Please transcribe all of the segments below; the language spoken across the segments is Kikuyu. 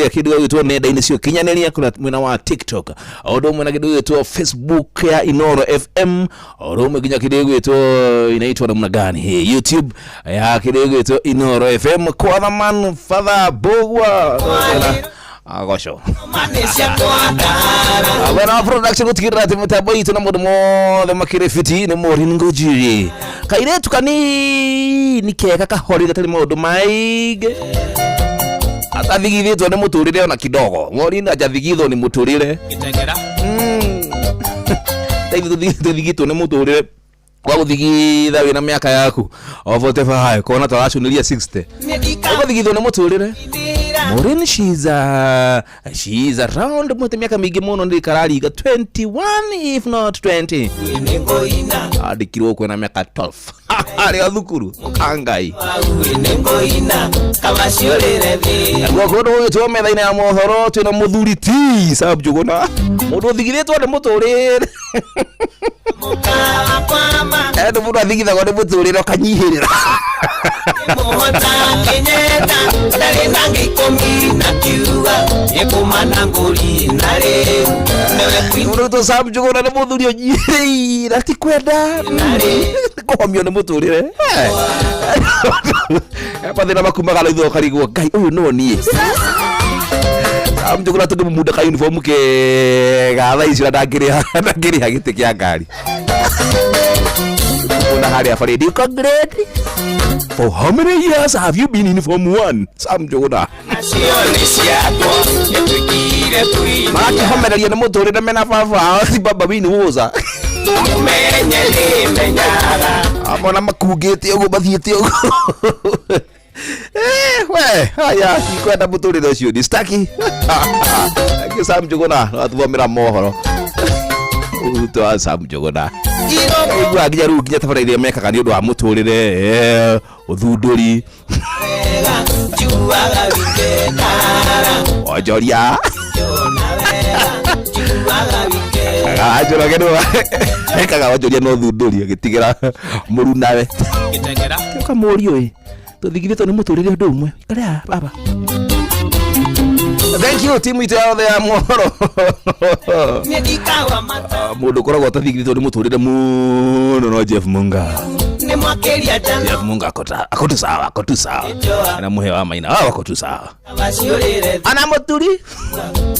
Kũrĩa kĩndũ gĩgwĩtwo nenda-inĩ cia ũkinyanĩria, kũrĩa mwena wa TikTok, o ũndũ ũmwe na kĩndũ gĩgwĩtwo Facebook ya Inoro FM, o ũndũ ũmwe nginya kĩndũ gĩgwĩtwo inaitwa namna gani hii YouTube ya kĩndũ gĩgwĩtwo Inoro FM. Kwathaman Father Bogwa agoco mwena wa production gutigirira ati mitambo itũ na mũndũ mothe makĩrĩ fiti nĩ Maureen Ngũnjiri, kairĩtu kanini kega kahori gatarĩ maũndũ maingĩ, atathigithĩtwo nĩ mũtũrĩre ona kidogo. Maureen ajathigithwo nĩ mũtũrĩre. Taithi tũthigitwo nĩ mũtũrĩre wa gũthigitha wĩna mĩaka yaku o 45 kona twaracunĩria 60 ũgũthigithwo nĩ mũtũrĩre. Maureen, she's around mwete miaka mĩingĩ mũno, nĩ karariga 21 if not 20. Andĩkirwo kwĩna mĩaka 12 arĩ o thukuru kangai. Naguo kũndũ gũgĩtwo metha-inĩ ya mohoro twĩna mũthuri ti Sam Njũgũna, mũndũ ũthigithĩtwo nĩ mũtũrĩre. Andũ mũndũ athigithagwo nĩ mũtũrĩre ũkanyihĩrĩra. Mũhota Kenyatta ndarĩ na 10 na kiuga nĩkũmana ngũri na rĩu nĩwe kwina. Mũndũ wĩtwo Sam Njũgũna nĩ mũthuri ũnyihĩrĩire, ti kwenda kũhomio nĩ mũtũrĩre. Mathĩna makumaga na ithuĩ ũkarigwo, Ngai, ũyũ no niĩ Sam Njũgũna tũngĩmũmunda ka uniform kega thaa ici na ndangĩrĩha gĩtĩ kĩa ngari kuna harĩa barĩndi. Uko grade for how many years have you been in form 1, Sam Njũgũna? Nacio nĩ ciakwa nĩtwĩkire twina. Marakĩhomereria nĩ mũtũrĩre mena baba ao, ti baba wini woza. Mũmenye nĩmenyaga. Amona makungĩte ũguo mathiĩte ũguo. Eh, we haya ikwenda mũtũrĩre ũcio ni staki. Thank you, Sam Njũgũna, no atũthomera mohoro ũruto wa Sam Njũgũna. Igua nginya rĩu nginya tabara iria mekaga nĩ ũndũ wa mũtũrĩre, ũthundũri. Wega njuaga wikekara. Onjoria. Njona wega njuaga wikekara. Njoroge nĩ ekaga onjoria na ũthundũri agĩtigĩra mũrunawe ũkamũrio ĩ tũthigithĩtwo nĩ mũtũrĩre ũndũ ũmwe ikare haha baba. Thank you, timu itũ yothe ya mohoro. Nĩndikawa mata. Mũndũ ũkoragwo atathigithĩtwo nĩ mũtũrĩre mũno no Jeff Munga. Nĩ mwakĩria njano. Jeff Munga ako tu sawa, ako tu sawa na mũhe wa maina ah, ako tu sawa. Kabaciũrĩre. Ana mũturi.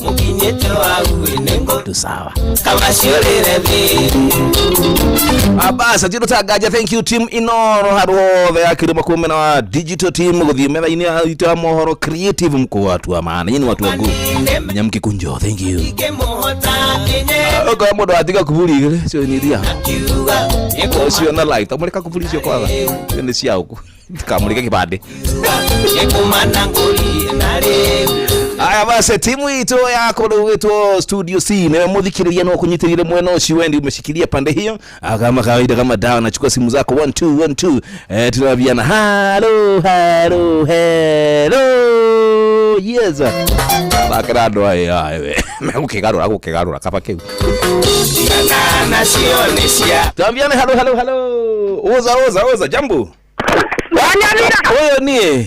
Mũkinyĩte waguĩ nĩngũ. Tu sawa. Kabaciũrĩre thĩ. Abasa tino tangaja thank you team Inoro handũ hothe ya kirima kumena wa digital team guthie metha-inĩ ya itũ ya mohoro creative, mko watu wa maana, nyinyi ni watu wa nguvu nyamkikunjo, thank you. Ingĩmũhota Kenyatta. Okorwo mũndũ atiga kuburi igĩrĩ cio nĩ iria Kiuga nĩkũma. Ũcio na light tamũrĩka kuburi icio kwatha icio nĩ cia ũkũ tikamũrĩke kĩbandĩ. Nĩkũmana ngũri na rĩu. Aya basi, timu itũ ya kũndũ gwĩtwo Studio C, niwe mũthikĩrĩria no kũnyitĩrĩire mwena ũcio wendi umeshikilia pande hiyo. Ah, kama kawaida, kama dawa, nachukua simu zako 1 2 1 2, tunaambiana hello hello hello, yes. Thakĩra andũ aya aya we megũkĩgarũra gũkĩgarũra kaba kĩu. Tigana nacio nĩ cia. Tuambiane hello hello hello, oza oza oza, jambo. Wanyamira. Ũyũ niĩ.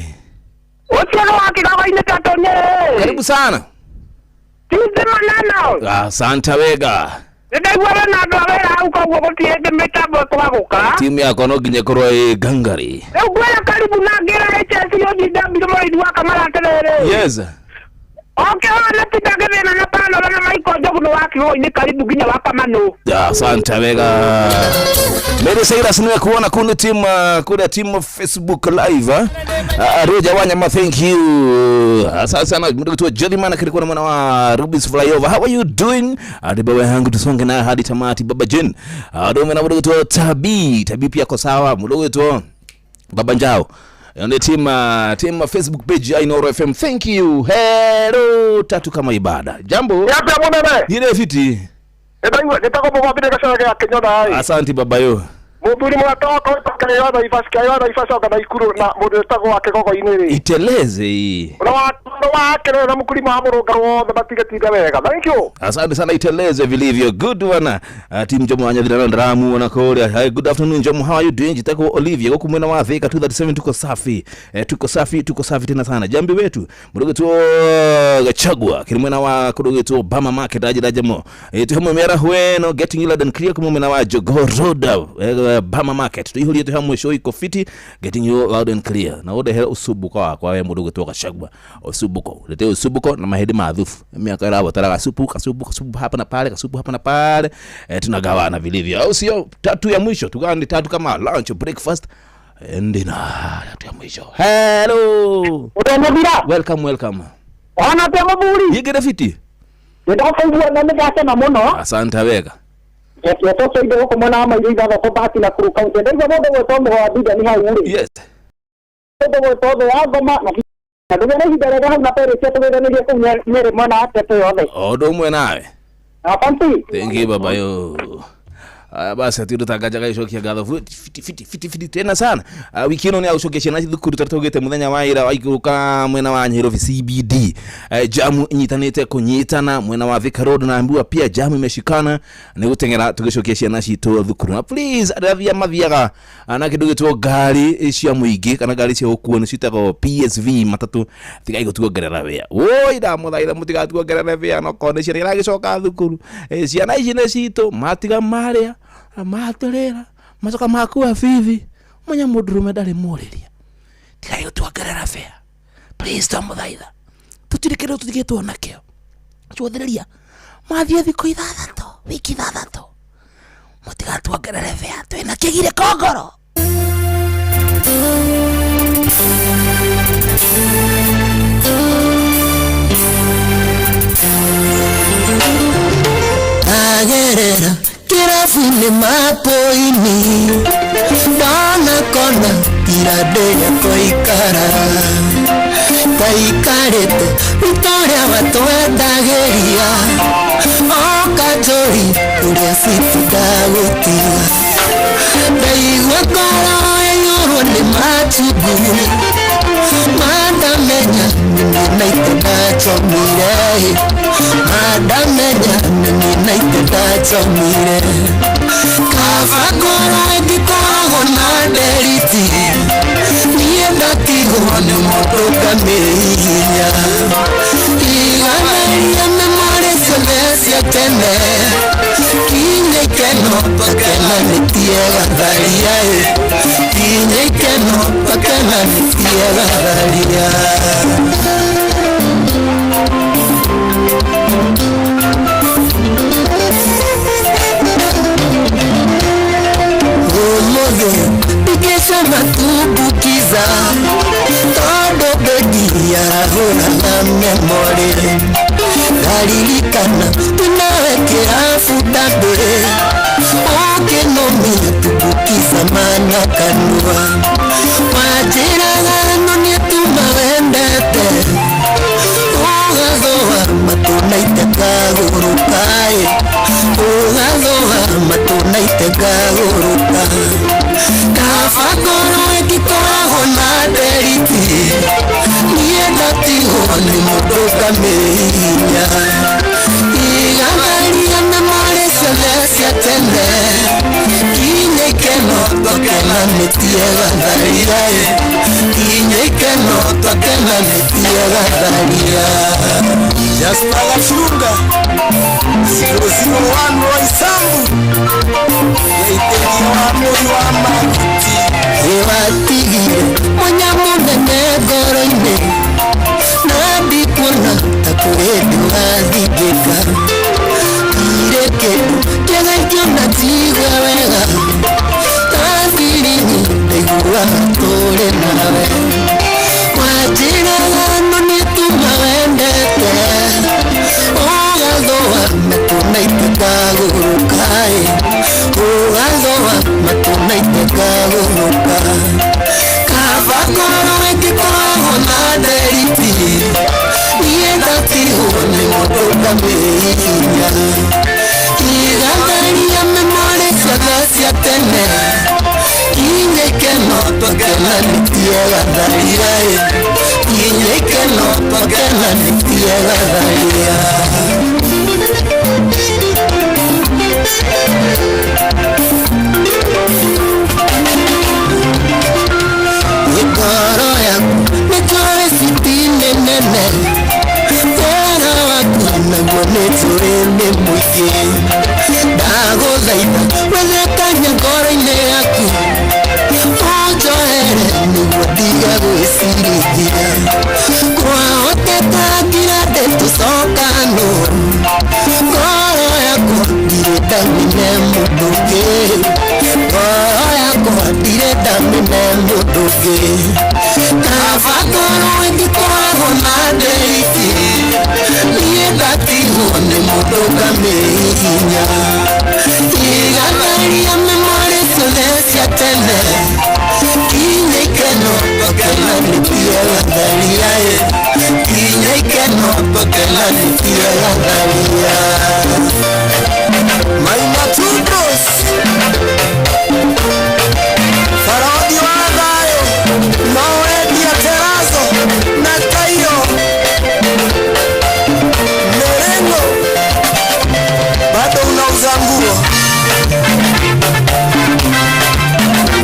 Ũcio nĩ wa kĩgago-inĩ kĩa Tũnyĩ. Karibu sana. Tithi manano. Asante wega. Nĩ ndaigua wĩna andũ a wĩra hau, koguo gũtirĩ hĩndĩ mĩtambo ĩkwagũka. Timu yakwa no nginya ĩkorwo ĩ ngangari. Rĩu ngwĩra karibu na ngĩra HSOGW mũrĩithi wa Kamara atĩrĩrĩ. Yes. Ũkĩhona tinda ngĩthĩna na Panora na Michael Njogu nĩ wa kĩgogo-inĩ, karibu nginya wa Kamanũ. Asante wega. Mary Cyrus, nimekuona kule team kule team Facebook live, eh? Roja Wanyama, thank you. Asante sana mtu wetu Jellyman akilikuwa na mwana wa Rubis Flyover. How are you doing? Hadi baba yangu tusonge naye hadi tamati, Baba Jen. Dome na mtu wetu Tabi. Tabi pia ko sawa. Mtu wetu Baba Njao. Ni team Facebook page ya Inoro FM. Thank you. Hello tatu kama ibada. Jambo. Yapi munene. Nile fiti. Nĩndagwo mũbambire gacara gĩa Kĩnyona ĩ. Asante baba yo. Muthuri mwaka wakwa wĩtakaĩra Naivas kĩaĩra Naivas anga Naikuru na mũndũ wĩtagwo wa Kĩgogo-inĩ rĩ. Iteleze hii. Na wa na mkulima wa mũrũngarũ wothe matigatinda wega. Thank you. Asante sana, iteleze vilivyo. Good one. Team Jomo Wanyadhira na Ndamu wanakorea. Hi, good afternoon Jomo, how are you doing? Jitako Olivia goku mwena wa Thika 237 tuko safi. Tuko safi, tuko safi tena sana. Jambi wetu. Murugo tu Gachagua kiri mwena wa kurugo tu Obama Market aje dajemo. Tu hamwe mera hueno getting you loud and clear kuma mwena wa Jogoo Road Bama Market. Tuihulie tu hamwe show iko fiti getting you loud and clear. Na ode hera usubuko wakwa we murugo tu Gachagua. Usubuko. Lete usubuko na mahedi maadhufu. Miaka ira watara kasupu kasupu kasupu hapa na pale kasupu hapa na pale. Tunagawana vilivyo. Au sio? Tatu ya mwisho. Tugawane tatu kama lunch breakfast and dinner. Tatu ya mwisho. Hello. Utemũthira Welcome, welcome. ona te mũthuri Yigere fiti. nĩndakũigua na nĩndakena mũno. Asante wega. Getwo indo gũkũ mwena wa maitho ithathatũ Bahati na Nakuru County. Ndaigua mũndũ gwĩtwo mũgo wa Bidani hau rĩ. Yes. Mũndũ gwĩtwo thũ wa ngoma na ndũgĩe na ihinda rĩega hau na perĩtia tũgĩthanĩrie kũu Nyĩrĩ mwena wa Teto yothe. Odo umwe nawe. Asante. Thank you baba yo. Aya basi atiru tangajaga icokia ngatho fiti fiti fiti fiti tena sana. Wiki ino ni agucokia ciana thukuru tũgĩte muthenya wa ira waikũrũka mwena wa Nairobi CBD. Jamu inyitanĩte kunyitana mwena wa Thika Road na ambiwa pia jamu imeshikana ni guteng'era tugicokia ciana citũ thukuru. Na please arĩa mathiaga na kĩndũ gĩtwo ngari cia mũingĩ kana ngari cia gũkuo nĩ ciĩtagwo PSV matatu tigai gũtuongerera wĩa. Woi ndamũthaitha mũtigatuongerere wĩa no korwo nĩ ciana iragĩcoka thukuru. Ciana ici nĩ citũ matiga marĩa matũrĩra macoka makua bibi munya mũndũrũme ndarĩ mũrĩria tigai gũtuongerera wĩa please twamũthaitha tũtirĩ kĩndũ tũtigĩtwo nakĩo cuothĩrĩria mathiĩ thikũ ithathatũ wiki ithathatũ mũtigatuongerere wĩa twĩna kĩgirĩ kongoro. Agerera kirabu-inĩ mapo-inĩ ndona kona iranderia twaikara twaikarĩte rita ũrĩa watwendagĩria oka njũri ũrĩa citi ndagũtiga ndaigua ngoro ĩiyũrwo nĩ machungu mandamenya nĩ naite ndachomire mandamenya nĩ naite ndachomire kaba ngoro ĩngĩkoragwo na nderiti niĩ ndatigwo nĩ mũndũ ngamĩhihinya iganĩria memorĩ ciothe cia tene kinya ikeno twakena nĩtiegatharia kinya ikeno twakena nĩtiegatharia. Ũmũthĩ matumbukiza tondũ begi yarahũra na memorĩ ndaririkana twĩnawe kĩrabu ndambĩ ũkĩnũmia tumbukiza mana kanua wanjĩraga no nĩtuma wendete ũgathũa matũ na itekagũrũka ũgathũa matũ na itekagũrũka kaba ngoro ĩngĩkoragwo na nderiti niĩ ndatigwo nĩ mũndũ ngamĩhihinya iganĩria memorĩ ciothe cia tene kinya ikeno twakena nĩtiegatharia kinya ikeno twakena nĩtiegatharia. Jasper Gachunga 001 Roy Sambu yaitegia wa mũri wa mahuti ĩwatigire mwanya mũnene ngoro-inĩ na ndikuona ta kũrĩ ndũ wathingĩka irĩ kĩndũ kĩega ingĩona njigue wega ta thirini ndaiguaga tũrĩ nawe wanjĩraga no nĩtuma wendete ũgathũa matũ na itekagũrũka ũgathũa matũ na itekagũrũka kaba ngoro ĩngĩkoragwo na nderiti niĩ ndatigwo nĩ mũndũ ngamĩhihinya iganĩria memorĩ ciothe cia tene ikeno twakenanĩtie gatharia nginya ikeno twakenanĩtie gatharia. Ngoro yaku nĩ njũĩ citi-inĩ nene, wega waku naguo nĩ njũĩ nĩ mũingĩ. Ndagũthaitha wethe kanya ngoro-inĩ yaku ũnjohere nĩguo ndige gwĩcirithia. Kwahoteka ngira ndĩtũcokano, ngoro yakwa ndirĩ ndamĩne mũndũ ũngĩ, ngoro yakwa ndirĩ ndamĩne mũndũ ũngĩ. Kaba ngorwo ĩngĩkoragwo na nderiti, niĩ ndatigwo nĩ mũndũ ngamĩhihinya. Igatharia memorĩ ciothe cia tene, nginya ikeno twakenanĩtie gatharia, nginya ikeno twakenanĩtie gatharia. Maina Tubros Farodi wa thayo no wendia terazo na kairo Merengo bado unauza nguo.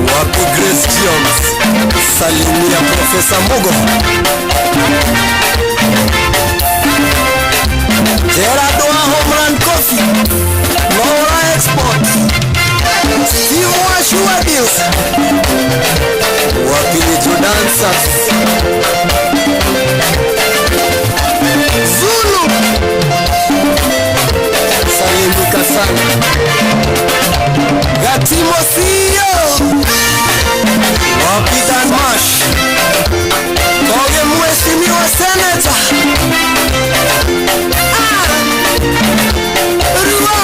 Wapi Grace Jones, salimia Profesa Mugo. Gerard wa Homeland Coffee, Laura Export, Steve wa Sure Deals, wapi Little Dancers, Zulu, salimika sana Gatimo CEO, wapi Dan Mash, Koge mheshimiwa Senator. Rua.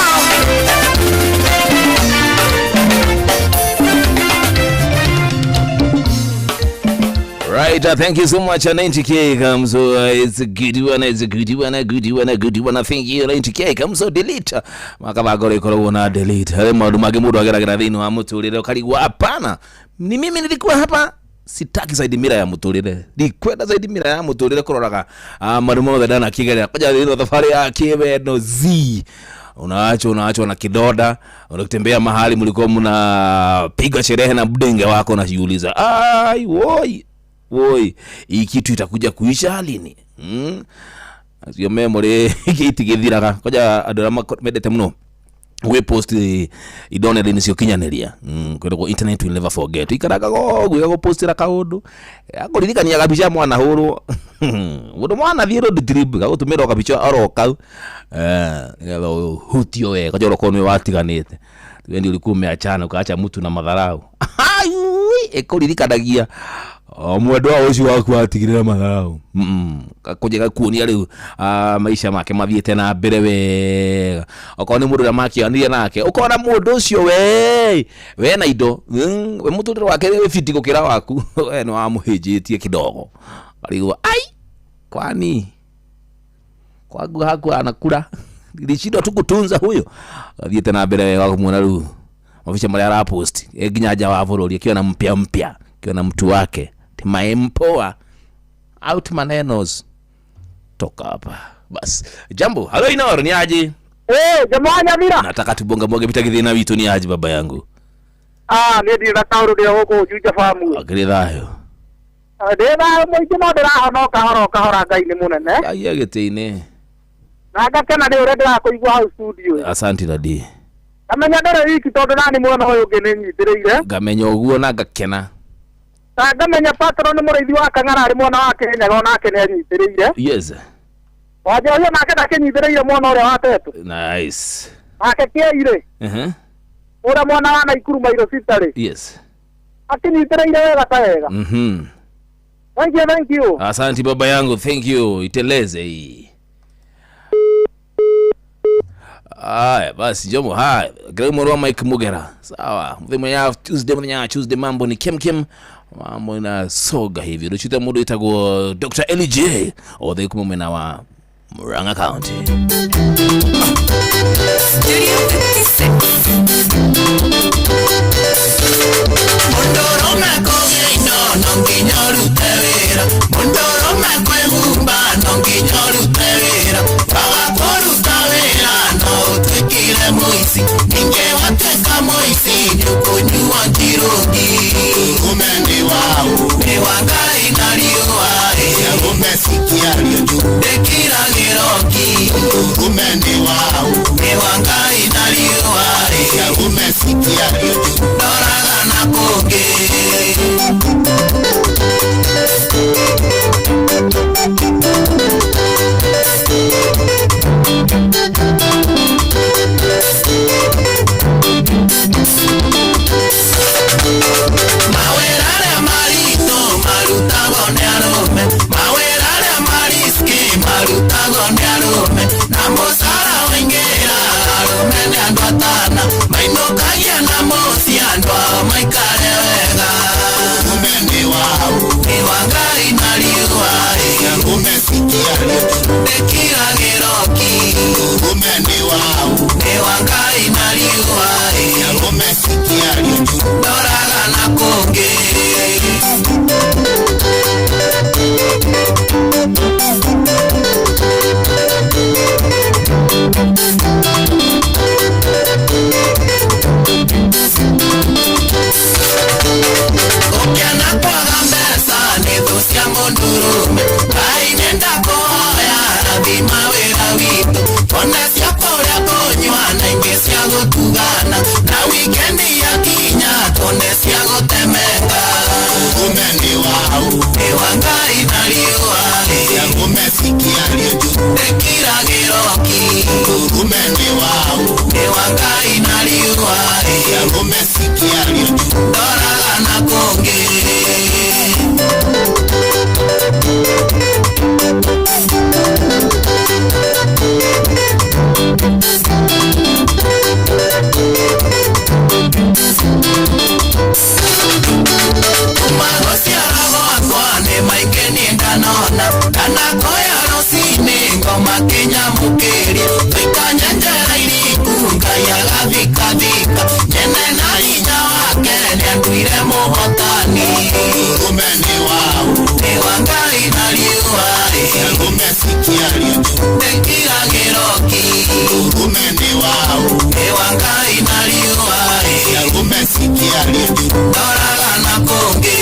Right, thank you so much. 90K comes, it's a good one, it's a good one, a good one, a good one. Thank you, 90K comes, so delete. Makabagore ikoragwo na delete. Harĩ maũndũ mangĩ mũndũ ageragĩra thĩinĩ wa mũtũrĩre ũkarigwo hapana, ni mimi nilikuwa hapa, sitaki zaidi mira ya mũtũrĩre, ndikwenda zaidi mira ya mũtũrĩre kũroraga maũndũ mothe ndanakigerera kwanja thĩinĩ wa thabarĩ ya kĩwendo z unaachwa na kidonda, unatembea mahali mlikuwa mnapiga sherehe na mdenge wako, unajiuliza ai woi woi, hii kitu itakuja kuisha lini? Acio memory itigithiraga kwanja andũ arĩa mendete mũno gwĩ post indo nenda-inĩ cia ũkinyanĩria, kwĩragwo internet will never forget. Ikaraga ũguo ĩgagũpostĩra kaũndũ akũririkania kabica mwanahũrwo mũndũ mwanathiĩ road trip gagũtũmĩra o kabica oro kau, nĩgetha ũhutio wega kwanja ũrokorwo nĩwe watiganĩte wewe ndio ulikuwa umeachana ukaacha mtu na madharau. Ĩkũririkanagia o mwendwa ũcio waku watigire na madharau, gakũnja gakuonia rĩu maica make mathiĩte na mbere wega. Okorwo nĩ mũndũ ũrĩa makĩonire nake ũkona mũndũ ũcio we na indo, we mũtũrĩre wake wĩ fiti gũkĩra waku, we nĩ wamũhĩnjĩtie kidogo, arigwo ai kwani kwangu haku anakula nilishindwa tu kutunza huyo, athiĩte na mbere wega kumuona rĩu mabica marĩa arapost nginya nja wa bũrũri akiwa na mpya mpya, akiwa na mtu wake timaempoa out manenos toka hapa bas. Jambo, halo Inoro, ni aje? Jamaa Nyamira. Nataka tubonga bonge bita githina witu, ni aje baba yangu? Niĩ ndirĩ na kaũndũ ndĩ gũkũ Juja Farm. Akĩrĩ thayũ? Ndĩ thayũ mũingĩ no ndĩrahonoka horo kahora, Ngai nĩ mũnene. Ngai agĩtĩ-inĩ. Na ngakena nĩ ũrĩa ndĩrakũigua hau studio. Asante dadi. Ngamenya ndũrĩ wiki tondũ nani mwena ũyũ ũngĩ nĩ nyitĩrĩire. Ngamenya ũguo na ngakena. Na ngamenya patron nĩ mũrĩithi wa Kang'ara arĩ mwena wa Kĩrĩnyaga onake nĩ anyitĩrĩire. Yes. Wanjohia nake ndakĩnyitĩrĩire mwena ũrĩa wa Tetu. Nice. Nake Kĩei rĩ. Ũrĩa mwena wa Naikuru Mairo City rĩ. Yes. Akĩnyitĩrĩire wega ta wega. Thank you, thank you. Asante baba yangu, thank you. Iteleze hii. Aya, basi jomo haya. Graham wa Mike Mugera. Sawa. Muthenya Tuesday, muthenya Tuesday mambo ni kem kem. Mambo inasoga hivi. Ruchita mundu itagwo Dr. LJ. Othe kuma mwena wa Murang'a County. Studio 56. Mũndũrũme kũgĩa indo no nginya ũrute wĩra, mũndũrũme kwĩhumba no nginya ũrute wĩra, waga kũruta wĩra no ũtuĩkire mũici, ningĩ watuĩka mũici nĩũkũnyua njirũngi. Ume ni wao Nĩ wa Ngai na riũa ĩ, umesikia aliyo juu. ndĩkiragĩro ki. Ume ni wao Nĩ wa Ngai na riũa ĩ, umesikia aliyo juu. ndoraga na kũngĩ. Mawĩra arĩa maritũ marutagwo nĩ arũme, mawĩra arĩa mariski marutagwo nĩ arũme, na mũcara waingĩra arũme nĩ andũ atana, mainũkagia na mũciĩ andũ ao maikare wega. Ume ni wao Nĩ wa Ngai na riũa ĩ, umesikia aliyo juu. ndĩkiragĩro ki. Ume ni wao Nĩ wa Ngai na riũa ĩ, umesikia aliyo juu. ndoraga na kũngĩ. Ũkĩona kwaga mbeca nĩ thũ cia mũndũrũme, Ngai nĩ ndakũhoya rathima wĩra witũ, one cia kũrĩa kũnyua na ingĩ cia gũtugana, na wikendi yakinya tuone cia gũtemenga. Ume ni wao Nĩ wa Ngai na riũa ĩ, umesikia aliyo juu. ndĩkiragĩro ki. Ume ni wao Nĩ wa Ngai na riũa ĩ, umesikia aliyo juu. ndoraga na kũngĩ. Kuma gũciara gwakwa nĩ maingĩ niĩ ndanona, ndanakoya rũcinĩ ngoma kĩnyamũkĩrie, tũikanyenjera iriku Ngai agathikathika, nyene na hinya wake nĩanduire mũhotani. Ume ni wao Nĩ wa Ngai na riũa ĩ, umesikia aliyo juu. ndĩkiragĩro ki. Ume ni wao Nĩ wa Ngai na riũa ĩ, umesikia aliyo juu. ndoraga na kũngĩ.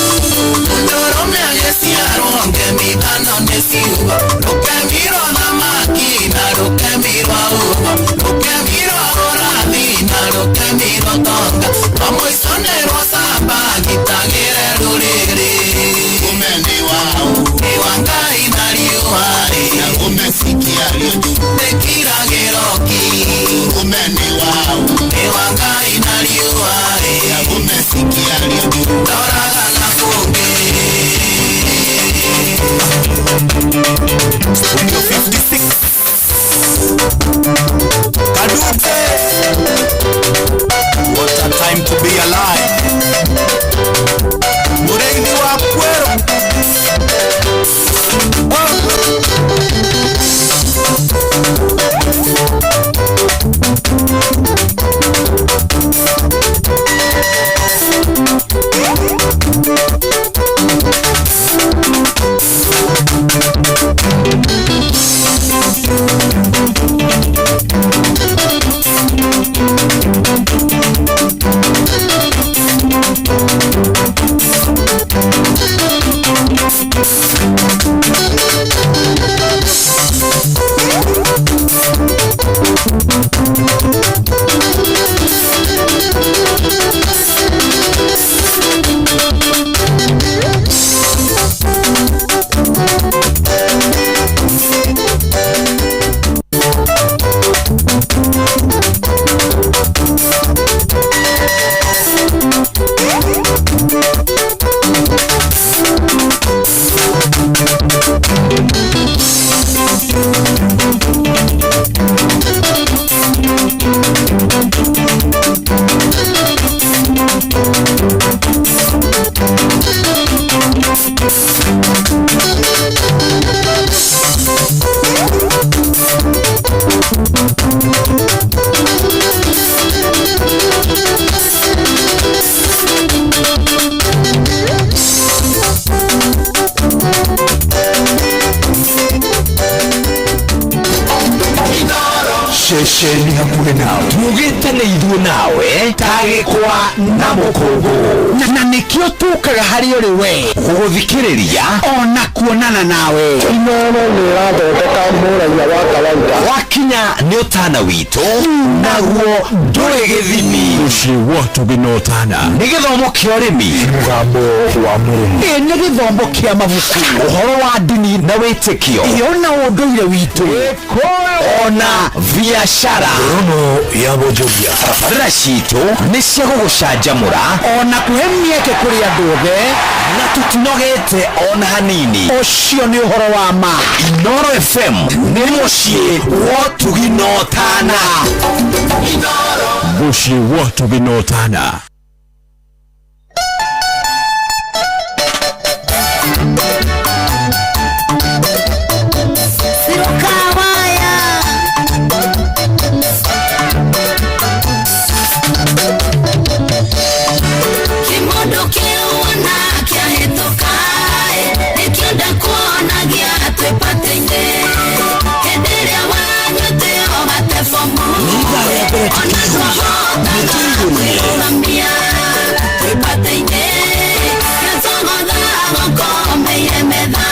Mũndũrũme agĩciarwo ngemi ithano nĩ ciugo, rũkemirwo thamaki na rũkemirwo ugo, rũkemirwo ũrathi na rũkemirwo tonga, rwa mũico nĩ rwa camba ngitagĩre rũrĩrĩ. Ceceni hakuhĩ nawe. Tugĩte nĩ ithuĩ nawe tagĩkwa na mũkũngũ na nĩkĩo tũkaga harĩ ũrĩ we gũgũthikĩrĩria ona kuonana nawe. Inooro nĩ ĩrathondeka mũraia wa kawaida. Wakinya nĩ ũtana witũ naguo ndũrĩ gĩthimi. Mũciĩ wa ũtugi na ũtana. Nĩ gĩthomo kĩa ũrĩmi, Mũgambo wa mũrĩmi. Ĩ nĩ gĩthomo kĩa mabuku, ũhoro wa ndini na wĩtĩkio, ĩ ona ũndũire witũ, ona biacara. Rono ya Bonjoria. Tabarĩra citũ nĩ cia gũgũcanjamũra ona kũhe mĩeke kũrĩ andũ othe, na tũtinogete ona hanini. Ũcio nĩ ũhoro wa ma. Inooro FM nĩ mũciĩ wa ũtugi na ũtana. Mũciĩ wa ũtugi na ũtana. Kĩmũndũ kĩu kĩahĩtũka nĩkĩo ndakuonagia twĩ patĩ-inĩ hĩndĩ ĩrĩa wanyuĩte ũgate bomu ona ndwahotaga kwĩrũgamia twĩ patĩ-inĩ gĩtũgotha gũkomeire metha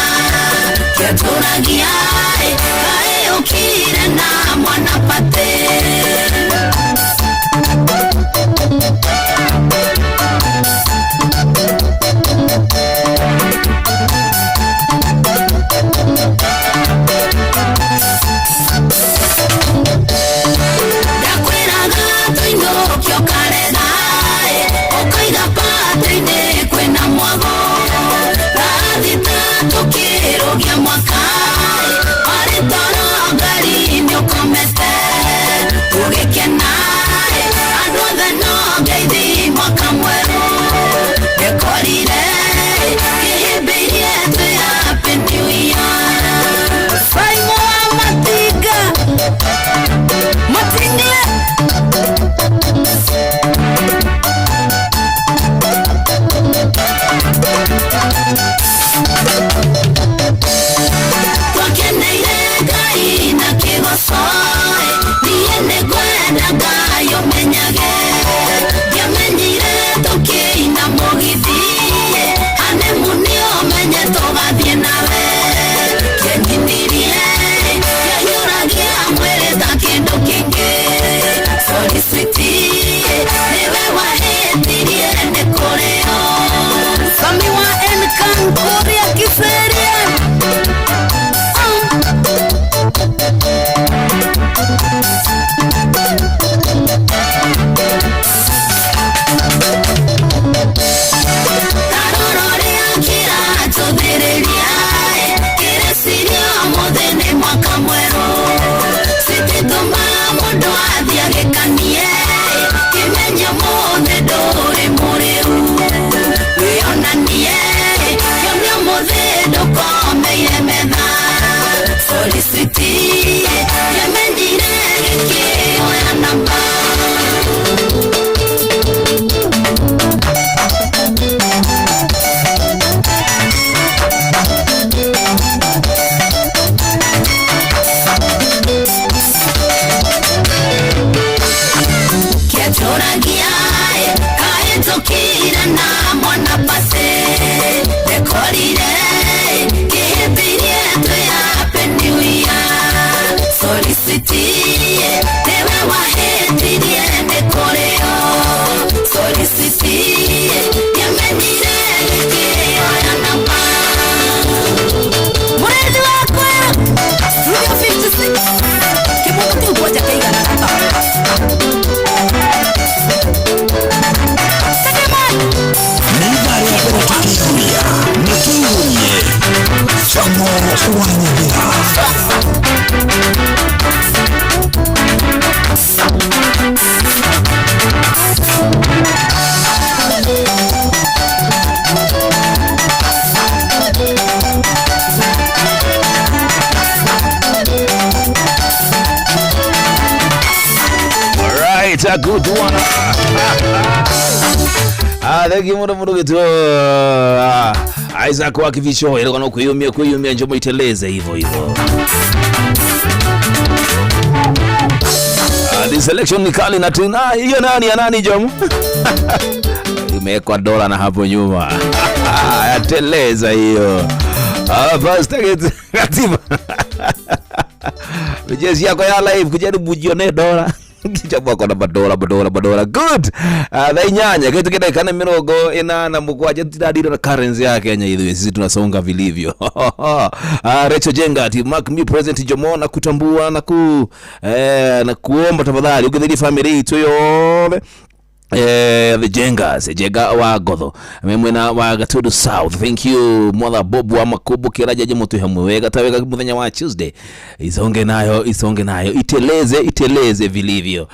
kĩatũragia kaĩ ũkire na mwana patĩ. Ndakwĩraga tũinũkio karega ũkoiga patĩ-inĩ kwĩna mwago thaa thita tũkĩrũgia mwaka warĩ toro ngari nĩũkomete tũgĩkena andũ othe no ngeithi mwaka mwerũ ndekorire kĩhĩmbĩirie twĩ happy new year. Saimo wa Matinga Matinga. Twakeneire Ngai na kĩgoco niĩ nĩngwenda Ngai ũmenyage ndiamenyire tũkĩina mũgithi hanimuni ũmenye tũgathiĩ nawe kĩenyinirie kĩahiũragia mwĩrĩ ta kĩndũ kĩngĩ. Sorry sweetie nĩwe wahĩtirie nĩ kũrĩo. Sami wa Enkan kũrĩa Kiseria. Taroro rĩa kĩratũthĩrĩria kĩreciria ũmũthĩ nĩ mwaka mwerũ cititũma mũndũ athiĩ agĩkanie kĩmenye ũmũthĩ ndũrĩ mũrĩu wĩonanie kĩone ũmũthĩ ndũkomeire metha. Sorry sweetie kĩmenyire gĩkĩoya namba. Kĩatũragia kahĩtũkire na mwana pase ndekorire kĩhĩmbĩirie twĩ happy new year. Sorry sweetie nĩwe wahĩtirie nĩ kũrĩo. Sorry sweetie ndiamenyire gĩkĩoya namba. Mũrĩthi wakwa Studio 56 kĩmũndũ kĩu kwanja kĩigana gata. Nĩ ithaa rĩa mbere tũkĩiguria na tũigurie Camo wa Nyahĩra. Alright, a good one. Thank you muno muno gitu. Isaac wa Kivisho ilikuwa na kuyumia kuyumia njomo iteleze hivyo hivyo. Selection ni kali na tena hiyo nani ya nani Jomo? Imewekwa dola na hapo nyuma. Yateleza hiyo. Ah, basi katiba. Jezi yako ya live kujaribu jione dola. Kichapwa kona madola madola madola. Good. Thaa inyanya kitu kidakika mirongo inana mugwanja tiradirwo na currency ya Kenya ithuĩ sisi tunasonga vilivyo. Rachel Jenga ati mark me present Jomo na kutambua na ku na kuomba tafadhali ukitheria family itu yothe. The Jengas, Jenga wa Gotho mwena wa Gatundu South. Thank you mother Bob wa Makubu kiraja je mutu hamwe wega ta wega muthenya wa Tuesday. Isonge nayo, isonge nayo, iteleze, iteleze vilivyo.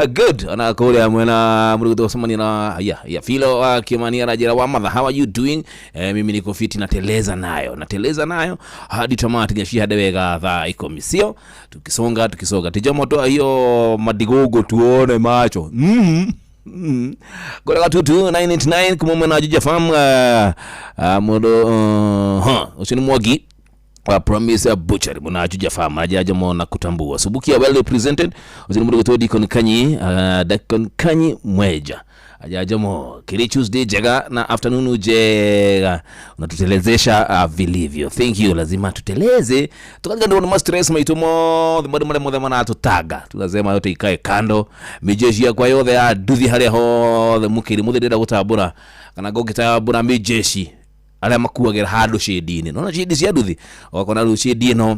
Good. Ana kuria mwena murugo somani na ya Filo wa Kimani rajira wa mother, how are you doing? Mimi niko fiti, nateleza nayo, nateleza nayo hadi tamati gashi hadi wega thaa 10 sio? Tukisonga tukisonga tijomo hiyo madigogo tuone macho. Gora 22989 kuma mwana juja fam mudo usini mwagi Promise Butcher mwana juja fam ajaja mwana kutambua Subukia well represented usini mudo kutoa Deacon Kanyi Deacon Kanyi Mweja ajaja mo kiri Tuesday jega na afternoon jega unatutelezesha vilivyo. Thank you, lazima tuteleze tukaga ndio na stress maitumo the mode mode mwana tutaga tunasema yote ikae kando mijeshi yakwa yothe ya duthi haria hothe mukiri muthi ndira gutambura kana ngũgĩtambũra mijeshi aria makuagĩra handũ shade-inĩ nona shade cia nduthi ũgakora rĩu shade ĩno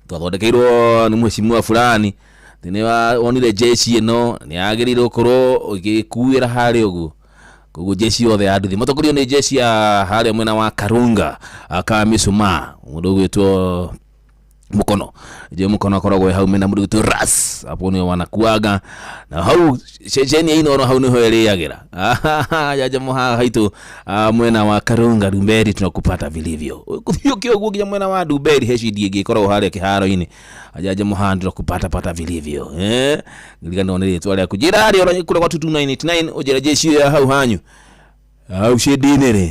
twathondekeirwo nĩ mheshimiwa fulani thĩinĩ wa wonire jeshi ĩno nĩ yagĩrĩirwo gũkorwo ĩgĩkuĩra harĩa ũguo koguo jeshi yothe ya nduthi matongorio nĩ jeshi ya harĩa mwena wa Karunga ka Misuma mũndũ ũgwĩtwo Mukono je Mukono akoragwo hau mena mũndũ ũgwĩtwo Ras hapo nĩo wanakuaga na hau ceceni ino hau nĩho ĩrĩagĩra jaja moha haitu mwena wa Karunga Dumberi tunakupata vilivyo kũthiũkia ũguo nginya mwena wa Dumberi heshidi ĩngĩ ĩkoragwo harĩa kĩharo-inĩ ajaja moha tunakupata pata vilivyo ngirikana nĩ rĩtwa rĩaku njĩra rĩ ona kũrĩa kwa 2989 ũnjĩre jeshi ya hau hanyu hau cedi-inĩ rĩ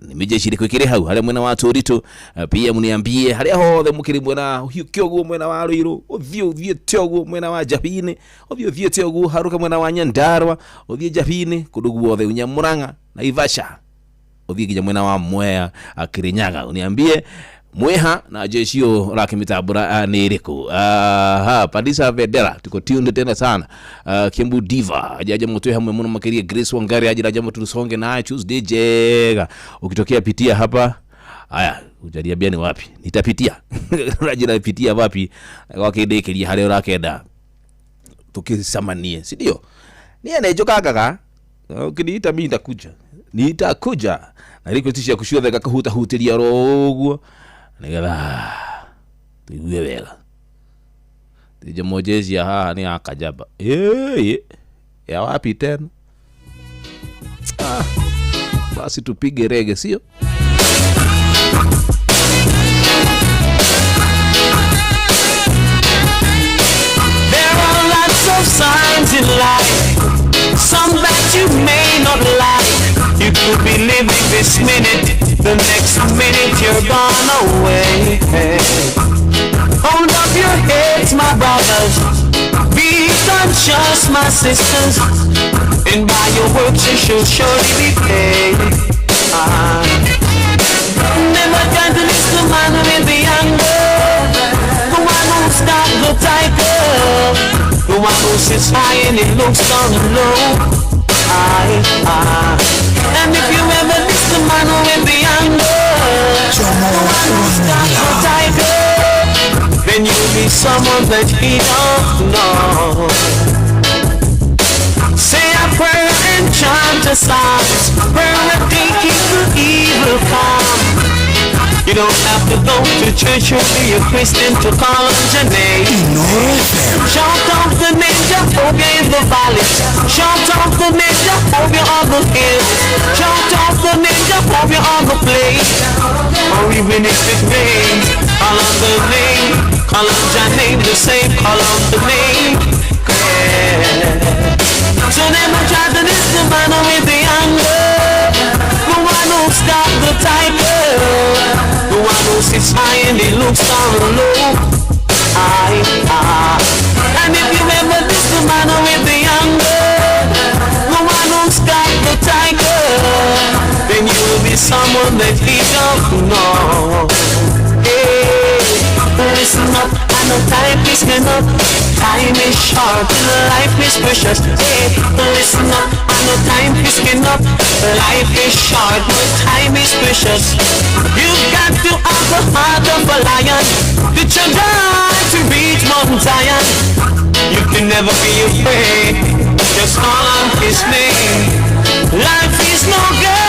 nimejeshi liko ikire hau haria mwena wa Turitu pia muniambie haria hothe mukiri mwena hiuke uguo mwena wa Ruiru uthie uthiete uguo mwena wa Njabini uthie uthiete uguo haruka mwena wa Nyandarua uthie Njabini kundu guothe unya Murang'a na Ivasha uthie nginya mwena wa Mwea Kirinyaga uniambie mweha na jeshi yo rakimitambura ni iriku. Padisa Vedera tuko tuned tena sana. Kiambu Diva ajaja mutwe hamwe muno makiria Grace Wangari ajira jamu tulisonge naye Tuesday jega ukitokea pitia hapa. Haya ujaniambia ni wapi nitapitia rajira pitia wapi wakindikiria haria urakenda tukisamanie si ndio nie njukangaga ukiniita mimi nitakuja nitakuja na request ciaku ciothe ngakahuta hutiria ro uguo nigetha tuigue wega tije jezi ya haha ni akajaba ya wapi tena basi tupige rege sio. There are lots of signs in life, some that you may not like. You could be living this minute, the next minute you're gone away. Hold up your heads, my brothers, be conscious, my sisters, and by your works you shall surely be paid. Never try to miss the man with the anger, the one who stopped the tiger, the one who sits high and he looks down low. And if you ever miss the man with the anger, the one who stopped the tiger, then you'll be someone that he don't know. Say a prayer and chant a psalm, prayer a day keep the evil calm. You don't have to go to church or be a Christian to call on your name. Shout out the name Jehovah in the valley. Shout out the name Jehovah on the hill. Shout out the name Jehovah on the plain. Or even if it rains, call on the name. Call on your name the same. Call on the name. Yeah. So never try to miss the man with the anger, the one who stopped the tiger, the one who sits high and he looks down low. And if you ever someone that he don't know. Hey, listen up, I know time is up. Time is short, life is precious. Hey, listen up, I know time is up. Life is short, but time is precious. You've got to have the heart of a lion to try to reach Mount Zion. You can never be afraid, just call on his name. Life is no game.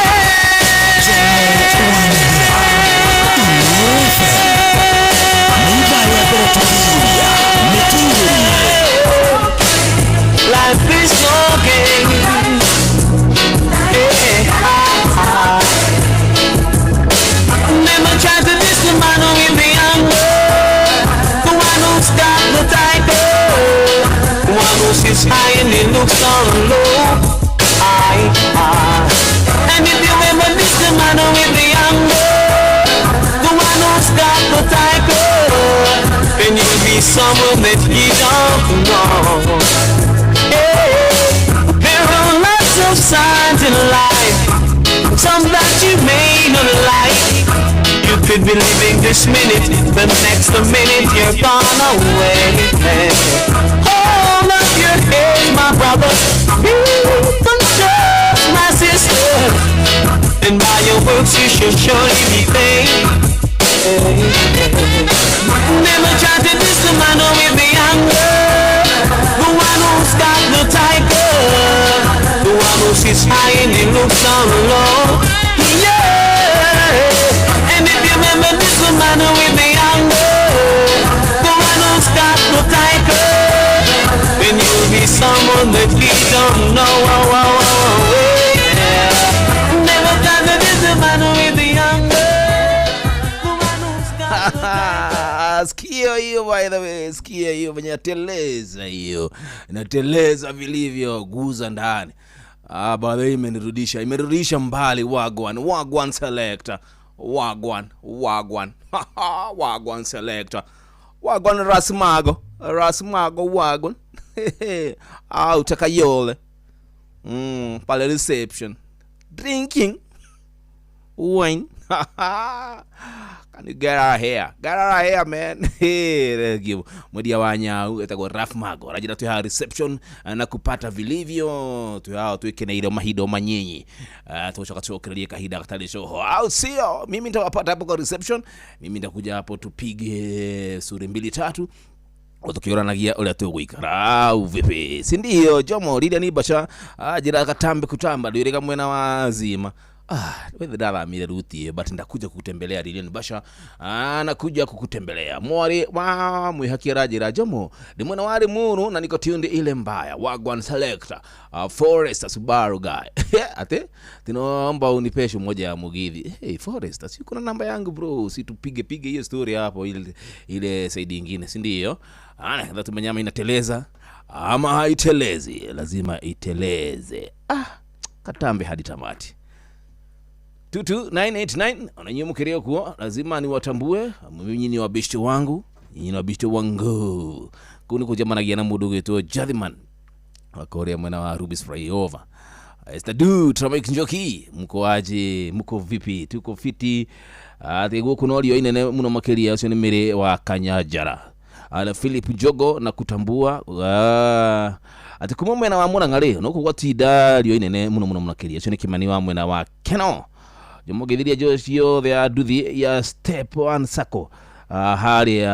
Life is no game. Hey, ah, ah. Never try to diss the man who will be younger, the one who's got the title, the one who sits high and he looks down low. I, and if you ever miss the man who will be younger, the one who's got the title, then you'll be someone that you don't know. Hey, there are lots of signs in life, some that you may not like. You could be living this minute, the next minute you're gone away. Hold up your head, my brother, be conscious, my sister, and by your works you should surely be paid. Never try to diss the man with the anger, the one who's got the tiger, the one who sits high and he looks down low. Yeah. And if you remember this, the man with the anger, the one who's got the tiger, then you'll be someone that we don't know. Oh, oh, oh, yeah. Never try to diss the man with the anger. Sikia hiyo, by the way, sikia hiyo venye nateleza hiyo, nateleza vilivyo, guza ndani. Ah, by the way, imenirudisha, imerudisha mbali. Wagwan, wagwan selector, wagwan, wagwan, wagwan selector, wagwan rasmago, rasmago wagwan. Ah, utakayole pale reception drinking wine. Can you get out of here? Get out of here, man. Hey, give mwedia wanya etagwo Raf Mago rajira twi ha reception na kupata vilivyo twi hao twikeneire mahindo manyinyi tucoka tuokererie kahinda gatari coho au sio? Mimi nitawapata hapo kwa reception, mimi nitakuja hapo tupige suri mbili tatu tukioranagia uria tugwikara au vipi, si ndio? Jomo Lidia ni bacha ajira katambe kutamba ndwirega mwena wa zima. Ah, wewe ndathamire ruti but ndakuja kukutembelea Lilian Basha. Ah, nakuja kukutembelea. Mwari wa mwihaki rajira Jomo. Ni mwana wali muru na niko tuned ile mbaya. Wagwan selector, Forest Subaru guy. Ate tinaomba unipeshe mmoja ya Mugithi. Hey Forest, si kuna namba yangu bro, si tupige pige hiyo story hapo ile ile side nyingine, si ndio? Ah, na tumenyama inateleza ama haitelezi, lazima iteleze. Ah, katambe hadi tamati. 22989 onanyi kuo lazima niwatambue mimi ni wabishti wangu, nyinyi ni wabishti wangu. Kuni kujamanagia na mundu gwitwo Jathiman wakoria mwena wa Rubis Flyover. Esther du Tramic Njoki, mko aje? Mko vipi? Tuko fiti. Ati guku norio inene muno makiria ucio ni Miri wa Kanyanjara. Ala Philip Jogo na kutambua ati kuma mwena wa Murang'a ri no kugwatinda rio inene muno muno makiria ucio ni Kimani wa mwena wa Keno. Jomogithiria jocio the nduthi ya step one sako haria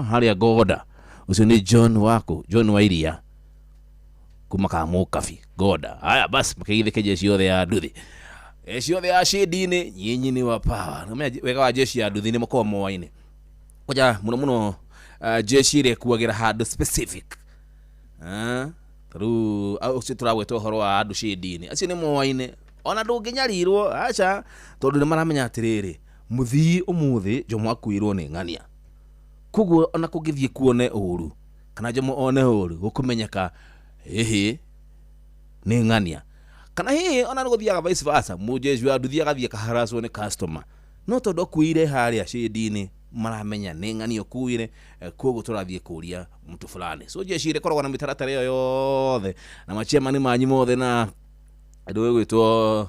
haria goda ucio ni John wako John Wairia kuma Kamukabi goda. Haya basi mkigithike jeshi yothe ya nduthi jeshi yothe ya shidini nyinyi ni wa power na wega wa jeshi ya nduthi ni makoragwo moaine koja muno muno jeshi ire kuagira handu specific taru ucio turagweta uhoro wa andu shidini acio ni moaine ona ndũngĩnyarirwo aca tondu nĩ maramenya atĩrĩrĩ mũthii ũmũthĩ Jomo akuirwo nĩ ng'ania koguo ona kũngĩthiĩ kuone ũru kana Jomo one ũru gũkũmenyeka ĩhĩ nĩ ng'ania kana hihi ona nĩ gũthiaga vice versa mũjeshi wa nduthi agathiĩ akaharacwo nĩ customer no tondũ akuire harĩa shade-inĩ maramenya nĩ ng'ania ũkuire koguo tũrathiĩ kũria mtu fulani. So jeshi ĩkoragwo na mĩtaratara ĩyo yothe na machairman manyu mothe na andũ gwĩtwo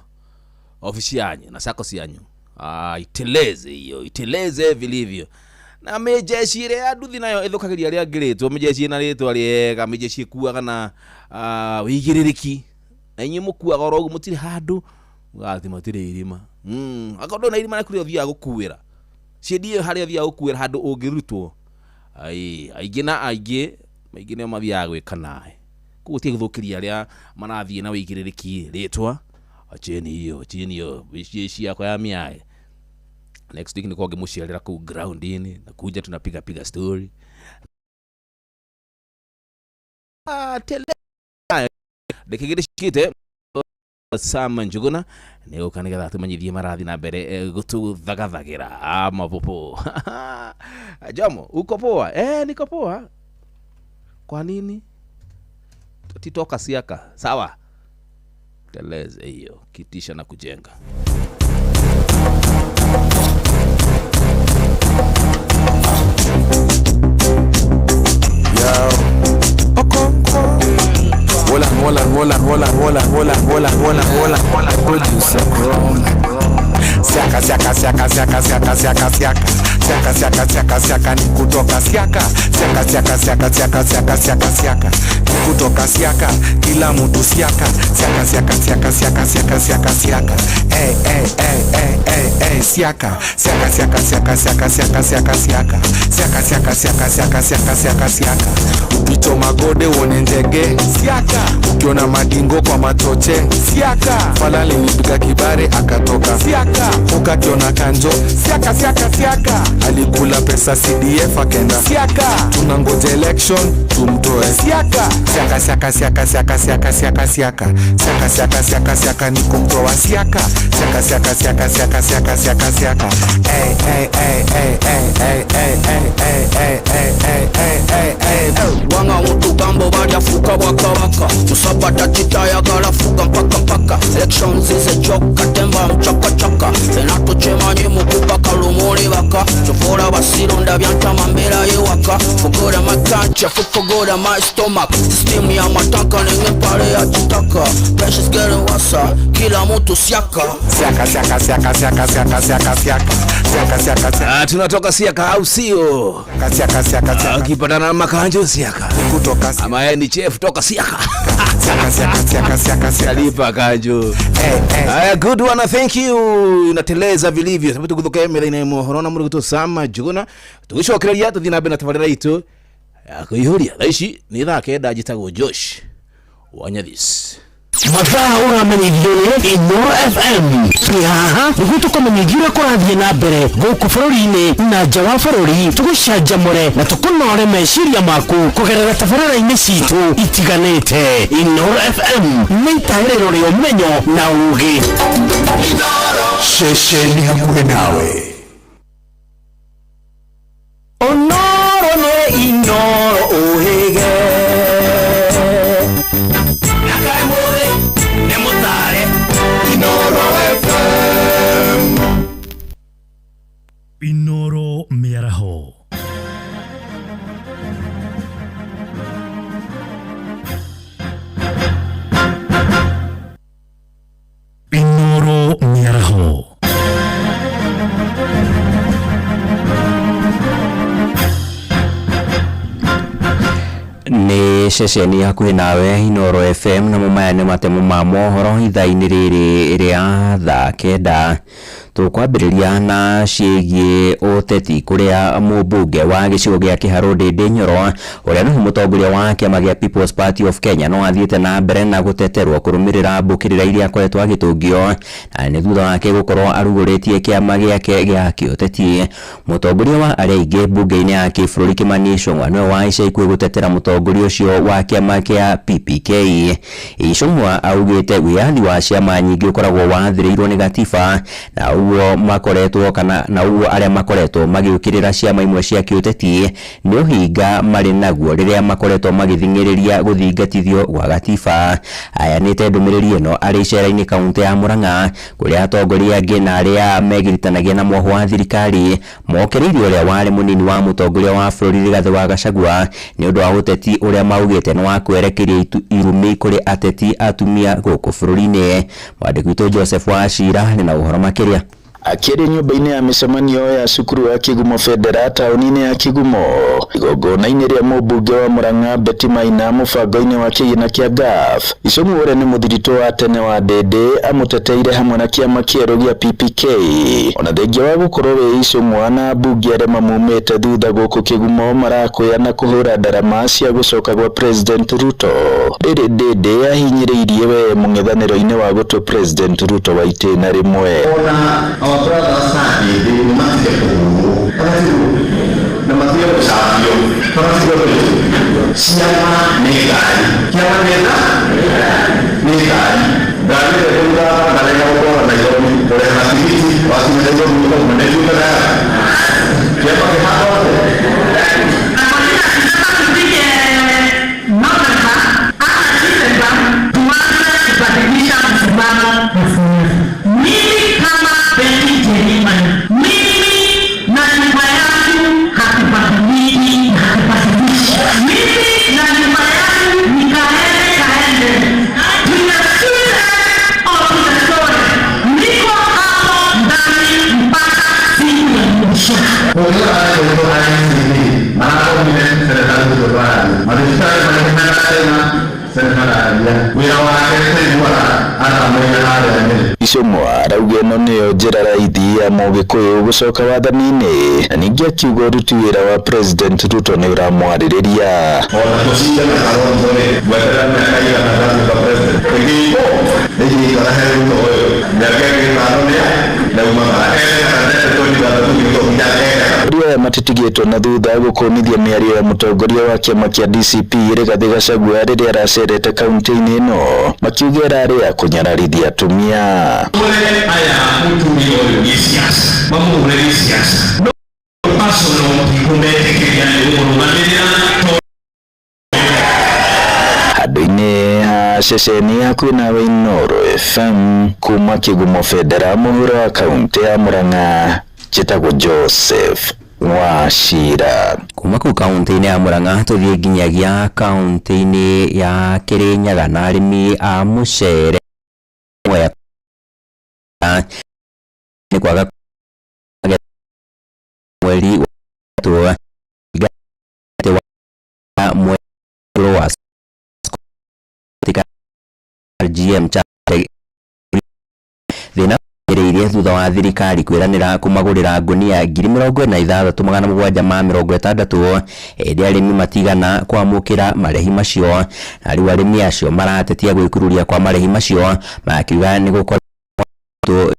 Ofisi yanyu na sako cianyu. Ah, iteleze hiyo, iteleze vilivyo. Na mĩjeshi ĩrĩa ya nduthi nayo ĩthũkagĩria arĩa angĩ rĩtwa, mĩjeshi ĩna rĩtwa rĩega, mĩjeshi ĩkuaga na wĩigĩrĩrĩki. Na inyuĩ mũkuaga oro ũguo mũtirĩ handũ, mũgathiĩ matirĩ irima. Akorwo ndũrĩ na irima rĩaku rĩrĩa ũthiaga gũkuĩra. Ciendie harĩa ũthiaga gũkuĩra handũ ũngĩrutwo. Ai, aingĩ na aingĩ, aingĩ nĩo mathiaga gwĩka naĩ. Koguo tiga gũthũkĩria arĩa marathiĩ na wĩigĩrĩrĩki rĩtwa. Acheni hiyo, acheni hiyo, jeshi yako ya miae. Next week nilikuwa ngimuciarira kuu ground-ini, nakuja tunapiga piga story. Tele ndikigire shikite Sam Njuguna nä gå ka nä getha tå marathi na mbere gũtũthagathagĩra mapopo. Jomo, uko poa? Niko poa. Kwa nini? Titoka siaka. Sawa. Teleze hiyo, kitisha na kujenga. Hola, hola, hola, hola, hola, hola, hola, hola, hola, producer Chrome. Siaka, siaka, siaka, siaka, siaka, siaka, siaka. Siaka, siaka, siaka, siaka, ni kutoka siaka. Siaka, siaka, siaka, siaka, siaka, siaka, siaka. Ni kutoka siaka, kila mtu siaka. Siaka, siaka, siaka, siaka, siaka, siaka, siaka. Eh, eh, eh, eh, eh, eh, siaka. Siaka, siaka, siaka, siaka, siaka, siaka, siaka. Siaka, siaka, siaka, siaka, siaka, siaka, siaka. Ukichoma magode uone njege siaka. Ukiona madingo kwa machoche siaka. Fala alinipiga kibare akatoka siaka. Ukakiona kanjo siaka, siaka, siaka. Alikula pesa CDF akenda siaka. Tunangoja election tumtoe siaka. Siaka, siaka, siaka, siaka, siaka, siaka, siaka. Siaka, siaka, siaka, siaka ni kumtoa siaka. Siaka, siaka, siaka, siaka, siaka, siaka, siaka. Eh, eh, eh, eh, eh, eh, eh, eh, eh, eh, eh, eh, eh, eh, eh. Wanga mutu gambo balyafuka bwakabaka musabata kitayagala fuga mpaka mpaka elections is a joke katemba mchaka chaka fena tukimanyi mukuba kalumuli baka kyova basironda byantama mbeera yewaka fugura my culture fugura my stomach system ya mataka nengempale ya kitaka pressure's getting worse kila mtu siaka siaka siaka siaka siaka siaka siaka siaka siaka siaka siaka. Tunatoka siaka au sio? Siaka siaka siaka. Ukipatana na makanjo siaka. Kutoka siaka. Ama yeye ni chef toka siaka. Siaka siaka siaka siaka siaka. Lipa kanjo. Haya, good one, thank you. Inateleza vilivyo. Sababu tukuthuka emera ina muhorona muri gutusama Njuguna. Tugicokereria tuthi na mbere na tabarira itu. Ya kuihuria. Thaa ici ni thaa 9 njitagwo Josh Wanyathis. Mathaa ũramenyithio nĩ Inooro FM. Twĩ haha nĩguo tũkũmenyithie ũrĩa kũrathiĩ na mbere gũkũ bũrũri-inĩ na nja wa bũrũri, tũgũcanjamũre na tũkũnore meciria maku kũgerera tabarĩra-inĩ citũ itiganĩte. Inooro FM nĩ itaĩrĩro rĩa ũmenyo na ũũgĩ. Ceceni hakuhĩ nawe. Ũnoro nĩ Inooro ũhĩge. Inooro mĩaraho. Inooro mĩaraho. Nĩ ceceni hakuhĩ nawe Inooro FM, namo maya nĩ matemo ma mohoro ithaa-inĩ rĩrĩ rĩa thaa 9. Tũkwambĩrĩria na ciĩgiĩ ũteti kũrĩa mũmbunge wa gĩcigo gĩa Kĩharũ Ndĩndĩ Nyoro ũrĩa nĩwe mũtongoria wa kĩama gĩa People's Party of Kenya no athiĩte na mbere na gũteterwo kũrũmĩrĩra mbũkĩrĩra iria akoretwo agĩtũngio na nĩ thutha wake gũkorwo arugũrĩtie kĩama gĩake gĩa kĩũteti. Mũtongoria wa arĩa aingĩ mbunge-inĩ ya kĩbũrũri Kimani Ichung'wa nĩwe wa ica ikuhĩ gũtetera mũtongoria ũcio wa kĩama kĩa PPK. Ichung'wa augĩte wĩyathi wa ciama nyingĩ ũkoragwo wathĩrĩirwo nĩ gatiba na ũguo makoretwo kana na ũguo arĩa makoretwo magĩũkĩrĩra ciama imwe cia kĩũteti nĩ ũhinga marĩ naguo rĩrĩa makoretwo magĩthing'ĩrĩria gũthingatithio gwa gatiba. Aheanĩte ndũmĩrĩri ĩno arĩ icera-inĩ kaũntĩ ya Murang'a kũrĩa atongoria angĩ na arĩa megiritanagia na mwoho wa thirikari mokĩrĩirie ũrĩa warĩ mũnini wa mũtongoria wa bũrũri Rigathĩ wa Gachagua nĩ ũndũ wa ũteti ũrĩa maugĩte nĩ wa kwerekeria irumi kũrĩ ateti atumia gũkũ bũrũri-inĩ. Mwandĩki witũ Joseph Wachira nĩ na ũhoro makĩria. Akĩaria nyũmba-inĩ ya mĩcemanio ya cukuru wa Kigumo Federa taũni-inĩ ya Kigumo igongona-inĩ rĩa mũmbunge wa Murang'a Betty Maina mũbango-inĩ wa kĩgĩna kĩa GAF, Ichung'wa ũrĩa nĩ mũthiritũ wa tene wa Ndĩndĩ amũteteire hamwe na kĩama kĩerũ gĩa PPK ona thengia wa gũkorwo wĩ Ichung'wa na ambunge arĩa mamumĩte thutha gũkũ Kigumo marakwĩa na kũhũra ndarama cia gũcoka gwa President Ruto. Rĩrĩ Ndĩndĩ ahinyĩrĩirie we mũng'ethanĩro-inĩ wa gũtua President Ruto wa itĩna rĩmwe. Our brothers na nĩ matige kũhũrwo na matige gũcambio, matige ciama nĩ ngari, kĩama nĩ nĩ ngari, ngari ĩrĩa ĩkũruta ngarega gũtwara Nairobi kũreha tigiti wakinya Nairobi ũkauma nĩ tuĩkaga kĩama kĩhana atĩa? Kubadilisha msimamo wa siasa. Mimi kama Betty Jemima, mimi na nyumba yangu hatubadiliki na hatubadilishi. Mimi na nyumba yangu ni kaende kaende. Tunashinda au tunasore. Niko hapo ndani mpaka siku ya mwisho. Ichung'wa arauga ĩno nĩyo njĩra raithi ya Mũgĩkũyũ gũcoka wathani-inĩ na ningĩ akiuga ũruti wĩra wa President Ruto nĩ ũramwarĩrĩria. Ona tũcinde na Kalonzo rĩ, ngweterera mĩaka igana ndatuĩka president ĩngĩikwo ĩngĩikara he Ruto ũyũ mĩaka ĩngĩ ĩtano nĩ ndaumaga Atongoria aya matitigĩtwo na thutha gũkũmithia mĩario ya mũtongoria wa kĩama kĩa DCP Rigathĩ Gachagua rĩrĩa aracerete kaunti-inĩ ĩno makiuga ĩrarĩ ya kũnyararithia atumia. Aya mũtumia ũyũ gĩciaca mamũhũre gĩciaca no personal ndikũmetĩkĩria nĩ gũkũrũgamĩrĩra. Handũ-inĩ ha ceceni hakuhĩ nawe Inooro FM kuma Kigumo Federa mũhuro wa kaunti ya Murang'a, njĩtagwo Joseph Wachira. Kuma kũu kaunti-inĩ ya Murang'a tũthiĩ nginyagia kaunti-inĩ ya Kirinyaga na arĩmi a mũcere Mwea nĩ kwaga mweri wa wa mweri wa GM thĩna ĩrĩirie thutha wa thirikari kwĩranĩra kũmagũrĩra ngunia 46,760 ĩndĩ arĩmi matigana kwamũkĩra marĩhi macio na rĩu arĩmi acio maratetia gwĩkururia kwa marĩhi macio makiuga nĩ gũkoretwo.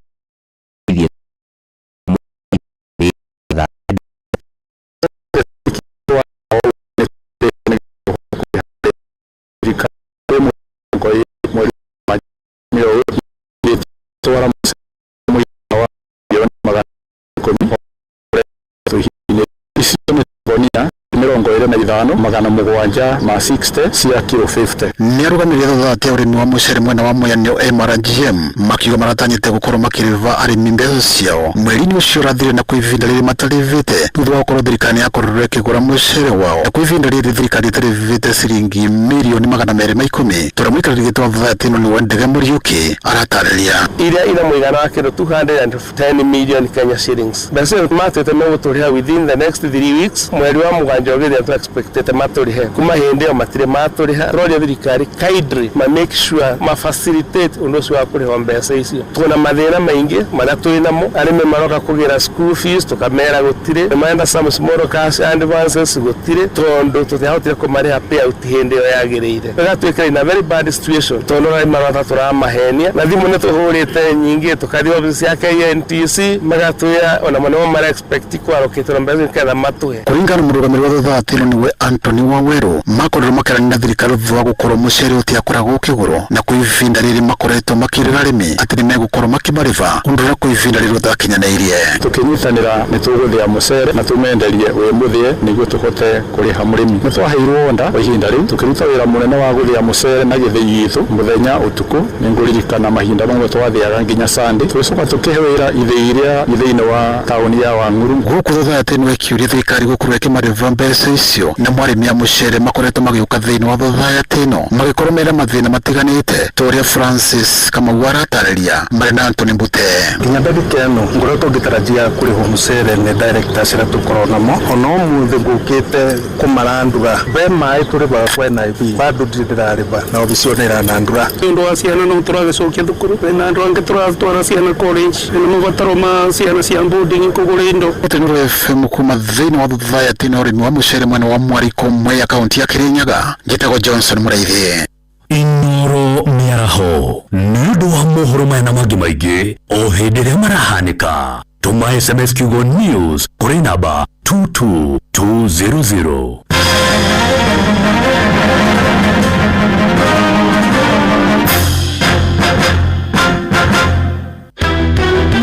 750 ma 60 cia kilo 50. Nĩ arũgamĩrĩri thutha ya ũrĩmi wa mũcere mwena wa Mwea nĩo MRGM makiuga maratanyĩte gũkorwo makĩrĩva arĩmi mbeca ciao mweri-inĩ ũcio ũrathirire na kwa ihinda rĩrĩ matarĩvĩte thutha wa gũkorwo thirikari yakorirwo ĩkĩgũra mũcere wao na kwa ihinda rĩrĩ thirikari ĩtarĩvĩte ciringi mirioni 210. Tũrĩa mũikarĩri gĩtĩ wa thutha ĩno nĩ Wendege Mũriũki aratarĩria. Iria ina mũigana wa kĩndũ 210 million Kenya shillings. Mbeca ĩyo matwĩte megũtũrĩha within the next 3 weeks mweri wa mũgwanja ũgĩthira tũ expectĩte matũrĩhe kuma hĩndĩ ĩyo matirĩ matũrĩha. Tũroria thirikari kindly ma make sure ma facilitate ũndũ ũcio wa kũrĩhwo mbeca icio. Twĩna mathĩna maingĩ marĩa twĩ namo, arĩmi maroka kũgĩra school fees tũkamera gũtirĩ, marenda some small cash advances gũtirĩ tondũ tũtiahotire kũmarĩha payout hĩndĩ ĩyo yagĩrĩire. Ĩgatuĩka in a very bad situation tondũ arĩmi marota tũramahenia na thimũ nĩ tũhũrĩte nyingĩ tũkathiĩ obici cia KNTC magatwĩra ona nĩmo mara expect kwarũkĩtwo na mbeca nĩgetha matũhe. Kũringana na mũrũgamĩrĩri wa thutha ĩno nĩwe Anthony Waweru makorirwo makĩaranĩria na thirikari thutha wa gũkorwo mũcere ũtiakoragwo ũkĩgũrwo na kwa ihinda rĩrĩ makoretwo makĩrĩra arĩmi atĩ nĩmegũkorwo makĩmarĩba ũndũ ũrĩa kwa ihinda rĩrĩ ũtakinyanĩirie. Tukinyitanĩra nĩ tũgũthĩa mũcere na tũmenderie wĩ mũthĩe nĩguo tũhote kũrĩha mũrĩmi. Nĩ twaheirwo onda kwa ihinda rĩu tũkĩruta wĩra mũnene wa gũthĩa mũcere na gĩthĩi gitũ mũthenya ũtukũ. Nĩ ngũririkana mahinda mamwe twathĩaga nginya Sunday, tũgĩcoka tũkĩhe wĩra ithĩi iria thĩinĩ wa taũni ya Wang'uru. Gũkũ thutha ĩno ĩkĩũria thirikari gũkorwo ĩkĩmarĩba mbeca icio na mwarĩmi a mũcere makoretwo magĩũka thĩinĩ wa thothaitĩ ĩno magĩkorwo mena mathĩna matiganĩte ta ũrĩa Francis Kamau aratarĩria marĩ na Anthony Mbute. Nginya ndagĩka ĩno ngoretwo ngĩtarajia kũrĩhwo mũcere nĩ directors arĩa tũkoragwo namo ona ũmũthĩ ngũkĩte kũmarandũra be maĩ tũrĩbaga kwa NIV bado ndirĩ ndĩrarĩba na obici ĩyo nĩ ĩranandũra. Nĩ ũndũ wa ciana no tũragĩcokia thukuru na andũ angĩ tũratwara ciana college na mabataro ma ciana cia boarding kũgũra indo. Tenero FM kuma thĩinĩ wa thothaitĩ na ũrĩmi wa mũcere mwena wa Mwariko Mwea kaunti ya Kirinyaga. Njĩtagwo Johnson Mũraithi. Inoro mĩaraho nĩ ũndũ wa mohoro maya na mangĩ maingĩ o hĩndĩ ĩrĩa marahanĩka. Tũma SMS kiugo news kũrĩ namba 22200.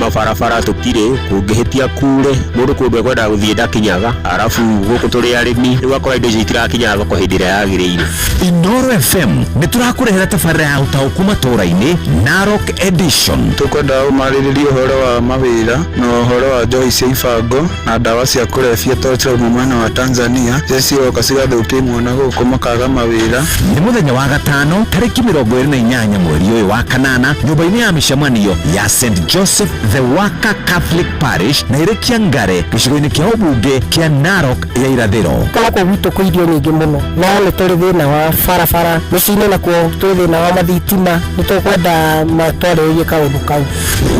Mabarabara tũtirĩ, kũngĩhĩtia kure mũndũ kũndũ ekwendaga gũthiĩ ndakinyaga, arabu gũkũ tũrĩ arĩmi rĩu akora indo icio itirakinya thoko hĩndĩ ĩrĩa yagĩrĩire. Inoro FM nĩ tũrakũrehera tabarĩra ya ũtaũku matũũra-inĩ Narok Edition. Tũkwenda ũmarĩrĩrie ũhoro wa mawĩra na ũhoro wa njohi cia ibango na ndawa cia kũrebia tondũ tũrauma mwena wa Tanzania iria ciroka cigathũkia imwana gũkũ makaga mawĩra. Nĩ mũthenya wa gatano tarĩki 28 mweri ũyũ wa kanana nyũmba-inĩ ya mĩcemanio ya St Joseph the Worker Catholic Parish na ĩrĩ Kĩangare gĩcigo-inĩ kĩa ũmbunge kĩa Narok ya irathĩro. Gũkũ gwitũ kwĩ irio nyingĩ mũno no nĩ tũrĩ thĩna wa barabara mĩciĩ-inĩ nakuo twĩ thĩna wa mathitima nĩ tũkwenda matwarĩrĩrie kaũndũ kau.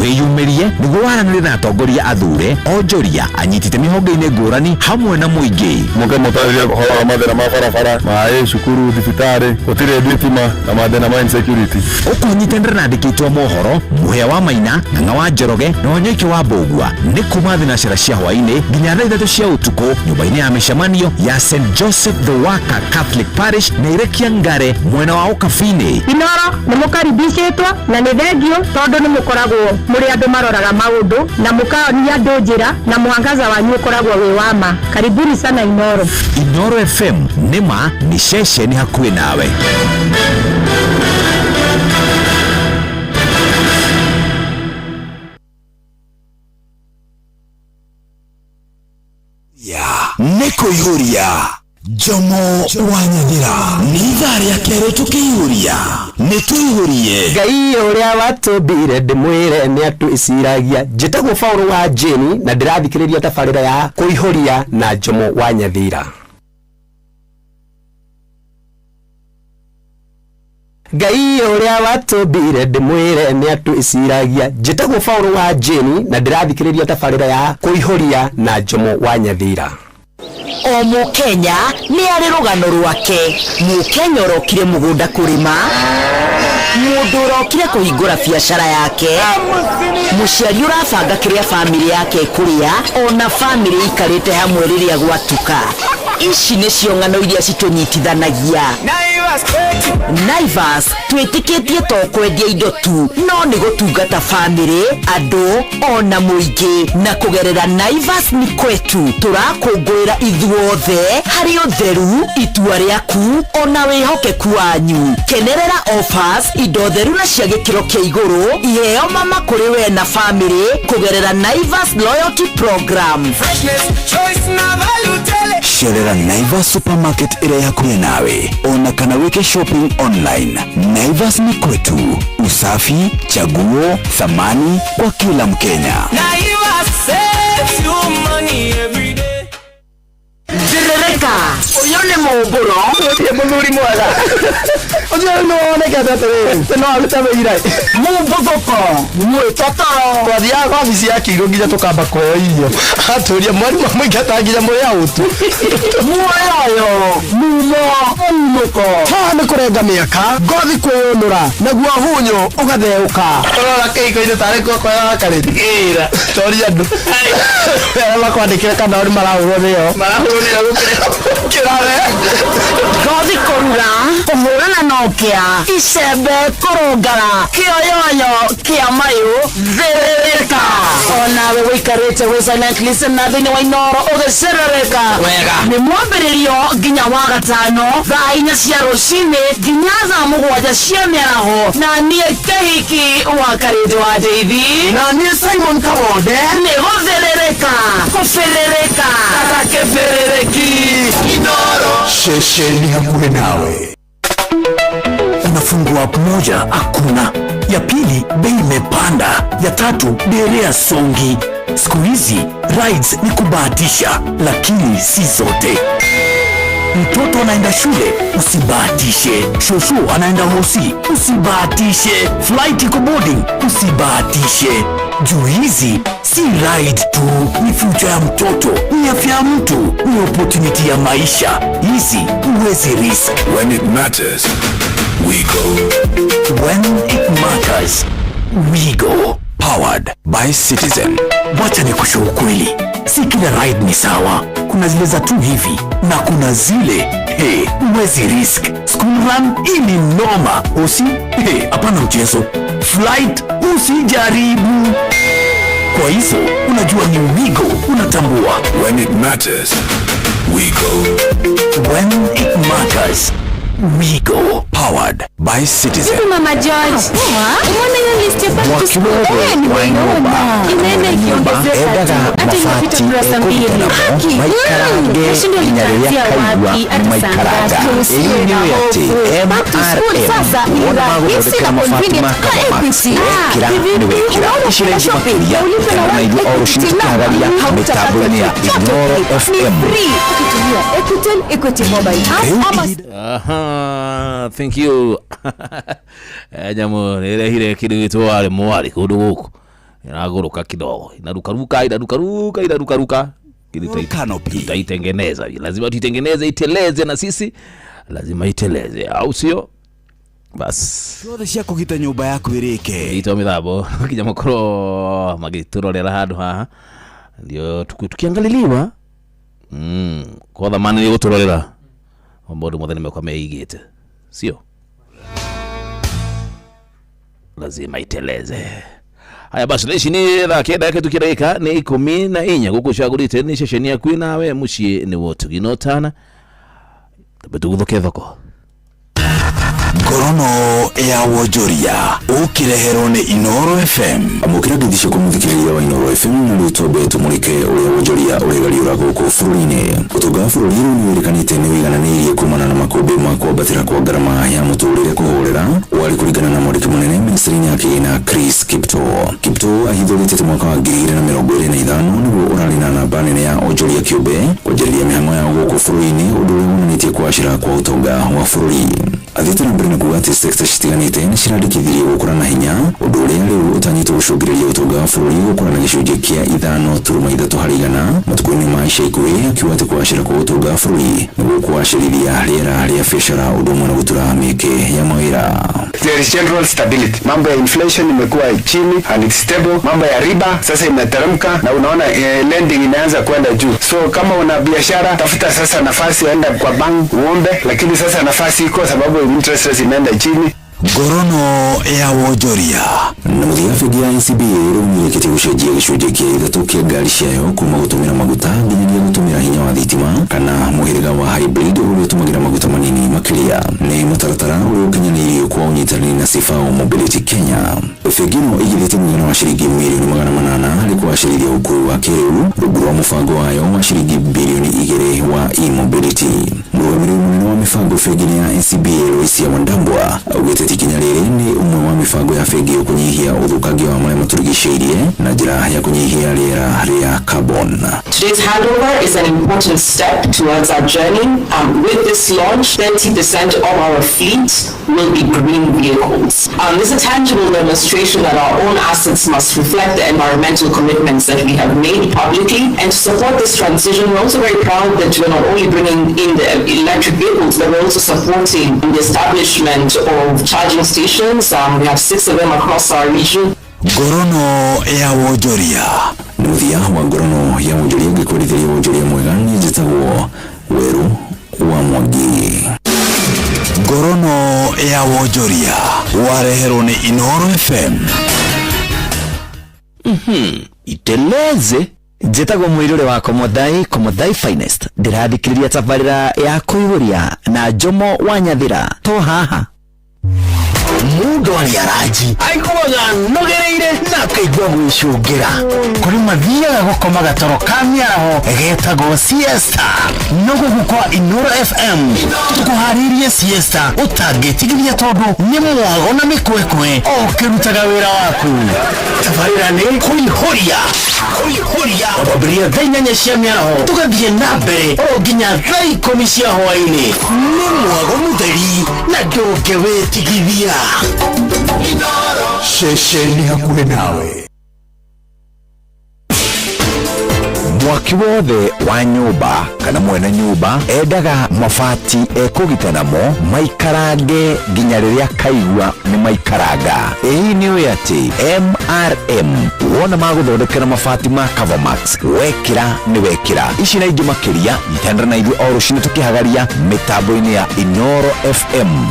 Wĩyumĩrie nĩguo waranĩrie na atongoria athure onjoria anyitĩte mĩhonge-inĩ ngũrani hamwe na mũingĩ. Mũke mũtarĩrie ũhoro wa mathĩna ma barabara, maĩ, cukuru, thibitarĩ, gũtirĩ thitima na mathĩna ma insecurity. Ũkũnyitanĩra na andĩki a mohoro Mũhĩa wa Maina, Ng'ang'a wa Njoroge na Wanyoike wa Mbũgua nĩ kuma thinacara cia hwaĩ-inĩ nginya thaa 3 cia ũtukũ nyũmba-inĩ ya mĩcemanio ya St Joseph the Worker Catholic Parish na ĩrĩ Kĩangare mwena wa Ũkabi-inĩ. Inoro nĩ mũkaribicĩtwo na nĩ thengio tondũ nĩ mũkoragwo mũrĩ andũ maroraga maũndũ na mũkaonia andũ njĩra na mwangaza wanyu ũkoragwo wĩ wa ma. Karibuni sana Inoro. Inoro FM nĩ ma nĩ ceceni hakuhĩ nawe. Nĩ kũihũria Jomo wa Nyathira nĩ ithaa rĩa kerĩ tũkĩihũria nĩ tũihũrie. Ngai ũrĩa watũmbire ndĩmwĩre nĩ atwĩciragia. Njĩtagwo Paul wa Jane na ndĩrathikĩrĩria tabarĩra ya kũihũria na Jomo wa Nyathira. Ngai ũrĩa watũmbire ndĩmwĩre nĩ atwĩciragia. Njĩtagwo Paul wa Jane na ndĩrathikĩrĩria tabarĩra ya kũihũria na Jomo wa Nyathira. O Mũkenya nĩ arĩ rũgano rwake. Mũkenya ũrokire mũgũnda kũrĩma, mũndũ ũrokire kũhingũra biacara yake, mũciari ũrabanga kĩrĩa bamĩrĩ yake ĩkũrĩa, ona bamĩrĩ ikarĩte hamwe rĩrĩa gwatuka. Ici nĩcio ng'ano iria citũnyitithanagia. Naivas twĩtĩkĩtie to kwendia indo tu no nĩ gũtungata bamĩrĩ, andũ ona mũingĩ, na kũgerera Naivas ni kwetu tũrakũngũĩra ithuothe harĩ ũtheru, itua rĩaku ona wĩhokeku wanyu. Kenerera offers, indo theru na cia gĩkĩro kĩa igũrũ, iheo mama kũrĩ we na bamĩrĩ kũgerera Naivas Loyalty Program. Freshness, choice na value tele. Cerera Naivas Supermarket ĩrĩa hakuhĩ nawe ona kana wĩke shopping online. Naivas ni kwetu, usafi, chaguo, thamani kwa kila Mkenya. Naivas saves you money every day. Ndirereka ũyũ nĩ mũmbũro ũcio mũthuri mwega ũcio nĩ wonekete atĩrĩrĩ no arute wĩira mũmbuthũko mwĩtotoro twathiaga wabici ya Kĩirũ nginya tũkamba kũheo irio atũria mwarimũ amũingata nginya mũrĩ aũtu muoyoyo mumo Mũnũko. Haha nĩ kũrenga mĩaka, ngothi kwĩyũnũra, naguo hunyũ ũgatheũka. Ũrora kĩhiko-inĩ tarĩ guoko yakarĩte. Ĩra. Toria andũ. Arĩa makwandĩkĩre kana o nĩ marahũrwo nĩyo. Marahũrwo nĩyo gũkĩra. Ngothi kũrura, kũhũrana na ũkĩa, icembe kũrũngara, kĩoyoyo kĩa mayũ, thĩrĩrĩka. Onawe wĩikarĩte wĩ silent listener thĩinĩ wa Inooro ũgĩcerereka. Wega. Nĩ mwambĩrĩrio nginya wa gatano thaa 4 cia rũcinĩ nginya thaa 7 cia mĩaraho, na niĩ Kĩhiki wa Karĩndũ wa Ndeithi, na niĩ Simon Kawonde, nĩ gũthĩrĩrĩka kũbĩrĩrĩka ta kĩbĩrĩrĩki. Inooro. Shesheni hakuhĩ nawe. Unafungua app moja hakuna, ya pili bei imepanda, ya tatu derea songi. Siku hizi rides ni kubahatisha, lakini si zote. Mtoto anaenda shule, usibahatishe. Shosho anaenda hosi, usibahatishe. Flight iko boarding, usibahatishe. Juu hizi si ride tu, ni future ya mtoto, ni afya ya mtu, ni opportunity ya maisha. Hizi huwezi risk. When it matters, we go. When it matters, we go. Powered by Citizen. Wacha nikushe ukweli, si kila ride ni sawa. Kuna zile za tu hivi na kuna zile hey, huwezi risk. School run hii ni noma. Usi hey, hapana mchezo. Flight usijaribu. Kwa hizo unajua ni wigo, unatambua. When it matters, we go. When it matters, we go. Powered by Citizen. Vipi Mama George? Poa. Umeona hiyo list ya back to school? Eh, nimeiona. Inaenda ikiongezeka tu. Hata imepita kurasa 2. Haki. Nashindwa nitaanzia wapi hata saa ngapi? Usiwe na hofu. Back to school sasa ni rahisi na convenient na Equity. Ah, hivi unaona Shilingi shopping makiria na ulipe na na One ithuĩ o Equity rũcinĩ namba. tũkĩhagaria Hautapata mĩtambo-inĩ ya chochote. Inooro Ni FM. free ukitumia Equitel Equity mobile app ama Aha, thank you. Nyamu nĩrehire kĩndũ gĩtwo warĩ mwarĩ kũndũ gũkũ inagũrũka kidogo, inarukaruka inarukaruka inarukaruka. Tutaitengeneza, lazima tuitengeneze iteleze, na sisi lazima iteleze, au sio? Bas ciothe cia kũgita nyũmba yaku ĩrĩke ito mĩthambo nginya makorwo magĩtũrorera handũ haha ndio tukiangaliliwa kwa thamani nĩ gũtũrorera maũndũ mothe nĩmekwa meigĩte, sio lazima iteleze. Haya basi, thaa ici nĩ thaa 9 kĩndũ kĩragĩka nĩ 14 gũkũ cagũrĩte nĩ ceceni yaku nawe mũciĩ nĩ wotugi no tana tambe tũgũthũke thoko. Ngorono ya wonjoria ũkĩreherwo nĩ Inooro FM. Amũkĩra ngeithi kũmũthikĩrĩria wa Inooro FM na rĩu twambe tũmũrĩke ũrĩa wonjoria ũrĩgariũra gũkũ bũrũri-inĩ. Ũtonga wa bũrũri rĩu nĩwĩrĩkanĩte nĩ ũigananĩirie kumana na makũmbĩ ma kwambatĩra kwa ngarama ya mũtũrĩre kũhorera warĩ kũringana na mwandĩki mũnene ministry-inĩ ya kĩgĩna Chris Kiptoo. Kiptoo ahithũrĩte atĩ mwaka wa 2025 nĩguo ũrarĩ na namba nene ya onjoria kĩũmbe kwanjĩrĩria mĩhang'o yao gũkũ bũrũri-inĩ, ũndũ ũrĩa wonanĩtie kũgacĩra kwa ũtonga wa bũrũri. Athiĩte na mbere na kuga atĩ sekta citiganĩte nĩ cirandĩkithirie gũkũra na hinya, ũndũ ũrĩa rĩu ũtanyĩtwo gũcũngĩrĩria ũtonga wa bũrũri gũkũra na gĩcunjĩ kĩa 5.3 harĩ igana matukũ-inĩ ma ica ikuhĩ, akiuga atĩ kũgacĩra kwa ũtonga wa bũrũri nĩguo kũgacĩrithia rĩera rĩa biacara ũndũ ũmwe na gũtura mĩeke ya mawĩra. There is general stability. Mambo ya inflation imekuwa chini and it's stable. Mambo ya riba sasa imeteremka na unaona lending imeanza kwenda juu. So kama una biashara tafuta sasa nafasi, enda kwa bank uombe, lakini sasa nafasi iko sababu interest rates imeenda chini. Ngorono ya wonjoria. Na mũthia bengi ya NCBA rĩu nĩĩrĩkĩtie gũcenjia gĩcunjĩ kĩa 3 kĩa ngari ciayo kuma gũtũmĩra maguta nginyagia gũtũmĩra hinya wa thitima kana mũhĩrĩga wa hybrid ũrĩa ũtũmagĩra maguta manini makĩria. Nĩ mũtaratara ũrĩa ũkinyanĩirio kwa ũnyitanĩri na Sifao Mobility Kenya. Bengi ĩno ĩigithĩtie mũigana wa ciringi mirioni 800 harĩ kũgacĩrithia ũkuui wa kĩrĩu rungu rwa mũbango wayo wa ciringi birioni 2 wa e-mobility. Mũrũgamĩrĩri mũnene wa mĩbango bengi-inĩ ya NCBA Loisia Wandambwa augĩte atĩ ikinya rĩrĩ nĩ ũmwe wa mĩbango ya bengi ĩyo kũnyihia ũthũkangia wa marĩa matũrigicĩirie na njĩra ya kũnyihia rĩera rĩa carbon. Today's handover is an important step towards our journey. With this launch, 30% 50% of our fleet will be green vehicles. This is a tangible demonstration that our own assets must reflect the environmental commitments that we have made publicly. And to support this transition, we're also very proud that we're not only bringing in the electric vehicles, but we're also supporting the establishment of charging stations. We have 6 of them across our region. Ngorono ya wonjoria. Mũthia wa ngorono ya wonjoria ngĩkũrithĩria wonjoria mwega niĩ njĩtagwo Weru wa Mwangi. Ngorono ya wonjoria wareherwo nĩ Inooro FM. Iteleze. Njĩtagwo mũirũrĩ wa Komothai, Komothai Finest. Ndĩrathikĩrĩria tabarĩra ya kũihũria na Jomo wa Nyathira to haha. Mundu arĩ aranji aiguaga anogereire na akaigua gwĩcũngĩra. Kũrĩ mathiaga gũkoma gatoro ka mĩaraho getagwo siesta. No gũkũ kwa Inooro FM tũkũharĩirie siesta ũtangĩtigithia tondũ nĩ mwago na mĩkwekwe o ũkĩrutaga wĩra waku. Tabarĩra nĩ kũihũria kũihũria kwambĩrĩria thaa 8 cia mĩaraho tũgathiĩ na mbere o nginya thaa 10 cia hwaĩ-inĩ. Nĩ mwago mũtheri na ndũngĩwĩtigithia. Ceceni hakuhĩ nawe. Mwaki wothe wa nyũmba kana mwene nyũmba endaga mabati ekũgita namo maikarange nginya rĩrĩa kaigua nĩ maikaranga. Ĩĩ nĩ ũĩ atĩ MRM wona magũthondekera mabati ma Covermax wekĩra nĩ wekĩra. Ici na ingĩ makĩria nyitanĩra na ithuĩ o rũcinĩ tũkĩhagaria mĩtambo-inĩ ya Inooro FM.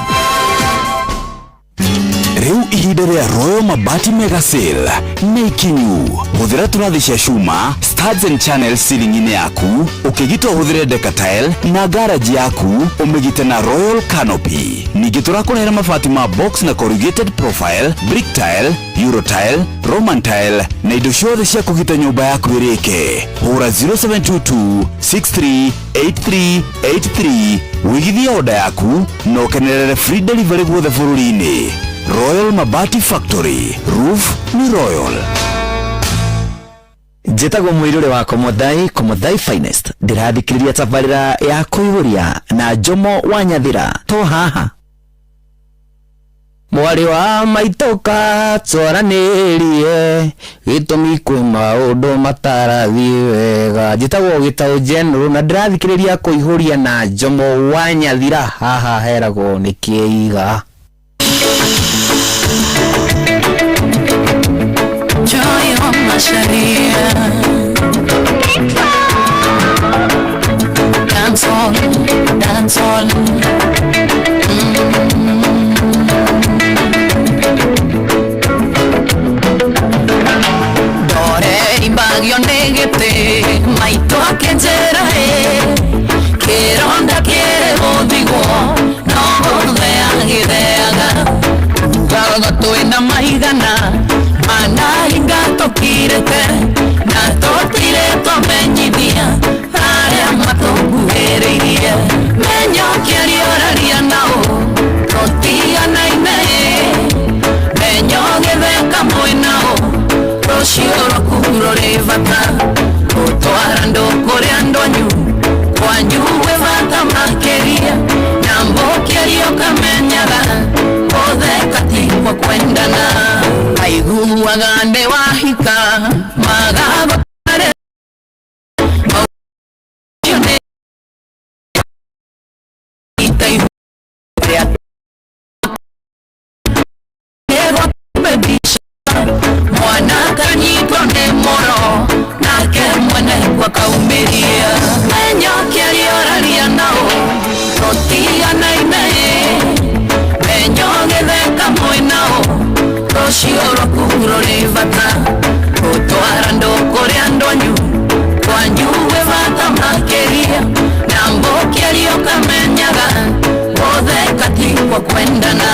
Rĩu ihinda rĩa Royal Mabati Mega Sale nĩ ikinyu. Hũthĩra tũrathi cia cuma, studs and channels ceiling-inĩ yaku, ũkĩgita ũhũthĩre deca tile na garage yaku ũmĩgite na Royal Canopy. Ningĩ tũrakũrehera mabati ma box na corrugated profile, brick tile, euro tile, roman tile na indo ciothe cia kũgita nyũmba yaku ĩrĩke. Hũra 0722 638383 wĩigithie oda yaku na ũkenerere free delivery guothe bũrũri-inĩ. Royal Mabati Factory. Roof ni Royal. Njĩtagwo mũirũrĩ wa Komothai, Komothai Finest. Ndĩrathikĩrĩria tabarĩra ya kũihũria na Jomo wa Nyathira to haha. Mwarĩ wa maitũka twaranĩrie gĩtũmi kwĩ maũndũ matarathiĩ wega. Njĩtagwo Gĩtaũ General na ndĩrathikĩrĩria kũihũria na Jomo wa Nyathira haha heragwo nĩ kĩiga. Joy on Masharia. Dance all, dance all. Dore ibagio negete, maito akenjera he. Kironda kiere gothigo, no gothe agĩtheaga. Ugaga twĩna maigana, manahinga tũkirĩte, na tũtirĩ twamenyithia arĩa matũkuhĩrĩirie. Menya ũkĩaria ũraria nao, tũtiganaine. Menya ũgĩtheka mwĩ nao, rũciũ rwaku rũrĩ bata. Gũtwara andũ kũrĩ andũ anyu, kwanyu gwĩ bata makĩria. Na mbũkĩaria ũkamenyaga, gũtheka ti kwa kwendana. Aiguaga nĩ wahika, magagũtware maũndũ nĩ mwana kanyitwo nĩ mũro, nake mwene gwakaumĩria. Menya ũkĩaria ũraria nao, tũtiganaine. Menya ũgĩtheka mwĩ nao, rũciũ rwaku rũrĩ bata. Gũtwara andũ kũrĩ andũ anyu, kwanyu gwĩ bata makĩria. Na mbũkĩaria ũkamenyaga, gũtheka ti kwa kwendana.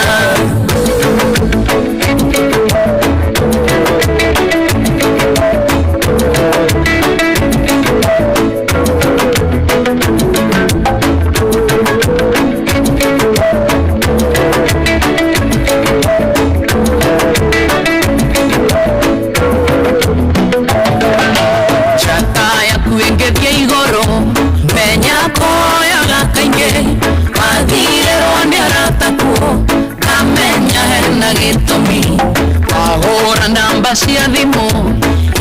Njata yaku ĩngĩthiĩ igũrũ, menya koyaga kaingĩ. Wathire rwa Gĩtũmi wahũra namba cia thimũ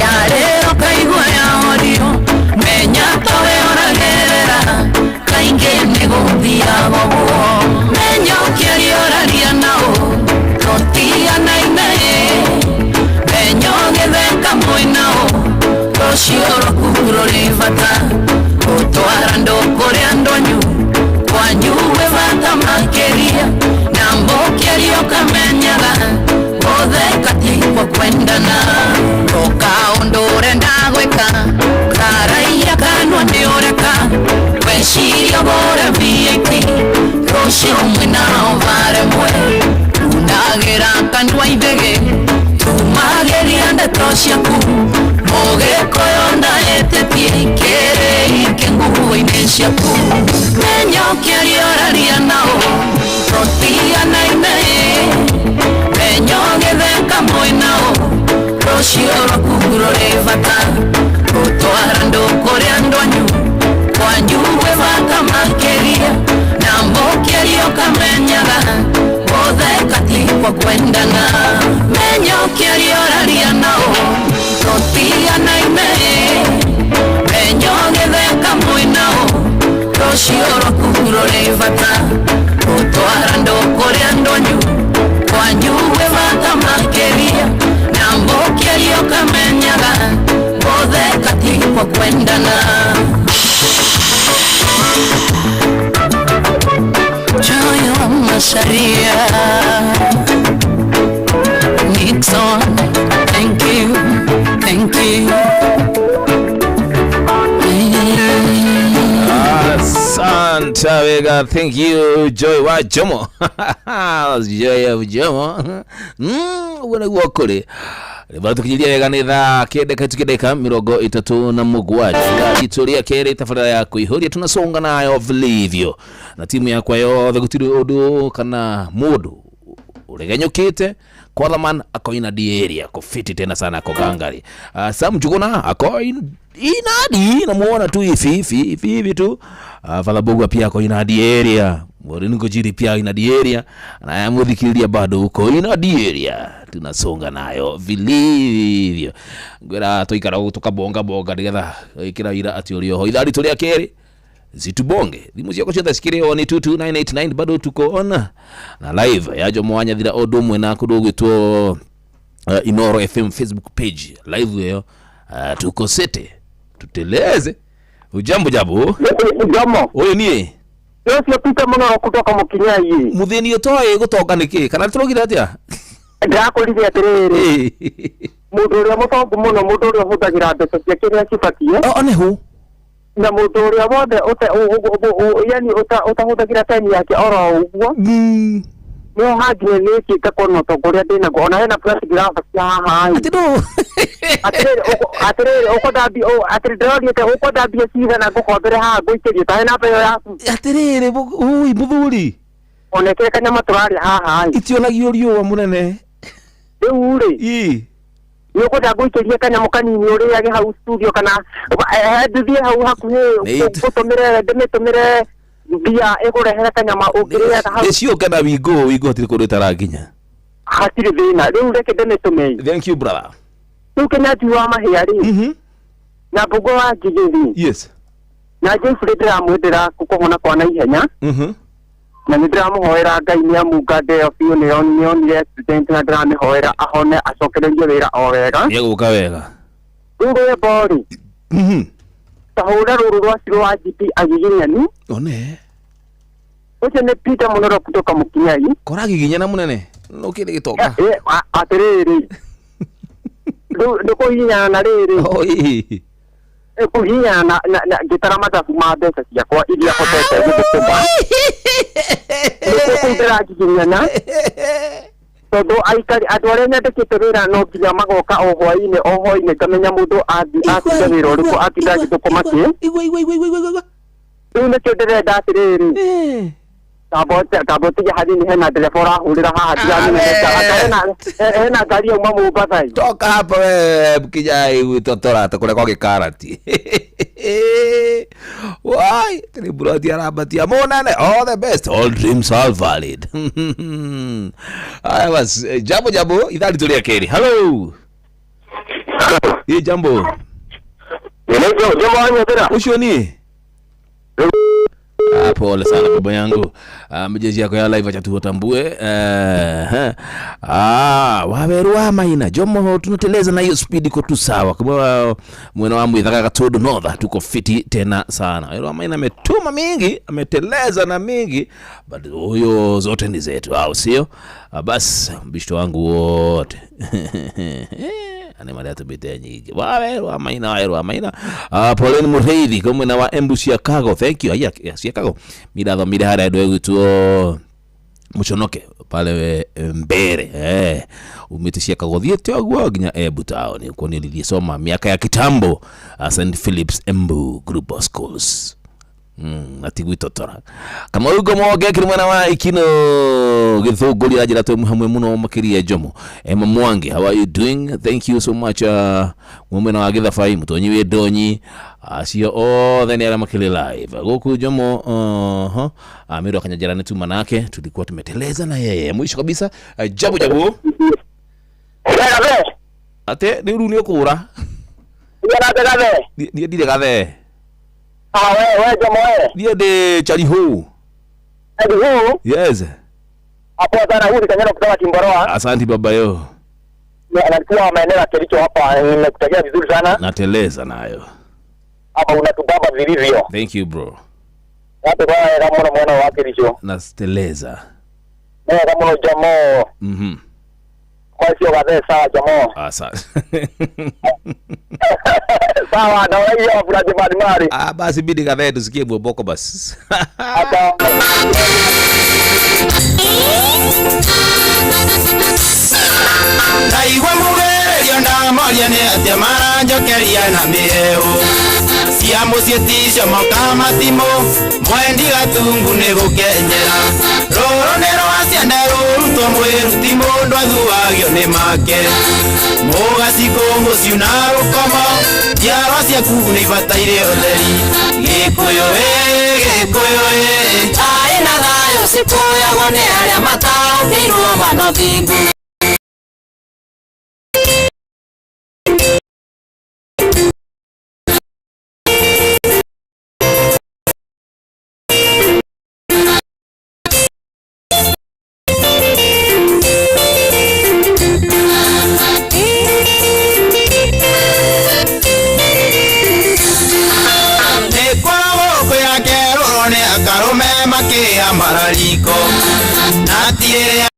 yarĩro kaigua yahorio menya tawe ũragerera kaingĩ nĩ gũthiaga ũguo menya ũkĩaria ũraria nao tũtiganaine menya ũgĩtheka mwĩ nao rũciũ rwaku rũrĩ bata gũtwara andũ kũrĩ andũ anyu kwanyu gwĩ bata makĩria na mbũkĩaria ũkamenyaga gũtheka ti kwa kwendana ũka ũndũ ũrenda gwĩka karaia kanua nĩ ũreka weciria ũgũre VAT rũciũ mwĩnao baremwe unagĩra kanua ithĩgĩ tumagĩria ndeto ciaku mũgĩkũyũ ndaĩtĩtie kĩrĩike nguo-inĩ ciaku menya ũkĩaria ũraria nao tũtiganaine menya ũgĩtheka mwĩ nao rũciũ rwaku rũrĩ bata gũtwara andũ kũrĩ andũ anyu kwanyu gwĩ bata makĩria na mbũkĩaria ũkamenyaga gũtheka ti kwa kwendana menya ũkĩaria ũraria nao tũtiganaine menya ũgĩtheka mwĩ nao rũciũ rwaku rũrĩ bata gũtwara andũ kũrĩ andũ anyu kwanyu gwĩ bata makĩria na mbũkĩaria ũkamenyaga gũtheka ti kwa kwendana. Joy wa Macharia Nixon, thank you, thank you. Asante wega, thank you Joy wa Jomo. Joy of Jomo. Ũguo nĩguo kũrĩ. Batukinyĩria wega nĩ thaa kenda kaitukia dakika 37 itu rĩa kerĩ tabarĩra ya kũihũria tunasonga nayo vilivyo na timu yakwa yothe gũtirĩ ũndũ kana mũndũ uregenyukite Kwathaman ako inadi area kufiti tena sana ako gangari. Sam Njuguna ako inadi namuona tu hivi hivi hivi hivi tu. Father Bogwa pia ako inadi area. Maureen Ngojiri pia inadi area na muthikiriria bado huko inadi area tunasonga nayo vilivyo ngwira tuikara tukabonga bonga nigetha ikira ira ati uri oho ithari turia keri zitubonge thimu ciakwa ciothe cikiri on 22989 bado tuko on na live ya Jomo wa Nyathira o ndũ ũmwe na kũndũ gwĩtwo Inoro FM Facebook page live ĩyo tuko sete tuteleze ujambo jabo Jomo ũyũ niĩ Yosia Peter Mũnoro kutoka Mũkinyai muthĩni ũtoĩ gũtonga nĩkĩ kana tũraugire atĩa ndĩrakũrire atĩrĩrĩ mũndũ ũrĩa mũtongu mũno mũndũ ũrĩa ũhũthagĩra mbeca ciake ũrĩa cibatiĩ o nĩhu na mũndũ ũrĩa wothe yani ũtahũthagĩra time yake oro ũguo nĩho hanginya nĩkĩ ngakorwo na ũtonga ũrĩa ndĩnaguo ona hena plastiki cia haha ĩ atĩrĩrĩ ũkwenda atĩrĩ ndĩrorĩte ũkwenda mbia cigana ngũkombere haha ngũikĩrie ta he namba ĩyo yaku atĩrĩrĩ ui mũthuri ona ĩkĩrĩ kanyama tũrarĩa haha ĩ itionagio riũa mũnene rĩu rĩ nĩ ũkwenda ngũikĩrie kanyamũ kanini ũrĩage hau studio kana ndithiĩ hau hakuhĩ ngũtũmĩre ndĩmĩtũmĩre mbia ĩkũrehere kanyama ũngĩrĩaga hau nĩciũke na wingo wingo hatirĩ kũndũ ĩtarakinya hatirĩ thĩna rĩu reke ndĩmĩtũme thank you brother rĩu Kĩnyanjui wa Mahĩa rĩ na Mbũgũ wa Ngigĩ rĩ yes na Jeffrey ndĩramwendera kũhona kwa naihenya na nĩ ndĩramũhoera Ngai nĩ amunga ndeo biũ nĩonire accident na ndĩramĩhoera ahone acokererie wĩra o wega nĩegũka wega rĩu rwĩmbo rĩ ta hũra rũrũ rwa Ciro wa GP agiginyani one ũcio nĩ Peter Mũnoro kutoka Mũkinyai koragiginyana mũnene nũkĩrĩ gĩtonga atĩrĩrĩ rĩu nĩ kũhihinyana na rĩrĩ kũhihinyana na ngĩtara mathabu ma mbeca ciakwa iria hotete gũthũkũma nĩkuo kũu ndĩragiginyana tondũ aikari andũ arĩa nyandĩkĩte wĩra no nginya magoka o hwaĩ-inĩ o hwaĩ-inĩ ngamenya mũndũ atinda wĩra ũrĩkũ atinda agĩthũkũma kĩ rĩu nĩkĩo ndĩrenda atĩrĩrĩ Kamba ũtige hanini hena ndereba ũrahũrĩra haha ndigamenyete hena ngari yauma Mombasa. Toka hapa we mkinyai gwitotora kũrĩa kwa gĩkarati. Wai, tiri arambatia monane, all the best, all dreams are valid. Haya basi, jambo jambo, idhaa ritũ rĩa kerĩ. Hello. Ĩ jambo. Ũcio ni? Ah, pole sana baba yangu. Ah, mjezi yako ya live acha tuwatambue. Ah, waweru wa maina Jomo tunateleza na hiyo speed iko tu sawa. Kwa mwena wa mwithaka Gatundu North tuko fiti tena sana. Waweru wa maina ametuma mingi, ameteleza na mingi, but huyo zote ni zetu au sio? Ah, bas mbishto wangu wote. Ane maria tubite nyingi. Waweru wa maina, waweru wa maina. Ah, Pauline Mureithi kwa mwena wa Embu Chicago. Thank you. Aya, Chicago. Mira thomire haria andu egwitwo Muchonoke pale mbere umite Chicago thiete ũguo nginya Embu town uko nilithie soma miaka ya kitambo, St Philip's Embu Group of Schools. Ati gwitotora kama ugo moge kiri mwena wa ikino githunguri njira twe hamwe muno makiria Jomo. Emma Mwangi, how are you doing? Thank you so much. Mwena wa githabai mutonyi wi ndonyi acio othe ni aria makiri live guku Jomo. Amiru akanyanjara ni tuma nake tulikuwa tumeteleza na yeye mwisho kabisa. Jambo jambo ate ni ru ni ukura ni ndire gathe. Ah, we Jomo we. Niĩ ndĩ Charihu. Charihu? Yes. Hapo sana huyu Kanyana kutoka Kimboroa. Asante baba yo. Anakuwa maeneo ya Kericho hapa, nimekutakia vizuri sana. Nateleza nayo. Hapa unatubamba vilivyo. Thank you bro. Hapo kwa kama mwana wa Kericho. Nateleza. Na kama Jomo. Kwa hiyo gathe sawa Jomo. Asante. Sawa na wewe furahi mali mali. Ah, basi bidi gathe tusikie boboko basi. Hata Ndaigua mugerio ndamoria nĩ atĩa maranjokeria na mĩhehu cia mũciĩ ticio moka matimũ mwendi gatungu nĩ gũkenyera rũrũ nĩ rwa ciana rũrutwo mwĩruti mũndũ athuagio nĩ make mũgacikũngũ ciuna rũkomo njiarwa ciaku nĩ ibataire ũtheri Gĩkũyũ ĩ Gĩkũyũ ĩ Thayũ na thayũ cikũyagwo nĩ arĩa mataũkĩirwo manothingu. Marariko na tirere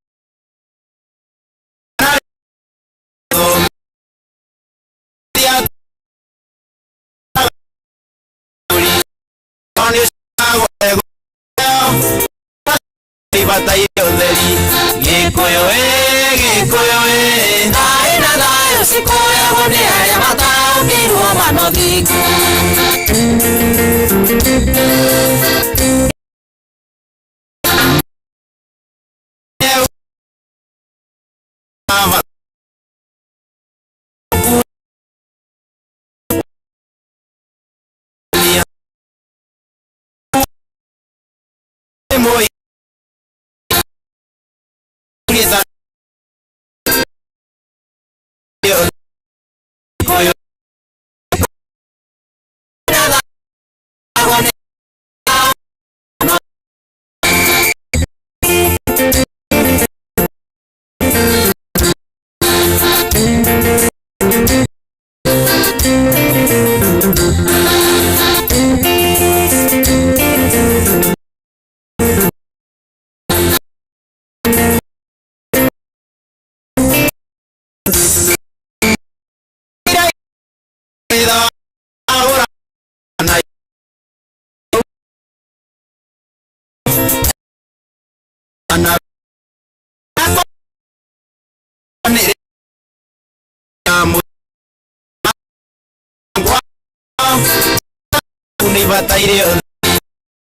Gĩkũyũ ĩ Gĩkũyũ ĩ Thayũ na thayũ cikũyagwo nĩ arĩa mataũkĩirwo manothingu.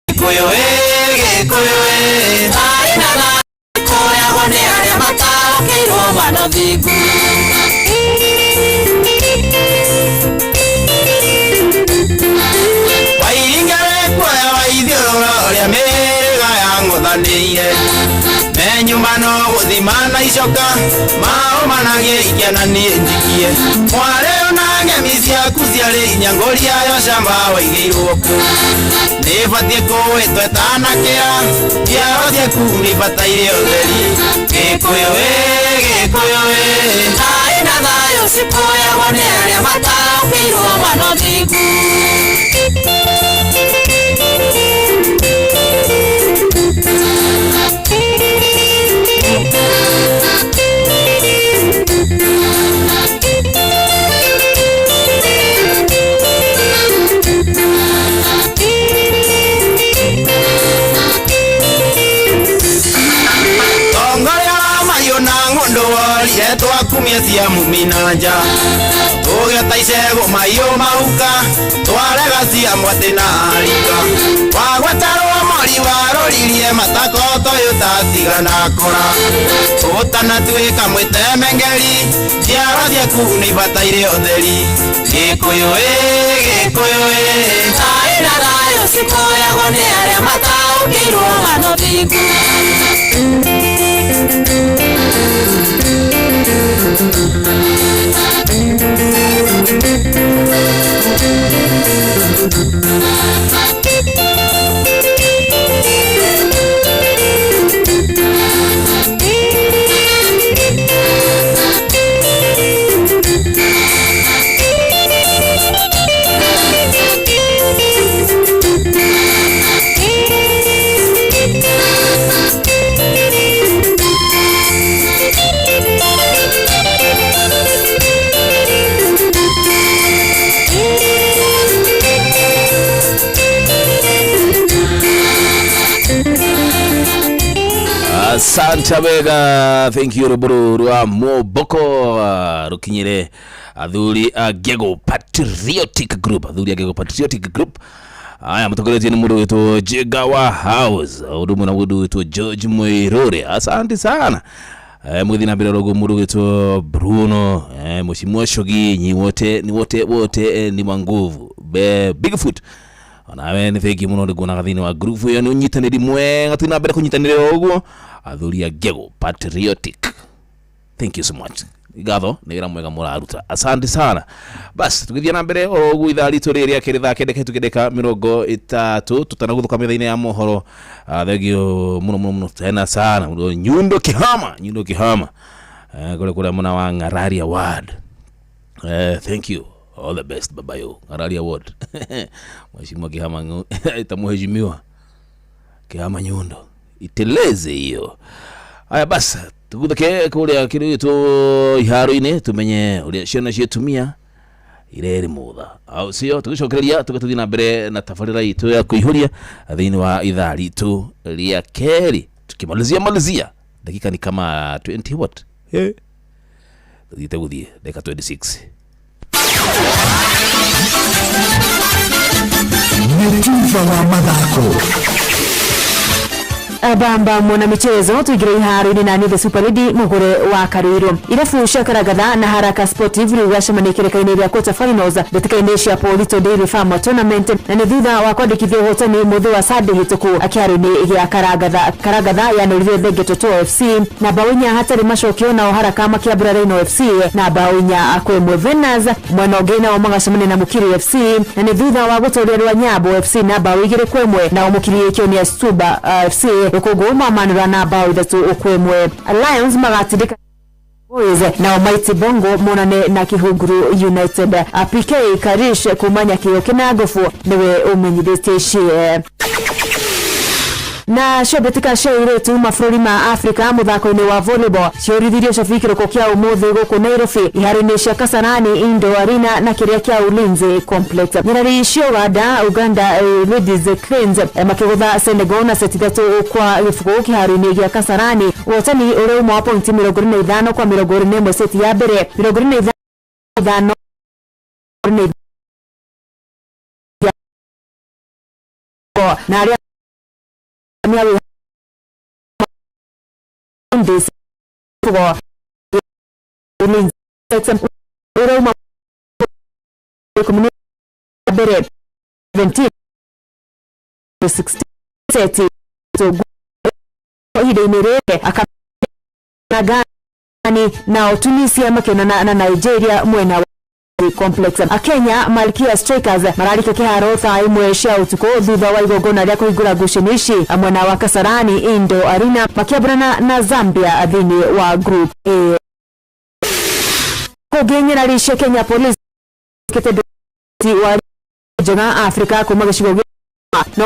Gĩkũyũ ĩ Gĩkũyũ ĩ. ma no thingu. Wairingere kuoya waithiũrũra ũrĩa mĩhĩrĩga yang'ũthanĩire menyuma no gũthima na icoka maũmanagie ikia na niĩ njikie mwarĩ ona ng'emi ciaku ciarĩ inya ngũria yo camba waigĩirwo kũ nĩbatiĩ kũwĩtwo ĩtanakĩra njiaro ciaku nĩbataire ũtheri Gĩkũyũ ĩ Gĩkũyũ ĩ. Thayũ na thayũ cikuoyagwo nĩ arĩa mataũkĩirwo ma no thingu. Tongoria wa mahiũ na ng'ũndũ worire twakumia cia mumi na nja tũgeta icegũ mahiũ mahuka twarega cia mwatĩ na arika wagwetarwo mori warũririe matako toyũ tatigana kora ũtanatuĩka mwĩtemengeri njiaro ciaku nĩibataire ũtheri Gĩkũyũ ĩ Gĩkũyũ ĩ. Thayũ na thayũ cikuoyagwo nĩ arĩa mataũkĩirwo ma no thingu. Asante wega, thank you ruburu rwa moboko rukinyire athuri a Gego Patriotic Group, athuri a Gego Patriotic Group. Aya mutongoretie ni mundu witwo Jigawa House, undu mwe na mundu witwo George Mwirure. Asante sana. Mugithi na mbere rogo mundu witwo Bruno, Mheshimiwa Shogi, nyi wote ni wote wote ni wa nguvu. Bigfoot. Onawe nĩ thengi mũno nĩguonaga thĩinĩ wa group ĩyo nĩ ũnyitanĩri mwega tũthiĩ na mbere kũnyitanĩra ũguo athuri a Gego Patriotic. Thank you so much. Ngatho nĩ wĩra mwega mũraruta. Asante sana. Bas tũgĩthiĩ na mbere o ũguo ithaa ritũ rĩrĩ rĩa kerĩ thaa kenda kĩhĩtũke ndagĩka 30 tũtanagũthũka metha-inĩ ya mohoro. Thengio mũno mũno mũno tena sana mũno Nyundo Kihama, Nyundo Kihama. Kũrĩa kũrĩa mwena wa Ng'araria Ward. Thank you. All the best babayo. Ng'araria Ward. Mheshimiwa Kihama itamuheshimiwa Kihama Nyundo. Iteleze hiyo. Haya basi tugutheke kuria kiritu iharo-inĩ tumenye uria ciana cietumia ireri mutha au sio tugicokereria tugatuthi na mbere na tabarĩra itũ ya kuihuria thĩinĩ wa ithaa ritũ rĩa kerĩ tukimalizia malizia dakika ni kama 20 what tuthiĩte gũthiĩ dakika 26. Nĩ tuva wa mathako. Bamba mwana michezo tuigire iharo-inĩ na ni the Super Lady mugure wa Karuiru irabu cia Karagatha na Haraka Sportive rĩu gacemania kĩrĩka-inĩ gĩa quarter finals mbĩtĩka-inĩ cia Polito Dairy Farm Tournament na nĩ thutha wa kwandĩkithia ũhotani mũthĩ wa Sunday hĩtũku kĩharo-inĩ gĩa Karagatha. Karagatha yanũrire Thenge Toto FC na bao 4 hatarĩ macokio nao Haraka makĩambũra Rhino FC na bao 4-1. Venus mwena ũngĩ nao magacemania na Mukiri FC na nĩ thutha wa gũtooria Rwanyambo FC na bao 2-1 nao Mukiri ĩkĩonia Stuba FC rũkũngũ mamanũra na bao 3-1. Lions magatindĩka Boys nao Mighty Bongo monane na Kihunguru United. PK Karish kuma Nyakĩo Kĩnangobu nĩwe ũmenyithĩtie ici. Na cio mbĩtĩka cia airĩtu mabũrũri ma Afrika mũthako-inĩ wa volleyball ciũrithirio cabi kĩroko kĩa ũmũthĩ gũkũ Nairobi iharo-inĩ cia Kasarani Indoor Arena na kĩrĩa kĩa Ulinzi Complex. Nyarari cia Uganda, Uganda Ladies Cranes makĩgũtha Senegal na seti 3-0 kĩharo-inĩ gĩa Kasarani. Ũhotani ũrĩa uma wa pointi 25 kwa 21 seti ya mbere 25 na arĩa Ulinzi urauma 10 mbere 17 16 seti ihinda-inĩ rĩrĩ akana nao Tunisia makĩonana na Nigeria mwena wa complex. Akenya Malkia Strikers mararika kĩharo thaa 1 cia ũtukũ thutha wa igongona rĩa kũhingũra ngucanio ici mwena wa Kasarani Indo Arena, makĩambũrana na Zambia thĩinĩ wa Group A. Kũngĩ, nyarari cia Kenya Police kĩte wa njega Afrika kuma gĩcigo gĩa no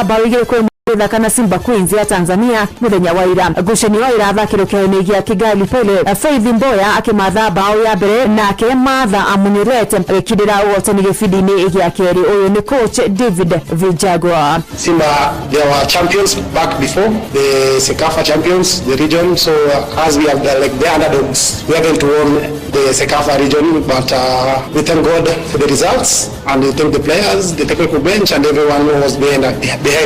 bao 2-1 gĩthaka na Simba Queens ya Tanzania mũthenya wa ira. Ngucanio irathakĩrwo kĩharo-inĩ gĩa Kigali Pele, Faith Mboya akĩmatha bao ya mbere, nake Martha Amunyurete agĩkindĩra ũhotani gĩbindi-inĩ gĩa kerĩ. Ũyũ nĩ coach David Vijagua. Simba, they were champions back before, the CECAFA champions, the region. So as we are like the underdogs, we haven't won the CECAFA region, but we thank God for the results, and we thank the players, the technical bench, and everyone who was behind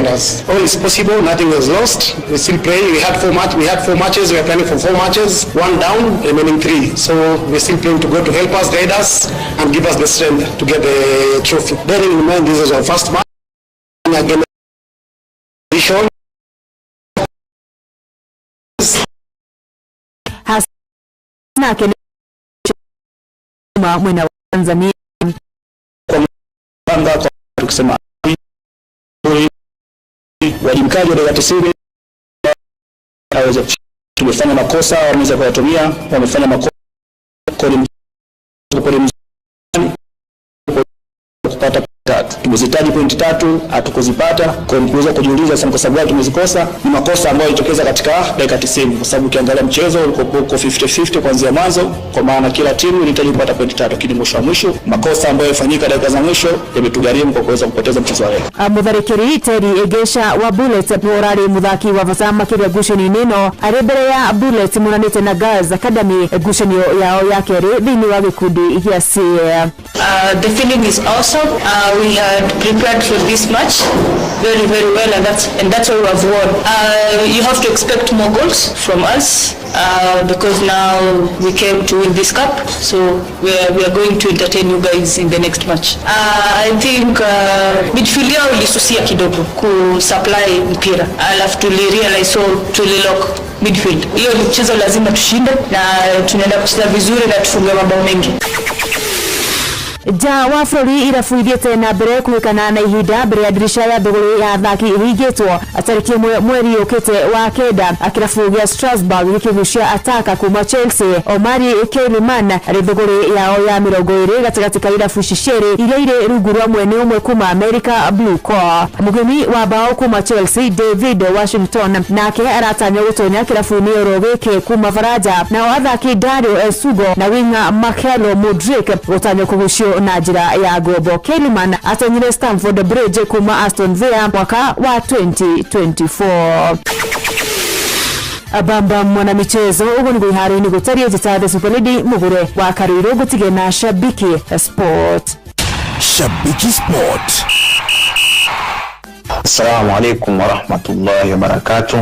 us. All is possible, nothing is lost. We still play. We had four matches. We are planning for four matches, one down, remaining three. So we're still praying to God to help us, guide us, and give us the strength to get the trophy. Bearing in mind this is our first match again. Vision. Nake mwena wa Tanzania. Panga kwa tukisema wajibikaji wa dakika 90 aweze, tumefanya makosa, wameweza kuyatumia, wamefanya makosa kodi kupata tatu. Tumezihitaji pointi tatu, hatukuzipata. Kwa hiyo kuweza kujiuliza sasa kwa sababu gani tumezikosa, ni makosa ambayo yalitokeza katika dakika 90, kwa sababu ukiangalia mchezo ulikuwa uko 50-50 kuanzia mwanzo, kwa maana kila timu ilihitaji kupata pointi tatu, lakini mwisho wa mwisho makosa ambayo yalifanyika dakika za mwisho yametugharimu kwa kuweza kupoteza mchezo wa leo. Mũtharĩkĩri Terry Egesha wa Bullets nĩwe ũrarĩ mũthaki wa bata makĩria ngucanio-inĩ ĩno, arĩ mbere ya Bullets monanĩte na Girls Academy ngucanio yao ya kerĩ thĩinĩ wa gĩkundi gĩa C. The feeling is awesome. We had prepared for this match very, very well, and that's why we have won. You have to expect more goals from us because now we came to win this cup, so we are going to entertain you guys in the next match. I think midfield yao ilisusia kidogo ku supply mpira, alafu tuli realize, so tulilock midfield. Hiyo ni mchezo lazima tushinde, na tunaenda kucheza vizuri na tufunge mabao mengi. Nja wa bũrũri, irabu ithiĩte na mbere kũhĩkana na ihinda mbere ya ndirisha ya thũgũrĩ ya athaki ĩhingĩtwo tarĩki 1 mweri ũkĩte wa kenda. Kĩrabu gĩa Strasbourg gĩkĩgucia ataka kuma Chelsea Omari Kellyman arĩ thũgũrĩ yao ya 20 gatagatĩ ka irabu ici cierĩ iria irĩ rungu rwa mwene ũmwe kuma America, Blue Core. Mũgĩmi wa bao kuma Chelsea David Washington nake aratanywo gũtonya kĩrabu-inĩ oro gĩkĩ kuma Faranja, nao athaki Dario Esugo na winga Michaelo Mudrik gũtanywo kũgucio na njĩra ya ngombo. Kellyman atonyire Stamford Bridge kuma Aston Villa mwaka wa 2024. Bamba mwana michezo, ũguo nĩguo iharo-inĩ gũtariĩ. Njĩta the Super Lady mũgũre wa Karũirũ, ngũtige na Shabiki Sport. Shabiki Sport. Assalamu alaikum warahmatullahi wabarakatuh.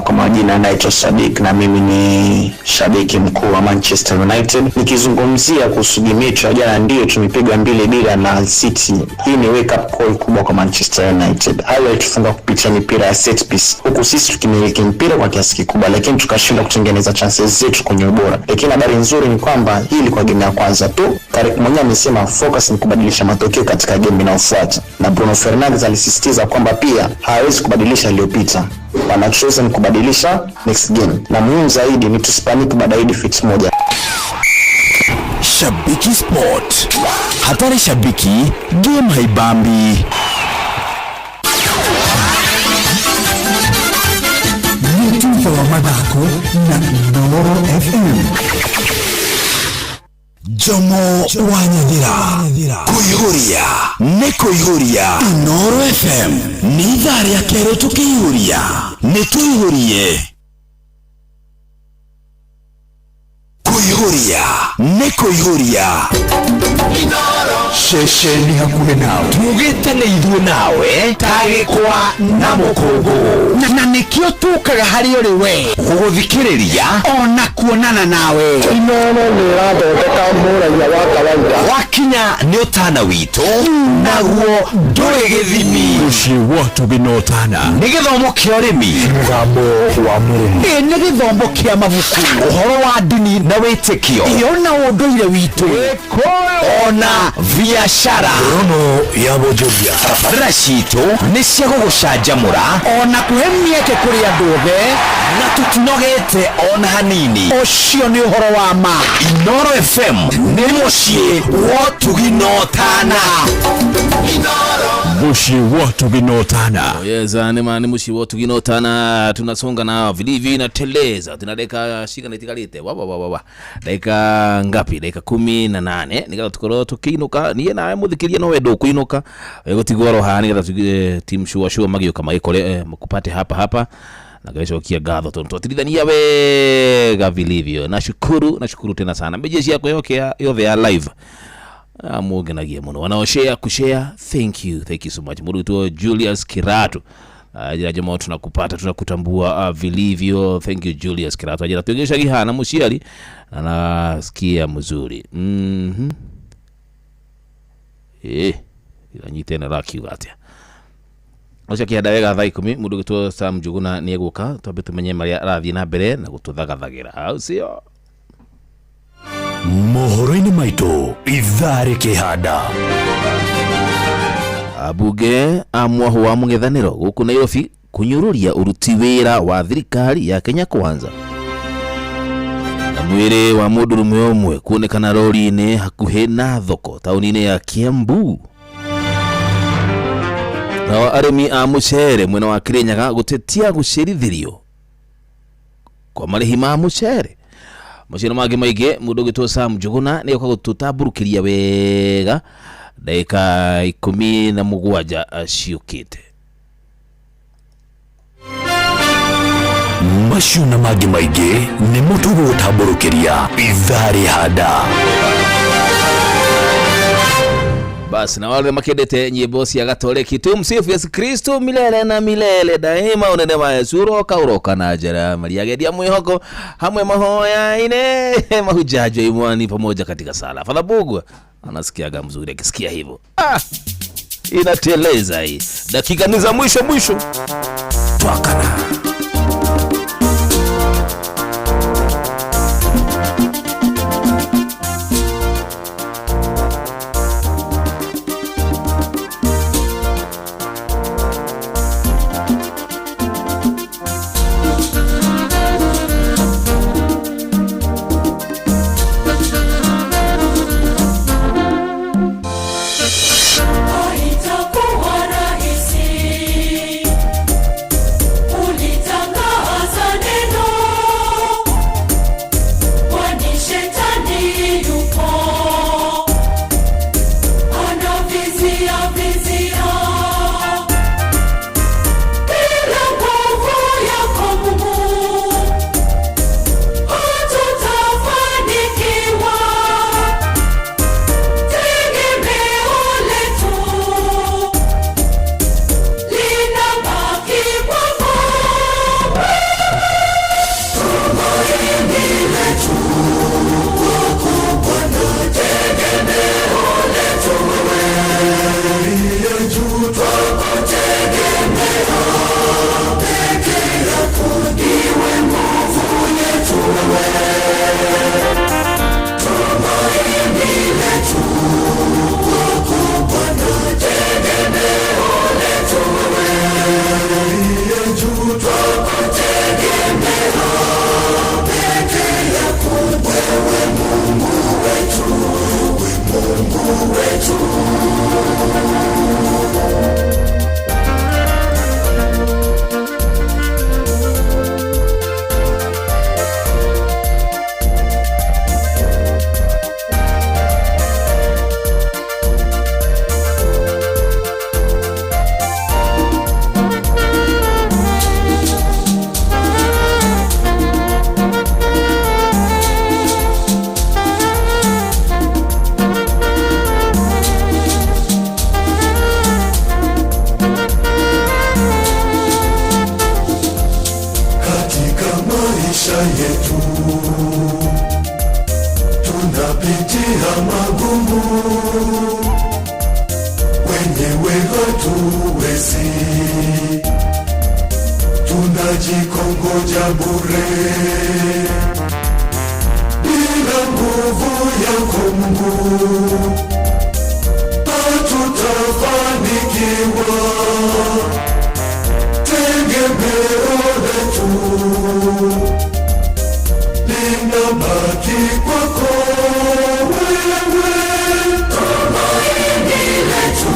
Kwa majina naitwa Sadik na mimi ni shabiki mkuu wa Manchester United. Nikizungumzia kuhusu game yetu ya jana, ndiyo tumepiga 2-0 na Hull City. Hii ni wake up call kubwa kwa Manchester United. Hull walitufunga kupitia mipira ya set piece, huku sisi tukimiliki mpira kwa kiasi kikubwa, lakini tukashindwa kutengeneza chances zetu kwenye ubora. Lakini habari nzuri ni kwamba hii ilikuwa game ya kwanza tu. Carrick mwenyewe amesema focus ni kubadilisha matokeo katika game inayofuata, na Bruno Fernandes alisisitiza kwamba pia hawezi kubadilisha iliyopita, wanachoweza ni kubadilisha next game, na muhimu zaidi ni tusipanic baada ya hii defeat moja. Shabiki Sport. Hatari shabiki, game haibambi. Nĩ thutha wa mathako na Inooro FM. Jomo wa Nyathira, kũihũria nĩ kũihũria. Inooro FM nĩ ithaa rĩa kerĩ tũkĩihũria, nĩ tũihũrie. Kũihũria nĩ kũihũria. Inooro. Ceceni hakuhĩ nawe tugĩte nĩ ithuĩ nawe ta gĩkwa na mũkũngũ na nĩkĩo tũkaga harĩ ũrĩ we gũgũthikĩrĩria ona kuonana nawe. Inooro nĩ ĩrathondeka mũraia wa kawaida. Wakinya nĩ ũtana witũ naguo ndũrĩ gĩthimi. Mũciĩ wa ũtugi na ũtana. Nĩ gĩthomo kĩa ũrĩmi, mũgambo wa mũrĩmi, ĩ nĩ gĩthomo kĩa mabuku, ũhoro wa ndini na wĩtĩkio, ĩ ona ũndũire witũ, ona biacara. Rono ya Bonjoria. Tabarĩra citũ nĩ cia gũgũcanjamũra ona kũhe mĩeke kũrĩ andũ othe, na tũtinogete ona hanini. Ũcio nĩ ũhoro wa ma. Inooro FM nĩ mũciĩ wa ũtugi na ũtana. Mũciĩ wa ũtugi na ũtana. Yes, nĩ mũciĩ wa ũtugi na ũtana. Tunasonga na vilivyo inateleza. Tuna dakika cigana itigarĩte? Wa wa wa wa wa. Dakika ngapi? Dakika 18 nĩgetha tũkorwo tũkĩinũka. Niĩ nawe mũthikĩria no wendo ũkũinũka gũtigwo ro haha nĩgetha team shua shua magĩũka magĩkore makupate hapa hapa na ngĩcokia ngatho tondũ twatirithania wega vilivyo. Nashukuru, nashukuru tena sana mbeje ciakwa yothe ya live mungenagia muno wanaoshare kushare, thank you, thank you so much. Mũrutwo Julius Kiratu ajira jamaa, tunakupata tunakutambua vilivyo. Thank you Julius Kiratu. Ajira tugesha gihana muciari na nasikia mzuri. Iranyite na rakiuga atia ucio kĩhanda wega thaa 10 mũndũ ũgĩtwo Sam Njuguna nĩ egũka twambe tũmenye marĩa arathiĩ na mbere na gũtũthagathagira au sio. Mohoro-inĩ maitũ ithaa rĩkĩhanda. Abunge a mwahu wa mũng'ethanĩro gũkũ Nairobi kũnyũrũria ũruti wĩra wa thirikari ya Kenya Kwanza. Na mwĩrĩ wa mũndũrũme ũmwe kuonekana rori-inĩ hakuhĩ na thoko taũni-inĩ ya Kiambu. Nao arĩmi a mũcere mwena wa Kirinyaga gũtetia gũcerithĩrio kwa marĩhi ma mũcere. Macio mangĩ maingĩ mũndũ ũgĩtwo Sam Njuguna nĩ oka gũtũtambũrũkĩria wega dakika 17 ciũkĩte. Macio na mangĩ maingĩ nĩmo tũgũgũtambũrũkĩria ithaa rĩhanda. Basi na wale makendete nyimbo cia Gatoliki, tumsifu Yesu Kristo milele na milele daima, unene wa Yesu uroka uroka na njera Maria gedia mwihoko hamwe mahoya-inĩ mahujaji imani pamoja katika sala. Father Bugwa anasikiaga mzuri akisikia hivyo. Inateleza hii. Dakika ni za mwisho mwisho. Twakana. Haitakuwa rahisi. Ulita Maisha yetu tunapitia magumu, wenyewe hatuwezi, tunajikongoja bure bila nguvu yako Mungu hatutafanikiwa. Tegemeo letu linabaki kwako wewe, tumaini letu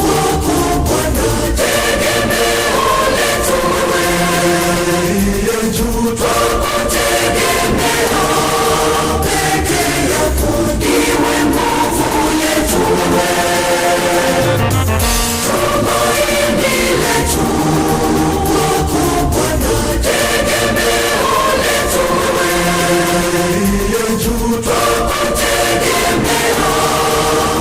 kwako Bwana, tegemeo letu wewe, uliye juu twakutegemea, peke yako ndiwe nguvu yetu wewe, tumaini letu kwako Bwana, tegemeo letu wewe, uliye juu twakutegemea,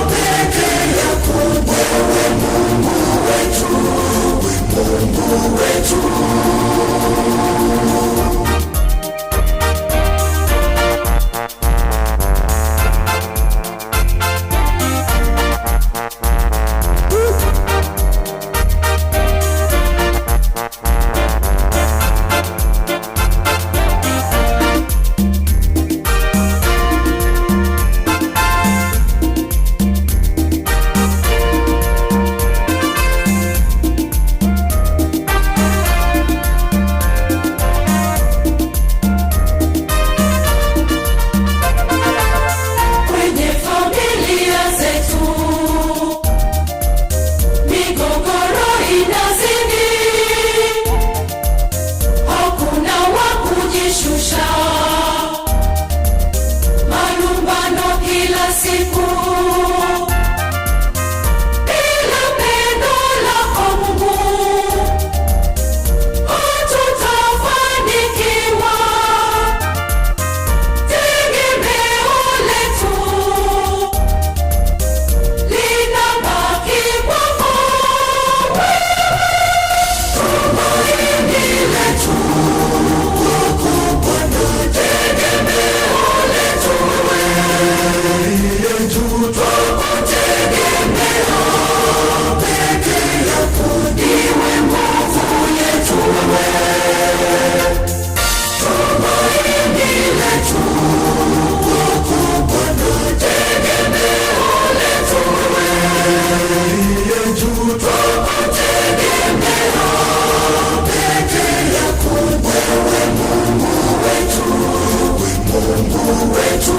peke yako wewe Mungu wetu, Mungu wetu. Kwenye familia zetu migogoro inazidi, hakuna wa kujishusha, malumbano kila siku. Bila pendo lako Mungu hatutafanikiwa. Tegemeo letu linabaki kwako wewe, tumaini letu kwako Bwana, tegemeo letu wewe, uliye juu twakutegemea, peke yako ndiwe nguvu yetu wewe, tumaini letu kwako Bwana, tegemeo letu wewe, uliye juu twakutegemea, peke yako wewe Mungu wetu, Mungu wetu.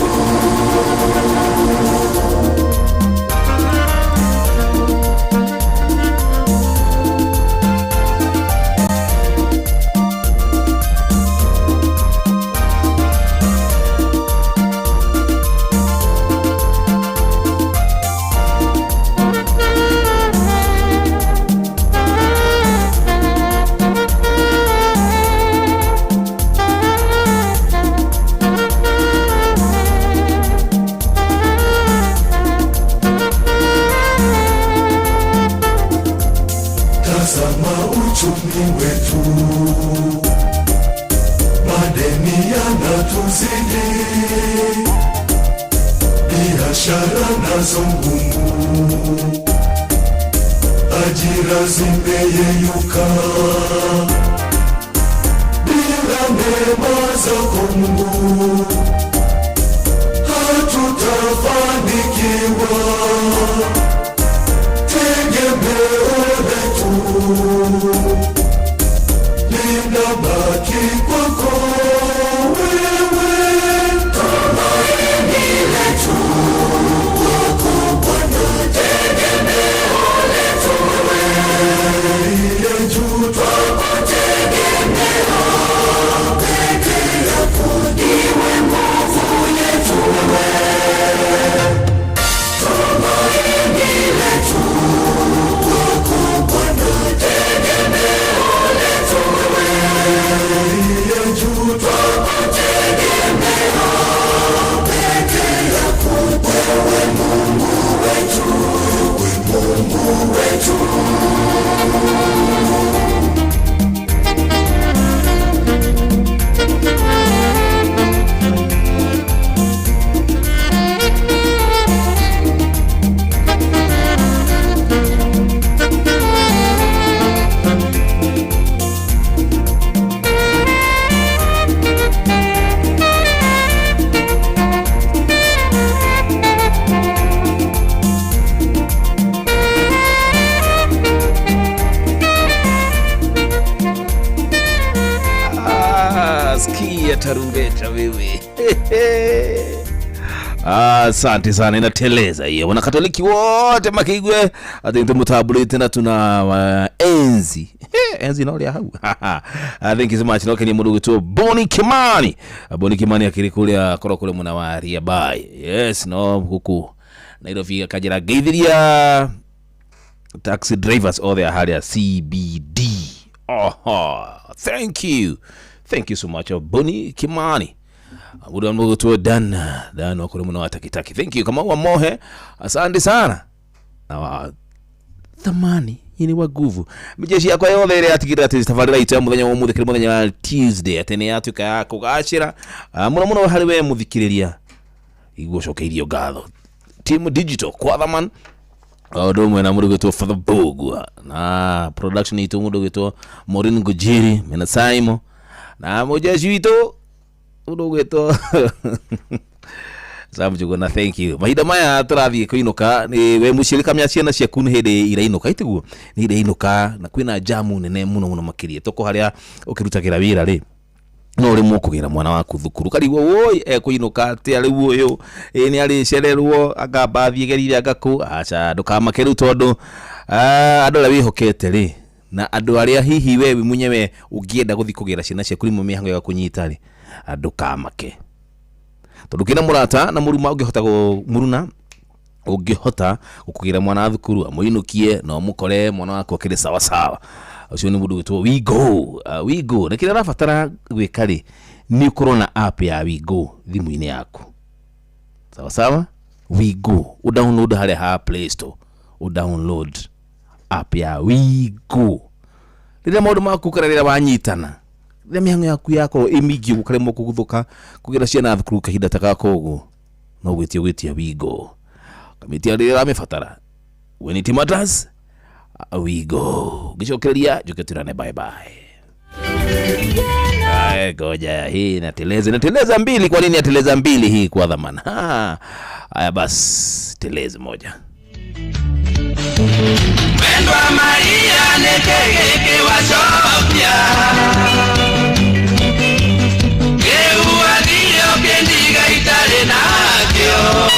Tazama uchumi wetu, madeni yanatuzidi, biashara nazo ngumu, ajira zimeyeyuka. Bila neema zako Mungu hatutafanikiwa. Tegemeo letu linabaki kwako wewe, tumaini letu kwako Bwana, tegemeo letu wewe, uliye juu twakutegemea, peke yako ndiwe Sikia tarumbeta wewe. Asante sana, inateleza hiyo. Wanakatoliki wote makigwe ati tumutambulite na tuna enzi enzi no ria hau. Thank you so much. No kenya mundu gwitwo Boni Kimani. Boni Kimani akiri kuria korokore muna wa Riabai. Yes, no huku Nairobi akajira geithiria taxi drivers all their haria CBD. Oho, thank you. Thank you so much, Boni Kimani. Mudu mugutwo Dan Dan wakuri muno watakitaki. Thank you kama wa mohe. Asante sana. Na wa thamani yini wa nguvu. Mijeshi yakwa yothe ire atigirira ati tabarira itu ya muthenya wa umuthi kiri muthenya wa Tuesday ati ni yatuika ya kugacira. Muno muno hari we muthikiriria. Igucokeirio ngatho. Team Digital kwa thaman. Odo mwena mundu gwitwo Father Bogwa na production itu mundu gwitwo Maureen Ngujiri mena Saimo na mujeshi witu mundu gwitwo Sam Jugona. Thank you. Mahinda maya turathie kuinuka ni we mucirika mya ciana ciaku ni hindi irainuka itiguo ni hindi inuka na kwina jamu nene muno muno makiria toko haria ukirutagira wira ri no ri mukugira mwana waku thukuru karigwo woi ekuinuka atia riu uyu ni aricererwo akamba thie gerire angaku acha ndukamake riu tondu andu aria wihokete ri na andu aria hihi we mwenyewe ungienda guthi kugira ciana ciaku rimwe mihango ya kunyita ri ndukamake tondu kina murata na muruma ungihota muruna ungihota gukugira mwana thukuru amuinukie na umukore mwana waku akiri sawa sawa. Ucio ni mundu gwitwo Wigo. Wigo na kira rabatara gwika ri ni ukorwo na app ya Wigo thimu-ini yaku sawa sawa. Wigo u download haria ha Play Store, u download app ya Wigo riria maundu maku kana riria wanyitana riria mihango yaku yakorwo ĩ mĩingĩ ũguo ũkaremwo kũguthũka kũgĩra ciana thukuru kahinda ta gaka ũguo no gwĩtia gwĩtia Wigo kamĩtia rĩrĩa ũramĩbatara. When it matters, Wigo. Gicokereria njuke turane bye bye. Ay, goja hii nateleza nateleza mbili. Kwa nini ateleza mbili hii kwa dhamana? Haya basi teleza moja. Mwendwa Maria nekegeke wachopia Keuwa dio kendiga itale nakyo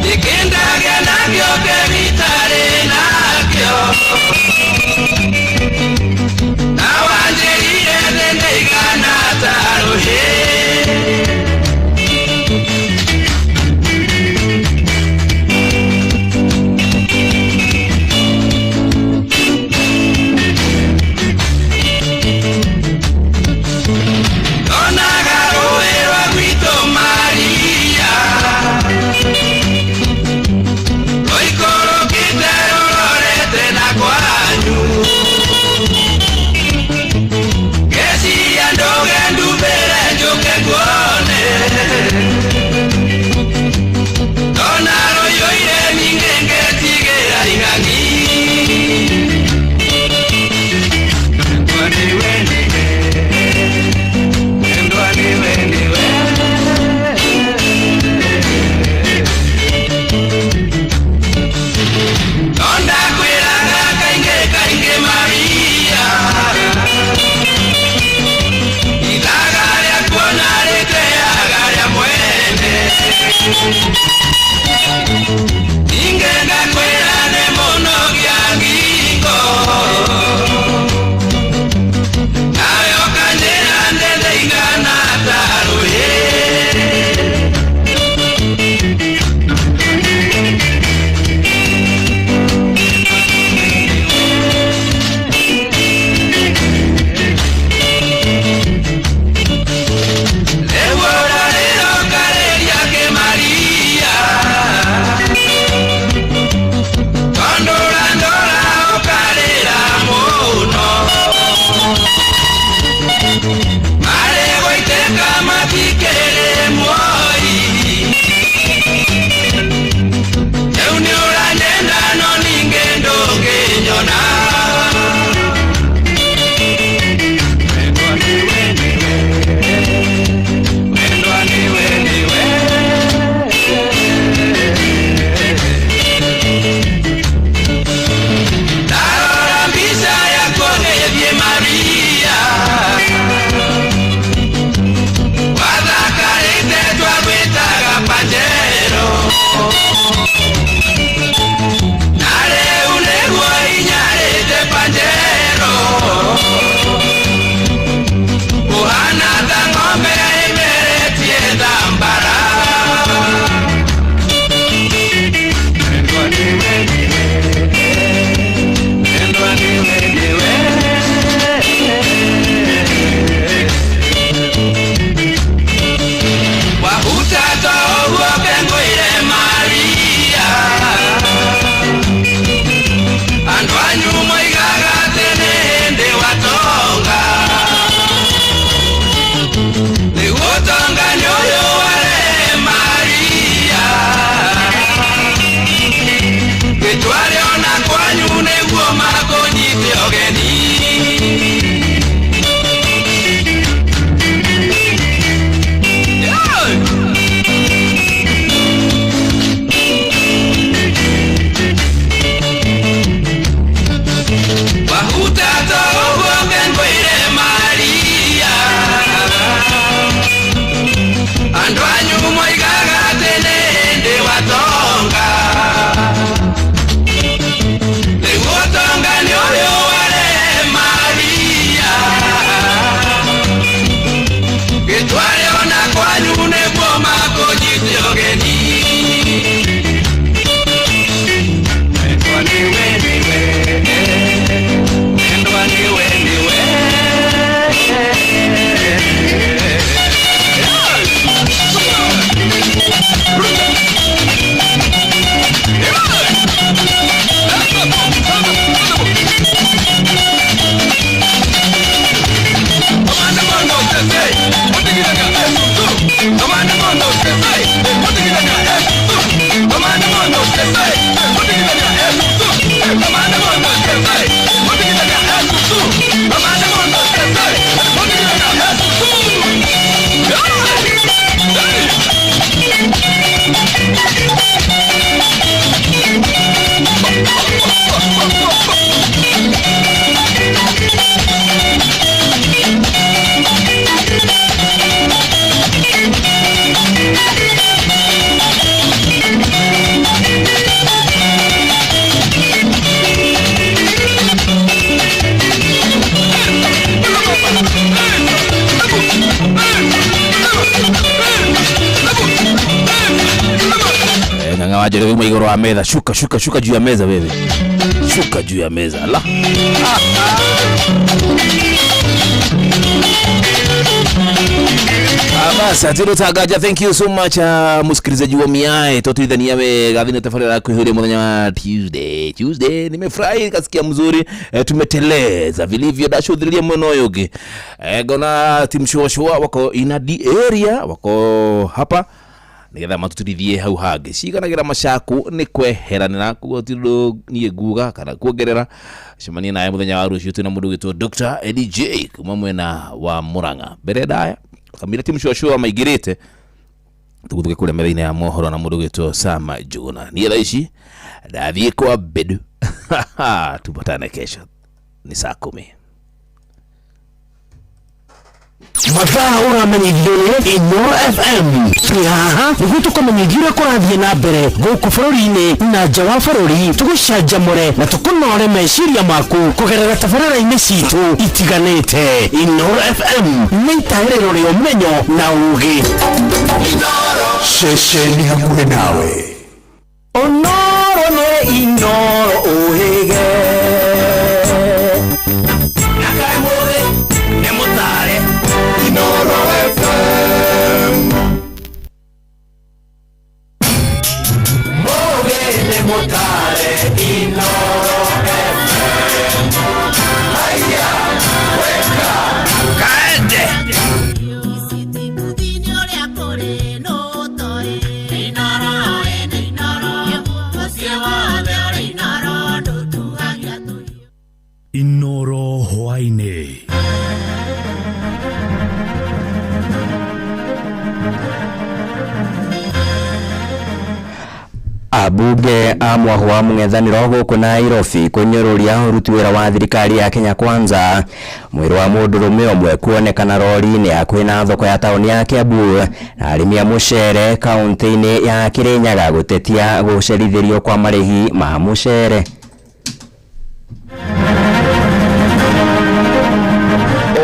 Nikendaga nakyo kebitale nakyo Nawanjelire nendeiga nataruhe. Maria. Njoroge uma igũrũ wa metha. Shuka, shuka, shuka juu ya meza wewe. Shuka juu ya meza. La. Basi atiro tagaja, thank you so much, msikilizaji wa miae totithania wega thina tabarĩra kwĩhũria mũthenya wa Tuesday. Tuesday nimefurahi kasikia mzuri, tumeteleza vilivyo ndacũthĩrĩria mwena ũyũ ũngĩ, ngona team shua wako ina the area wako hapa nigetha matuturithie hau hangĩ ciganagira macaku nĩ kweheranĩra koguo ti ũndũ niĩ nguga kana kuongerera. Cemania naye mũthenya wa rũciũ twĩna mũndũ ũgĩtwo Dr. Eddie J kuma mwena wa Murang'a. Mbere ndaya kamira timu shua maingĩrĩte tũgũthuke kũrĩa metha-inĩ ya mohoro na mũndũ ũgĩtwo Sama Njuguna. Niĩ thaa ici ndathiĩ kwa Bedu. Tupatane kesho ni saa 10. Mathaa ũramenyithio nĩ Inooro FM. Twĩ haha nĩguo tũkũmenyithie ũrĩa kũrathiĩ na mbere gũkũ bũrũri-inĩ na nja wa bũrũri, tũgũcanjamũre na tũkũnore meciria maku kũgerera tabarĩra-inĩ citũ itiganĩte. Inooro FM nĩ itaĩrĩro rĩa ũmenyo na ũũgĩ. Ceceni hakuhĩ nawe. Ũnoro nĩ Inooro ũhĩge. Inooro FM. Mũgĩ nĩ mũtare Inooro FM. Haya, weka kaende. Inooro hwaĩ-inĩ. Ambunge a mwahu wa mũng'ethanĩro gũkũ Nairobi kũnyũrũria ũruti wĩra wa thirikari ya Kenya Kwanza. Mwĩrĩ wa mũndũrũme ũmwe kuonekana rori-inĩ hakuhĩ na thoko ya taũni ya Kiambu, na arĩmi a mũcere kaũntĩ-inĩ ya Kirinyaga gũtetia gũcerithĩrio kwa marĩhi ma mũcere.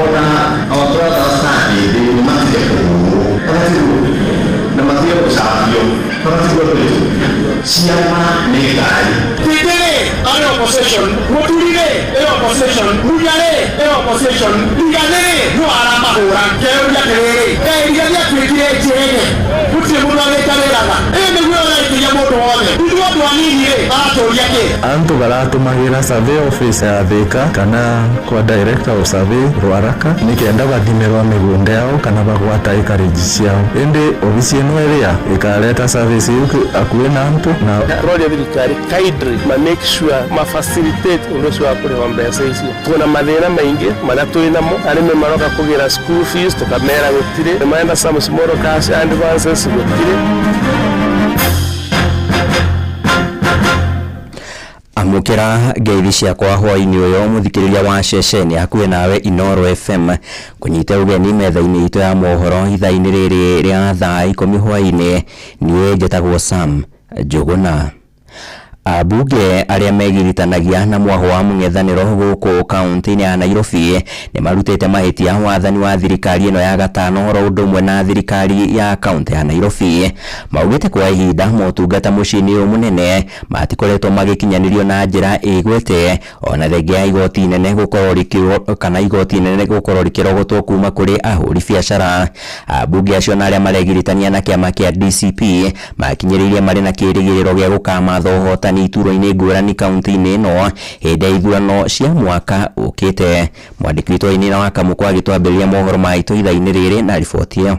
Ona our brothers started, matige kũhũrwo na matige gũcambio, matigwo ciama nĩ Ngai. Tindĩrĩ arĩ opposition, Mũturi-rĩ ĩ opposition, Munya-rĩ ĩ opposition, Rigathĩ-rĩ no aramahũra. Ngeyũria atĩrĩrĩ, kaĩ Rigathĩ atuĩkire njĩrĩge? Gũtirĩ mũndũ agĩtarĩraga. Ĩ nĩguo ũraikĩria mũndũ wothe. Ithuĩ andũ anini-rĩ, aratũria kĩ? Antu baratumagĩra survey office ya Thika kana kwa director of survey Ruaraka nikenda bathimirwa mĩgũnda yao kana bagwata acreage ciao, ĩndĩ obici ĩno ĩrĩa ĩkareta service iu akuĩ na antu na role ya thirikari kindly ma make sure ma facilitate ũndũ ũcio wa kũrĩhwo mbeca icio. Tuona mathĩna maingĩ marĩa twĩ namo, arĩmi maroka kũgĩra school fees tũkamera gũtirĩ, marenda some small cash advances gũtirĩ. Amũkĩra ngeithi ciakwa hwaĩ-inĩ ũyũ mũthikĩrĩria wa ceceni hakuhĩ nawe Inooro FM kũnyita ũgeni metha-inĩ itũ ya mohoro ithaa-inĩ rĩrĩ rĩa thaa 10 hwaĩ-inĩ. Niĩ njĩtagwo Sam Njuguna. Ambunge arĩa megiritanagia na mwaho wa mũng'ethanĩro gũkũ kaũntĩ-inĩ ya Nairobi nĩ marutĩte mahĩtia wathani wa thirikari ĩno ya gatano oro ũndũ ũmwe na thirikari ya kaũntĩ ya Nairobi. Maugĩte kwa ihinda motungata mũciĩ-inĩ ũyũ mũnene matikoretwo magĩkinyanĩrio na njĩra ĩgwete, ona thengia ya igoti inene gũkorwo rĩkĩrwo kana igoti inene gũkorwo rĩkĩrogotwo kuma kũrĩ ahũri biacara. Ambunge acio na arĩa maregiritania na kĩama kĩa DCP makinyĩrĩirie marĩ na kĩrĩgĩrĩro gĩa gũkamatha ũhotani iturwa-inĩ ngũrani kaũntĩ-inĩ ĩno hĩndĩ ya ithurano cia mwaka ũkĩte. Mwandĩki witũ Wainĩra wa Kamũkũ agĩtwambĩrĩria mohoro maitũ ithaa-inĩ rĩrĩ na riboti ĩyo.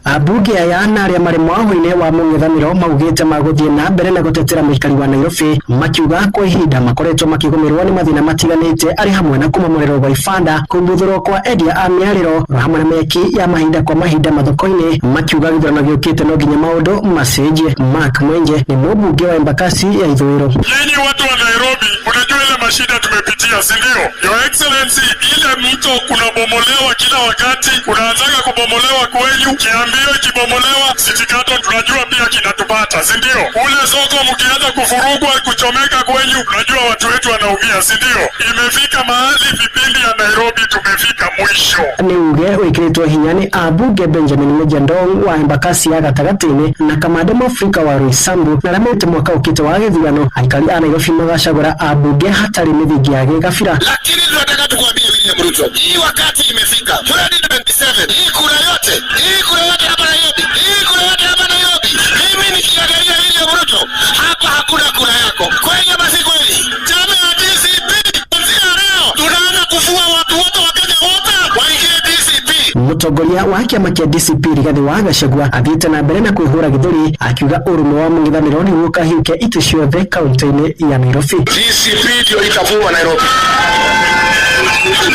Ambunge aya na arĩa marĩ mwaho-inĩ wa mũng'ethanĩro maugĩte magũthiĩ na mbere na gũtetera mũikari wa Nairobi, makiuga kwa ihinda makoretwo makĩgũmĩrwo nĩ mathĩna matiganĩte arĩ hamwe na kũmomorerwo gwa ibanda, kũguthũrwo kwa endia a mĩarĩro oro hamwe na mĩaki ya mahinda kwa mahinda mathoko-inĩ, makiuga gĩthurano gĩũkĩte no nginya maũndũ macenjie. Mark Mwenje nĩ mũmbunge wa Embakasi ya Ithũĩro. Nyinyi watu wa Nairobi mnajua ile mashida tumepitia, si ndio? Your Excellency, ile mto kunabomolewa kila wakati, kunaanzaga kubomolewa kwenyu, Kiambio ikibomolewa, City Carton tunajua pia kinatupata, si ndio? Ule soko mkianza kufurugwa kuchomeka kwenyu, tunajua watu wetu wanaumia, si ndio? Imefika mahali vipindi ya Nairobi tumefika mwisho. Nĩ uge wĩkĩrĩtwo hinya nĩ ambunge Benjamin Mejandong wa Embakasi ya gatagatĩ-inĩ na Kamande Mwafrika wa Roysambu na arĩa maugĩte mwaka ũkĩte wa gĩthurano aikari a Nairobi magacagũra ambunge hatarĩ mĩthingi ya gĩkabira. Lakini tunataka tukwambie William Ruto, hii wakati imefika 2027, hii kura yote, hii kura yote hapa Nairobi, hii kura yote hapa Nairobi, mimi nikiangalia William Ruto hapa hakuna kura yako kweli ama si kweli? Chama ya DCP kuanzia leo tunaanza kufua watu wote wa Kenya wote waingie DCP. Mũtongoria wa kĩama kĩa DCP Rigathĩ wa Gachagua athiĩte na mbere na kwĩhũra gĩthũri akiuga ũrũmwe wa mũng'ethanĩro nĩguo ũkahiũkia itĩ ciothe kaunti-inĩ ya Nairobi. DCP ndio itavuma Nairobi.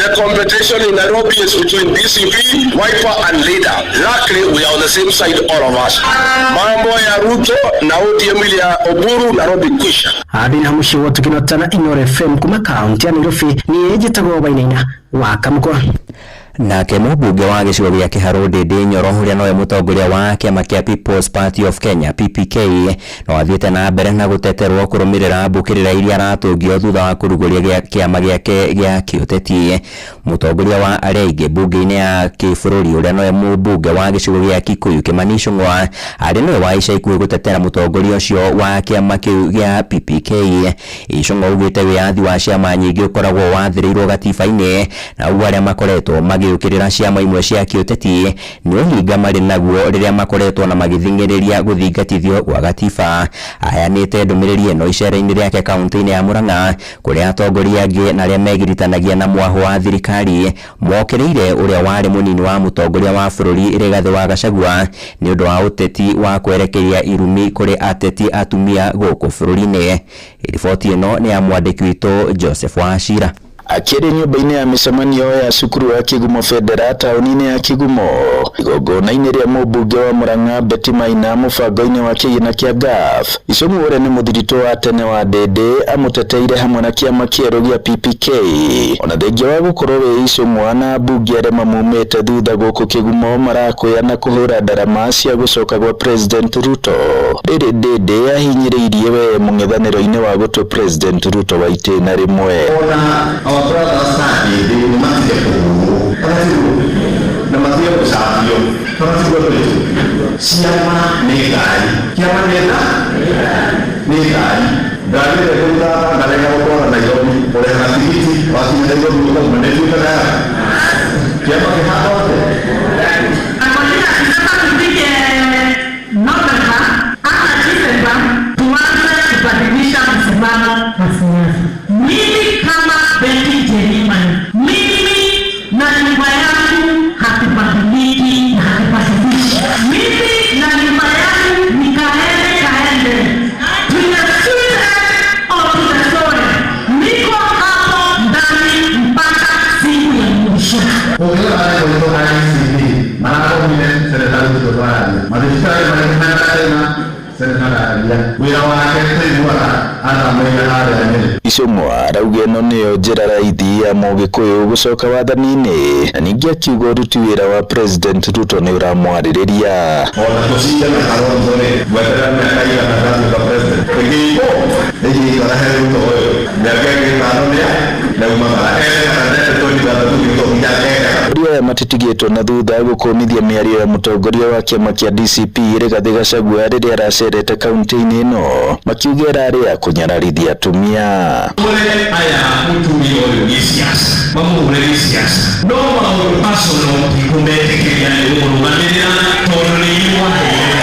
The competition in Nairobi is between DCP, Wiper and Leader. Luckily, we are on the same side, all of us. Mambo ya Ruto na ODM ile ya Oburu, Nairobi kwisha. Adina mũciĩ wa tũkĩnotana Inooro FM kuma kaunti ya Nairobi niĩ njĩtagwo Wainaina wa Kamũkwa. Nake mũmbunge wa gĩcigo gĩa Kĩharũ Ndĩndĩ Nyoro ũrĩa nowe mũtongoria wa kĩama kĩa People's Party of Kenya PPK no athiĩte na mbere na gũteterwo kũrũmĩrĩra mbũkĩrĩra iria aratũngio thutha wa kũrugũria kĩama gĩake gĩa kĩũteti. Mũtongoria wa arĩa aingĩ mbunge-inĩ ya kĩbũrũri ũrĩa nowe mũmbunge wa gĩcigo gĩa Kikuyu Kimani Ichung'wa arĩ nowe wa ica ikuhĩ gũtetera mũtongoria ũcio wa kĩama kĩu gĩa PPK. Ichung'wa augĩte wĩyathi wa ciama nyingĩ ũkoragwo wathĩrĩirwo gatiba-inĩ na ũguo arĩa makoretwo magĩũkĩrĩra ciama imwe cia kĩũteti nĩ ũhinga marĩ naguo rĩrĩa makoretwo na magĩthing'ĩrĩria gũthingatithio gwa gatiba. Aheanĩte ndũmĩrĩri ĩno icera-inĩ rĩake kaunti-inĩ ya Murang'a kũrĩa atongoria angĩ na arĩa megiritanagia na mwahũ wa thirikari mokĩrĩire ũrĩa warĩ mũnini wa mũtongoria wa bũrũri Rigathĩ wa Gachagua nĩ ũndũ wa ũteti wa kwerekeria irumi kũrĩ ateti atumia gũkũ bũrũri-inĩ. Riboti ĩno nĩ ya mwandĩki witũ Joseph Wachira. Akĩrĩ nyũmba-inĩ ya mĩcemanio ya cukuru wa Kigumo Federa taũni-inĩ ya Kigumo igongona-inĩ rĩa mũmbunge wa Murang'a Betty Maina mũbango-inĩ wa kĩgĩna kĩa GAF. Ichung'wa ũrĩa nĩ mũthiritũ wa tene wa Ndĩndĩ amũteteire hamwe na kĩama kĩerũ gĩa PPK. Ona thengia wa gũkorwo wĩ Ichung'wa na ambunge arĩa mamumĩte thutha gũkũ Kigumo marakwĩa na kũhũra ndarama cia gũcoka gwa President Ruto. Rĩrĩ Ndĩndĩ ahinyĩrĩirie we mũng'ethanĩro-inĩ wa gũtua President Ruto wa itĩna rĩmwe. Ona our brothers na Ndĩndĩ nĩ matige kũhũrwo na matige gũcambio magatigwo atĩrĩ ciama nĩ ngari kĩama nĩ tha nĩ ngari ngari ĩrĩa ĩkũruta ngarega gũtwara Nairobi ũrehaga tigiti wakinya Nairobi ũkauma nĩ ĩtuĩkaga kĩama kĩhana atĩa. Tufike Novemba ama Disemba tuanze kubadilisha msimamo wa siasa. Mimi kama Betty Jeriman, mimi na nyumba yangu hatubadiliki na hatubadilishi. Mimi na nyumba yangu ni kaende kaende, to the sweet or to the soil. Niko hapo ndani mpaka siku ya mwisho. Ũngĩrora marĩa ICT marathomire seneta Ruto twararia mathibitarĩ marĩa seneta araria wĩra wake tũiguaga athomeire harĩa Nyĩrĩ. Ichung'wa arauga ĩno nĩyo njĩra raithi ya mũgĩkũyũ gũcoka wathani-inĩ na ningĩ akiuga ũruti wĩra wa President Ruto nĩ ũramwarĩrĩria. Ona tũcinde na Kalonzo rĩ ngweterera mĩaka igana ndatuĩka president ĩngĩikwo ĩngĩikara he Ruto ũyũ mĩaka ĩngĩ ĩtano nĩa naumagara ene kana ndete 2032 gĩtũmi gĩa kenda. Atongoria aya matitigĩtwo na thutha gũkũmithia mĩario ya mũtongoria wa kĩama kĩa DCP Rigathĩ Gachagua rĩrĩa aracerete kaunti-inĩ ĩno makiuga ĩrarĩ ya kũnyararithia atumia. Mũre aya mũtumia ũyũ gĩciaca mamũhũre gĩciaca no maũndũ personal ndikũmetĩkĩria nĩ gũmũrũgamĩrĩra tondũ nĩ inyuĩ mwaheire.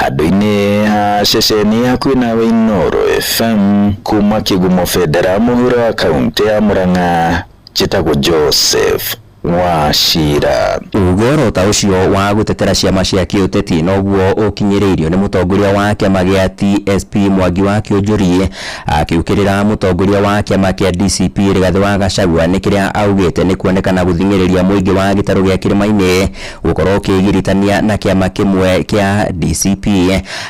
Handũ-inĩ ha ceceni hakuhĩ nawe Inooro FM kuma Kigumo Federa mũhuro wa kaunti ya Murang'a njĩtagwo Joseph Wa cira. Ugoro ta ũcio wa gũtetera ciama cia kĩũteti noguo ũkinyĩrĩirio nĩ mũtongoria wa kĩama gĩa TSP Mwangi wa Kĩũnjũri akĩũkĩrĩra mũtongoria wa kĩama kĩa DCP Rigathĩ wa Gachagua nĩ kĩrĩa augĩte nĩ kuonekana gũthing'ĩrĩria mũingĩ wa gĩtarũ gĩa kĩrĩma-inĩ gũkorwo ũkĩgiritania na kĩama kĩmwe kĩa DCP.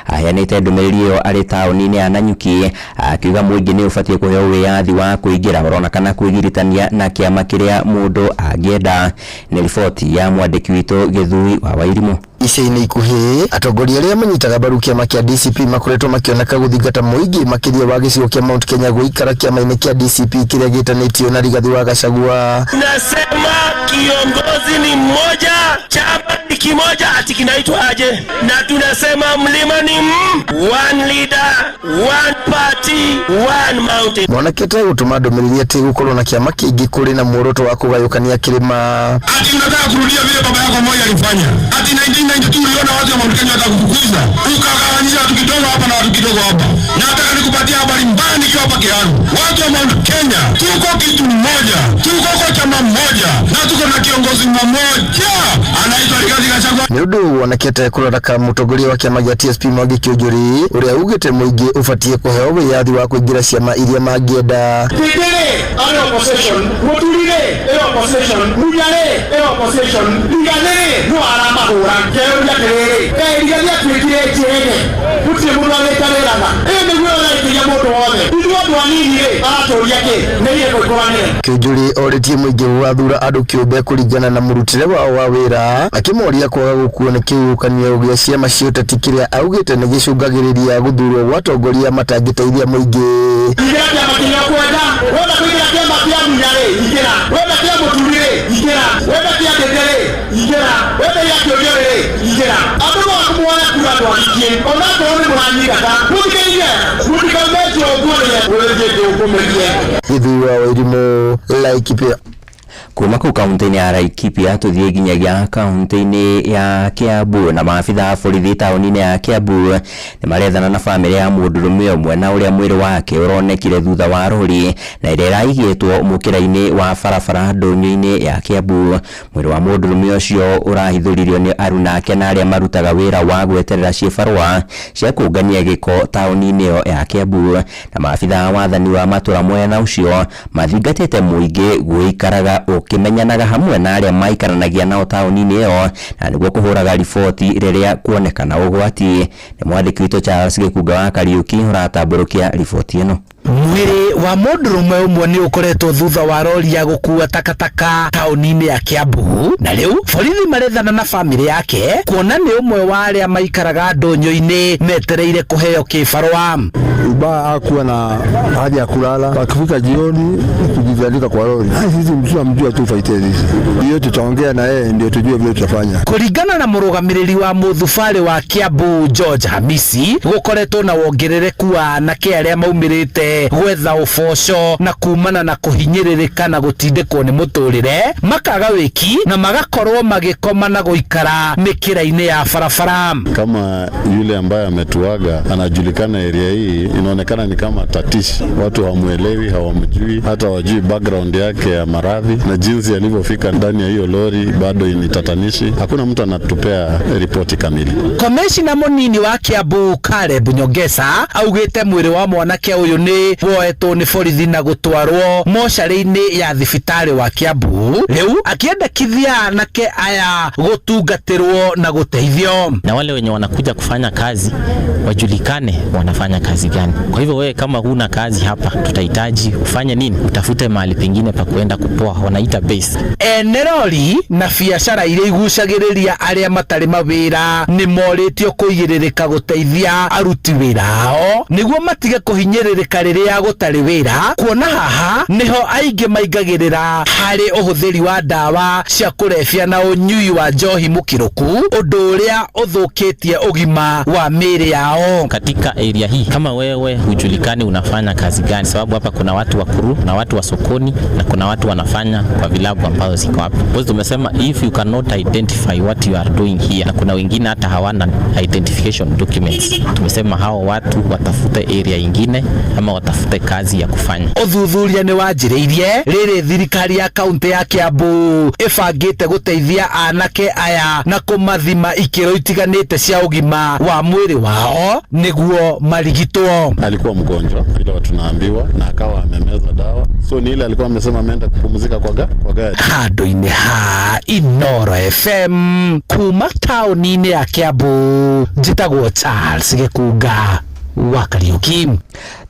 Aheanĩte ndũmĩrĩri ĩyo arĩ taũni-inĩ ya Nanyuki akiuga mũingĩ nĩ ũbatiĩ kũheo wĩyathi wa kũingĩra orona kana kwĩgiritania na kĩama kĩrĩa mũndũ angĩenda. Nĩ riboti ya mwandĩki witũ Gĩthui wa Wairimũ. Ica-inĩ ikuhĩ atongoria arĩa manyitaga mbaru kĩama kĩa DCP makoretwo makĩoneka gũthingata mũingĩ makĩria wa gĩcigo kĩa Mount Kenya gũikara kĩama-inĩ kĩa DCP kĩrĩa gĩtanĩtio na Rigathĩ wa Gachagua. Nasema kiongozi ni mmoja, chama ni kimoja, ati kinaitwa aje? Na tunasema mlima ni one leader, one party, one mountain. Mwanake ategũtũma ndũmĩrĩri atĩ gũkorwo na kĩama kĩingĩ kũrĩ na muoroto wa kũgayũkania kĩrĩma. Ati unataka kurudia vile baba yako Moi alifanya. Ati 1992 uliona watu wa Mount Kenya watakufukuza, ukagawanyisha watu kidogo hapa na watu kidogo hapa. Nataka nikupatia habari mbaya nikiwa hapa Kiharu. Watu wa Mount Kenya tuko kitu mmoja, tuko kwa chama mmoja na tuko na kiongozi mmoja anaitwa Rigathi Gachagua. Nĩ ũndũ wonekete kũrora mũtongoria wa kĩama gĩa TSP Mwangi Kĩũnjũri ũrĩa ugĩte mũingĩ ũbatiĩ kũheo wĩyathi wa kũingĩra ciama iria mangĩenda. Ndĩndĩrĩ arĩ opposition, Mũturi-rĩ ĩ opposition, Munya-rĩ ĩ opposition, Rigathĩ-rĩ no aramahũra. Ngeyũria atĩrĩrĩ, kaĩ Rigathĩ atuĩkire njege? Gũtirĩ mũndũ agĩtarĩraga. Ĩ nĩguo ũrarĩkĩria mũndũ wothe. Ithuĩ andũ anini-rĩ, aratũria kĩ? Nĩ irĩkũ ikũranĩre? Kĩũnjũri orĩtie mũingĩ gũgathura andũ kĩũmbe kũringana na mũrutĩre wao wa wĩra, akĩmoria kwaga gũkuo nĩ kĩhuhũkanio gĩa ciama cia ũteti kĩrĩa augĩte nĩ gĩcũngagĩrĩria gũthurwo gwa atongoria matangĩteithia mũingĩ. Ingĩra kĩama kĩrĩa ũkwenda, wenda kũingĩra kĩama kĩa Munya-rĩ, ingĩra, wenda kĩa Mũturi-rĩ, ingĩra, wenda kĩa Ndĩndĩ-rĩ, ingĩra, wenda gĩa Kĩũnjũri-rĩ, ingĩra. Andũ no muoya kura twagikie, onakorwo nĩ mũranyingata, mũthikĩrĩrie, mũtikaume njũngũ rĩrĩa ũrĩthiĩte ũkũmerie. Gĩthui wa Wairimũ, Laikipia. Kuma kũu kaunti-inĩ ya Laikipia tũthiĩ nginyagia kaunti-inĩ ya Kiambu na maabitha a borithi taũni-inĩ ya Kiambu nĩ marethana na bamĩrĩ ya mũndũrũme ũmwe na ũrĩa mwĩrĩ wake ũronekire thutha wa rori na ĩrĩa ĩraigĩtwo mũkĩra-inĩ wa barabara ndũnyũ-inĩ ya Kiambu. Mwĩrĩ wa mũndũrũme ũcio ũrahithũririo nĩ aruna ake na arĩa marutaga wĩra wa gweterera ciĩbarũa cia kũngania gĩko taũni-inĩ ĩyo ya Kiambu, na maabitha a wathani wa matũra mwena ũcio mathingatĩte mũingĩ gũikaraga ũkĩmenyanaga hamwe na arĩa maikaranagia nao taũni-inĩ ĩyo na nĩguo kũhũraga riboti rĩrĩa kuonekana ũgwati. Nĩ mwandĩki witũ Charles Gĩkunga wa Kariũki ũratambũrũkia riboti ĩno. Mwĩrĩ wa mũndũrũme ũmwe nĩ ũkoretwo thutha wa rori ya gũkua takataka taũni-inĩ ya Kiambu, na rĩu borithi marethana na bamĩrĩ yake kuona nĩ ũmwe wa arĩa maikaraga ndũnyũ-inĩ metereire kũheo kĩbarũa. Ubaya hakuwa na haja ya kulala, wakifika jioni kujitandika kwa lori. Sisi tunamjua tu Faitezi, hiyo tutaongea na yeye ndio tujue vile tutafanya. Kũringana na mũrũgamĩrĩri wa mũthubarĩ wa Kiambu George Hamisi, gũkoretwo na wongerereku wa anake arĩa maumĩrĩte gwetha ũboco na kumana na kũhinyĩrĩrĩka na gũtindĩkwo nĩ mũtũrĩre, makaga wĩki na magakorwo magĩkoma na gũikara mĩkĩra-inĩ ya barabara. Kama yule ambaye ametuaga anajulikana area hii, inaonekana ni kama tatishi, watu hawamuelewi, hawamjui, hata hawajui background yake ya maradhi na jinsi alivyofika ndani ya hiyo lori bado ni tatanishi. Hakuna mtu anatupea ripoti kamili. Komishina mũnini wa Kiambu Caleb Nyongesa augĩte mwĩrĩ wa mwanake ũyũ nĩ woetwo nĩ borithi na gũtwarwo mocarĩ-inĩ ya thibitarĩ wa Kiambu, rĩu akĩendekithia anake aya gũtungatĩrwo na gũteithio. Na wale wenye wanakuja kufanya kazi wajulikane wanafanya kazi gani. Kwa hivyo wewe kama huna kazi hapa, tutahitaji ufanye nini? Utafute mahali pengine pa kuenda kupoa, wanaita base. Ene rori na biacara iria igucagĩrĩria arĩa matarĩ mawĩra nĩ morĩtio kũigĩrĩrĩka gũteithia aruti wĩra ao nĩguo matige kũhinyĩrĩrĩka rĩrĩa gũtarĩ wĩra, kuona haha nĩho aingĩ maingagĩrĩra harĩ ũhũthĩri wa ndawa cia kũrebia na ũnyui wa njohi mũkĩrũku, ũndũ ũrĩa ũthũkĩtie ũgima wa mĩĩrĩ yao. Katika area hii kama wewe Wewe hujulikani unafanya kazi gani, sababu hapa kuna watu wa kuru na watu wa sokoni na kuna watu wanafanya kwa vilabu ambazo ziko hapa. Kwa hiyo tumesema if you cannot identify what you are doing here, na kuna wengine hata hawana identification documents. Tumesema hao watu watafute area ingine ama watafute kazi ya kufanya. Ũthuthuria nĩ wanjĩrĩirie rĩrĩ thirikari ya kaunti ya Kiambu ĩbangĩte gũteithia anake aya na kũmathima ikĩro itiganĩte cia ũgima wa mwĩrĩ wao nĩguo marigitwo. Alikuwa mgonjwa vile tunaambiwa, na akawa amemeza dawa, so ni ile alikuwa amesema ameenda kupumzika kwa gari. Handũ-inĩ ha Inoro FM kuma taũni-inĩ ya Kiambu, njĩtagwo Charles Gĩkunga wa Kariuki.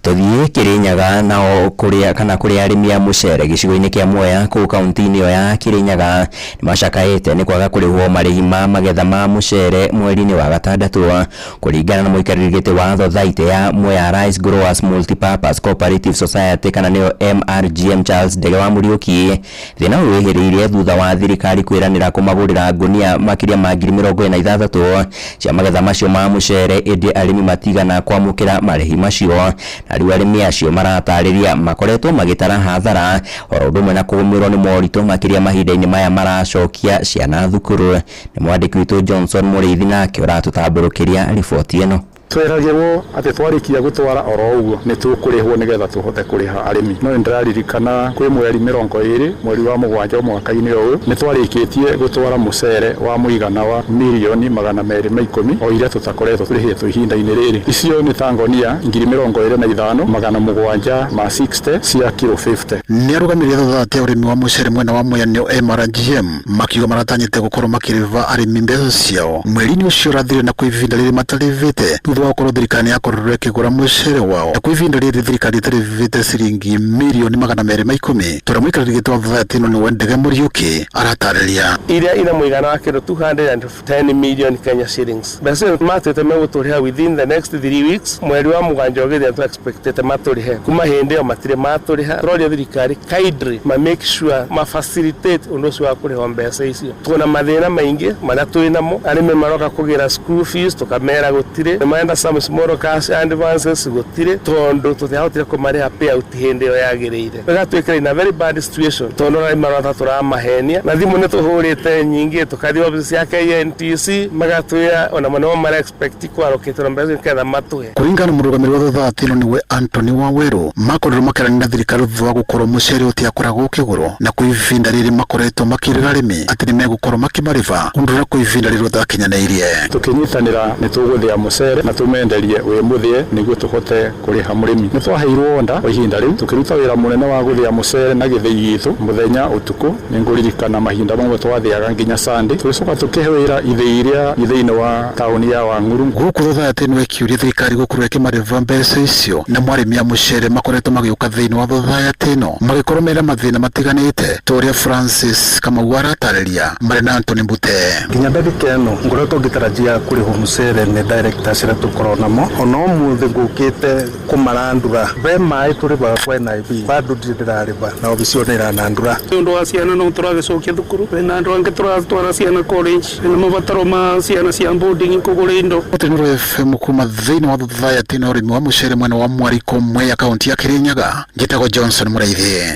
Tuthiĩ Kirinyaga nao kuria kana kũrĩa arĩmi a mũcere gĩcigo-inĩ kĩa Mwea kũu kaunti-inĩ ĩyo ya Kirinyaga nĩmacakaĩte nĩ kwaga kũrĩhwo marĩhi ma magetha ma mũcere mweri-inĩ wa gatandatũ. Kũringana na mũikarĩri gĩtĩ wa thothaitĩ ya Mwea Rice Growers Multipurpose Cooperative Society kana nĩyo MRGM Charles Ndege wa Mũriũki, thĩna ũyũ wĩhĩrĩirie thutha wa thirikari kwĩranĩra kũmagũrĩra ngũnia makĩria ma 46,000 cia magetha macio ma mũcere, ĩndĩ arĩmi matigana kwamũkĩra marĩhi macio. Na rĩu arĩmi acio maratarĩria makoretwo magĩtara hathara oro ũndũ ũmwe na kũgũmĩrwo nĩ moritũ makĩria mahinda-inĩ maya maracokia ciana thukuru. Nĩ mwandĩki witũ Johnson Mũrĩithi nake ũratũtambũrũkĩria riboti ĩno. Tweragĩrwo atĩ twarĩkia gũtwara oro ũguo nĩ tũkũrĩhwo nĩgetha tũhote kũrĩha arĩmi. No nĩndĩraririkana kwĩ mweri 20 mweri wa 7 mwaka-inĩ ũyũ nĩ twarĩkĩtie gũtwara mũcere wa mũigana wa mirioni 210 o iria tũtakoretwo tũrĩhĩtwo ihinda-inĩ rĩrĩ. Icio nĩ ta ngonia 25,760 cia kilo 50. Nĩ arũgamĩrĩri thotha ya ũrĩmi wa mũcere mwena wa Mwea nĩo MRGM makiuga maratanyĩte gũkorwo makĩrĩha arĩmi mbeca ciao mweri-inĩ ũcio ũrathirire na kwa ihinda rĩrĩ matarĩhĩte thutha wa gũkorwo thirikari yakorirwo ĩkĩgũra mũcere wao na kwa ihinda rĩrĩ thirikari ĩtarĩhĩte ciringi mirioni 210. Tũrĩa mũikarĩri gĩtĩ wa thotha ĩno nĩwe Ndege Mũriũki aratarĩria. Iria ina mũigana wa kĩndũ 210 million Kenya shillings. Mbeca icio matwĩte megũtũrĩha within the next 3 weeks. Mweri wa 7 ũgĩthira tũ expectĩte matũrĩhe. Kuma hĩndĩ ĩyo matirĩ matũrĩha. Tũroria thirikari kindly ma make sure ma facilitate ũndũ ũcio wa kũrĩhwo mbeca icio. Tuona mathĩna maingĩ marĩa twĩ namo. Arĩmi maroka kũgĩra school fees tũkamera gũtirĩ. Marenda some small cash advances gũtirĩ tondũ tũtiahotire kũmarĩha payout hĩndĩ ĩyo yagĩrĩire. Ĩgatwĩkĩra in a very bad situation tondũ arĩmi marota tũramahenia na thimũ nĩ tũhũrĩte nyingĩ tũkathiĩ obici cia KNTC magatwĩra ona mo nĩmo mara expect kwarũkĩtwo mbeca nĩgetha matũhe. Kũringana na mũrũgamĩrĩri wa thotha ĩno nĩwe Anthony Waweru makorirwo makĩaranĩria na thirikari thutha wa gũkorwo mũcere ũtiakoragwo ũkĩgũrwo na kwa ihinda rĩrĩ makoretwo makĩrĩra arĩmi atĩ nĩmegũkorwo makĩmarĩha ũndũ ũrĩa kwa ihinda rĩrĩ ũtakinyanĩirie. Tũkĩnyitanĩra nĩ tũgũthĩa mũcere na tũmenderie wĩ mũthĩe nĩguo tũhote kũrĩha mũrĩmi. Nĩ twaheirwo onda kwa ihinda rĩu tũkĩruta wĩra mũnene wa gũthĩa mũcere na gĩthĩi gitũ mũthenya ũtukũ. Nĩngũririkana mahinda mamwe twathĩaga nginya Sunday. Tũgĩcoka tũkĩhe wĩra ithĩi iria thĩinĩ wa taũni ya Wang'uru. Gũkũ thotha ĩno ĩkĩũria thirikari gũkorwo ĩkĩmarĩha mbeca icio na mwarĩmi a mũcere makoretwo magĩũka thĩinĩ wa thotha ĩno magĩkorwo mena mathĩna matiganĩte ta ũrĩa Francis Kamau aratarĩria marĩ na Anthony Mbute. Nginya ndagĩka ĩno ngoretwo ngĩtarajia kũrĩhwo mũcere nĩ directors arĩa tũkorwo namo ona ũmũthĩ ngũkĩte kũmarandũra be maĩ tũrĩhaga kwa NIB bado ndirĩ ndĩrarĩha na obici ĩyo nĩ ĩranandũra. Nĩ ũndũ wa ciana no tũragĩcokia thukuru na andũ angĩ tũratwara ciana college na mabataro ma ciana cia boarding kũgũra indo. Inooro FM kuma thĩinĩ wa thotha ĩno ũrĩmi wa mũcere mwena wa Mwariko Mwea kaunti ya Kirinyaga. Njĩtagwo Johnson Mũraithi.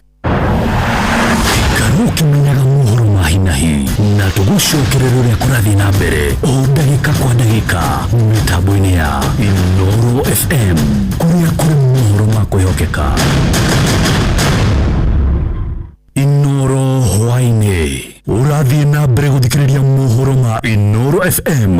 Karukimenyaga mohoro ma hi na hi na tũgũcokerera ũrĩa kũrathiĩ na mbere o ndagĩka kwa ndagĩka mĩtambo-inĩ ya Inooro FM kũrĩa kũrĩ mohoro ma kwĩhokeka. Inooro hwaĩ-inĩ ũrathiĩ na mbere gũthikĩrĩria mohoro ma Inooro FM.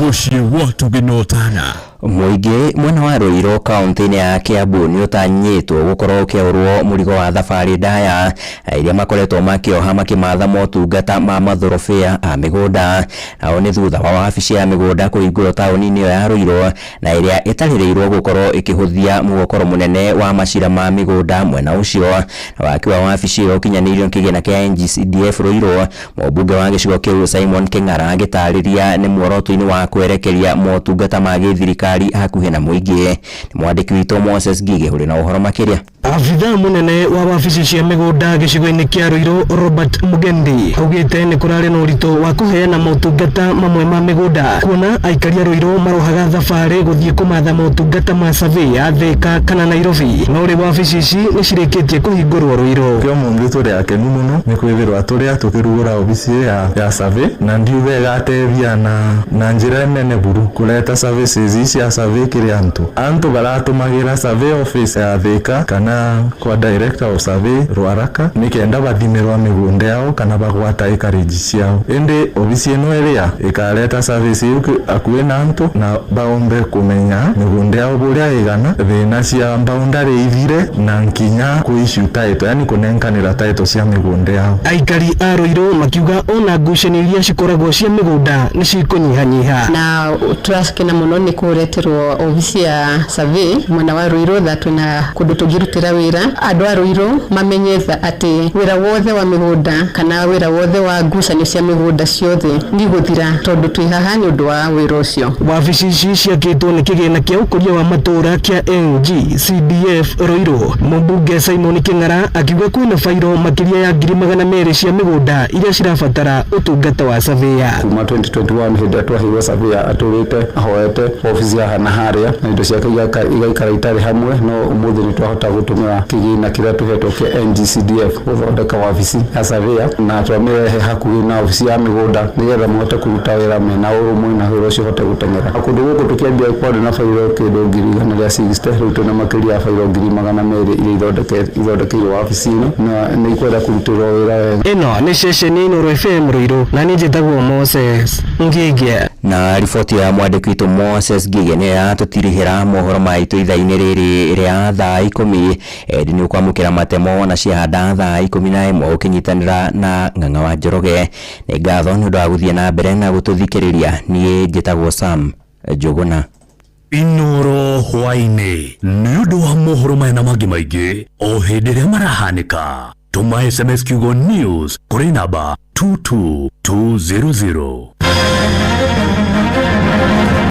Mũciĩ wa tũgĩnotana. Mũingĩ mwena wa Ruiru kaunti-inĩ ya Kiambu nĩ ũtanyĩtwo gũkorwo ũkĩaũrwo mũrigo wa thabarĩ ndaya iria makoretwo makĩoha makĩmatha motungata ma mathorobĩa a mĩgũnda. Nao nĩ thutha wa wabici ya mĩgũnda kũhingũrwo taũni-inĩ ĩyo ya Ruiru na ĩrĩa ĩtarĩrĩirwo gũkorwo ĩkĩhũthia mũgokoro mũnene wa macira ma mĩgũnda mwena ũcio. Na waki wa wabici ĩyo ũkinyanĩirio kĩgĩna kĩa NGCDF Ruiru, mũmbunge wa gĩcigo kĩu Simon Kĩng'ara agĩtarĩria nĩ muoroto-inĩ wa kwerekeria motungata ma gĩthirikari hakuhĩ na mũingĩ. Nĩ mwandĩki witũ Moses Ngigĩ ũrĩ na ũhoro makĩria. Abithaa mũnene wa wabici cia mĩgũnda gĩcigo-inĩ kĩa Ruiru Robert Mugendi augĩte nĩ kũrarĩ na ũritũ wa kũheana motungata mamwe ma mĩgũnda kuona aikari a Ruiru marohaga thabarĩ gũthiĩ kũmatha motungata ma survey ya Thika kana Nairobi, no rĩu wabici ici nĩ cirĩkĩtie kũhingũrwo Ruiru. Kĩo mũngĩ tũrĩ akenu mũno nĩ kwĩthĩrwa tũrĩa tũkĩrugũra obici ya survey na ndiuga ĩgatethia na njĩra nene buru kũreta services ici cia survey kĩrĩ antu baratũmagĩra survey office ya Thika kana kwa director of survey Ruaraka nikenda bathimirwa mĩgũnda yao kana bagwata acreage ciao, ĩndĩ obici ĩno ĩrĩa ĩkareta service iu akuĩ na antu na baombe kũmenya mĩgũnda yao bũrĩa ĩgana thĩna cia boundary ithire na nkinya kũ-issue title, yani kũnenkanĩra title cia mĩgũnda yao. Aikari a Ruiru makiuga ona ngucanio iria cikoragwo cia mĩgũnda nĩ cikũnyihanyiha. Na turakena mũno nĩ kũreterwo obici ya survey mwena wa Ruiru tha twĩna kũndũ tũngĩrutĩra wĩra. Andũ a Ruiru mamenye atĩ wĩra wothe wa mĩgũnda kana wĩra wothe wa ngucanio cia mĩgũnda ciothe nĩ gũthira tondũ twĩ haha nĩ ũndũ wa wĩra ũcio. Wabici ici ciakĩtwo nĩ kĩgĩna kĩa ũkũria wa matũũra kĩa NGCDF Ruiru. Mũmbunge Simon Kĩng'ara akiuga kwĩna bairo makĩria ya 200,000 cia mĩgũnda iria cirabatara ũtungata wa surveyor. Kuma 2021 hĩndĩ ĩrĩa twaheirwo surveyor atũrĩte ahoete obici haha na harĩa na indo ciake igaikara itarĩ hamwe, no ũmũthĩ nĩ twahota gũtũmĩra kĩgĩna kĩrĩa tũhetwo kĩa NGCDF gũthondeka wabici ya surveyor na twamĩrehe hakuhĩ na obici ya mĩgũnda nĩgetha mahote kũruta wĩra mena ũrũmwe na wĩra ũcio ũhote gũteng'era. Kũndũ gũkũ tũkĩambia kwarĩ na bairo kĩndũ 160,000, rĩu twĩna makĩria ya bairo 200,000 iria ithondekeirwo wabici ĩno na nĩ ikwenda kũrutĩrwo wĩra wega. Ĩno nĩ ceceni Inooro FM Ruiru na niĩ njĩtagwo Moses Ngigia. Na riboti ya mwandĩki witũ Moses Ngige nĩyo yatũtirihĩra mohoro maitũ ithaa-inĩ rĩrĩ rĩa thaa 10. Endi nĩ ũkwamũkĩra matemo na ciahanda thaa 11 ũkĩnyitanĩra na Ng'ang'a wa Njoroge. Nĩ ngatho nĩ ũndũ wa gũthiĩ na mbere na gũtũthikĩrĩria. Niĩ njĩtagwo Sam Njũgũna. Inooro hwaĩ-inĩ nĩ ũndũ wa mohoro maya na mangĩ maingĩ o hĩndĩ ĩrĩa marahanĩka. Tũma SMS kiugo news kũrĩ namba 22200.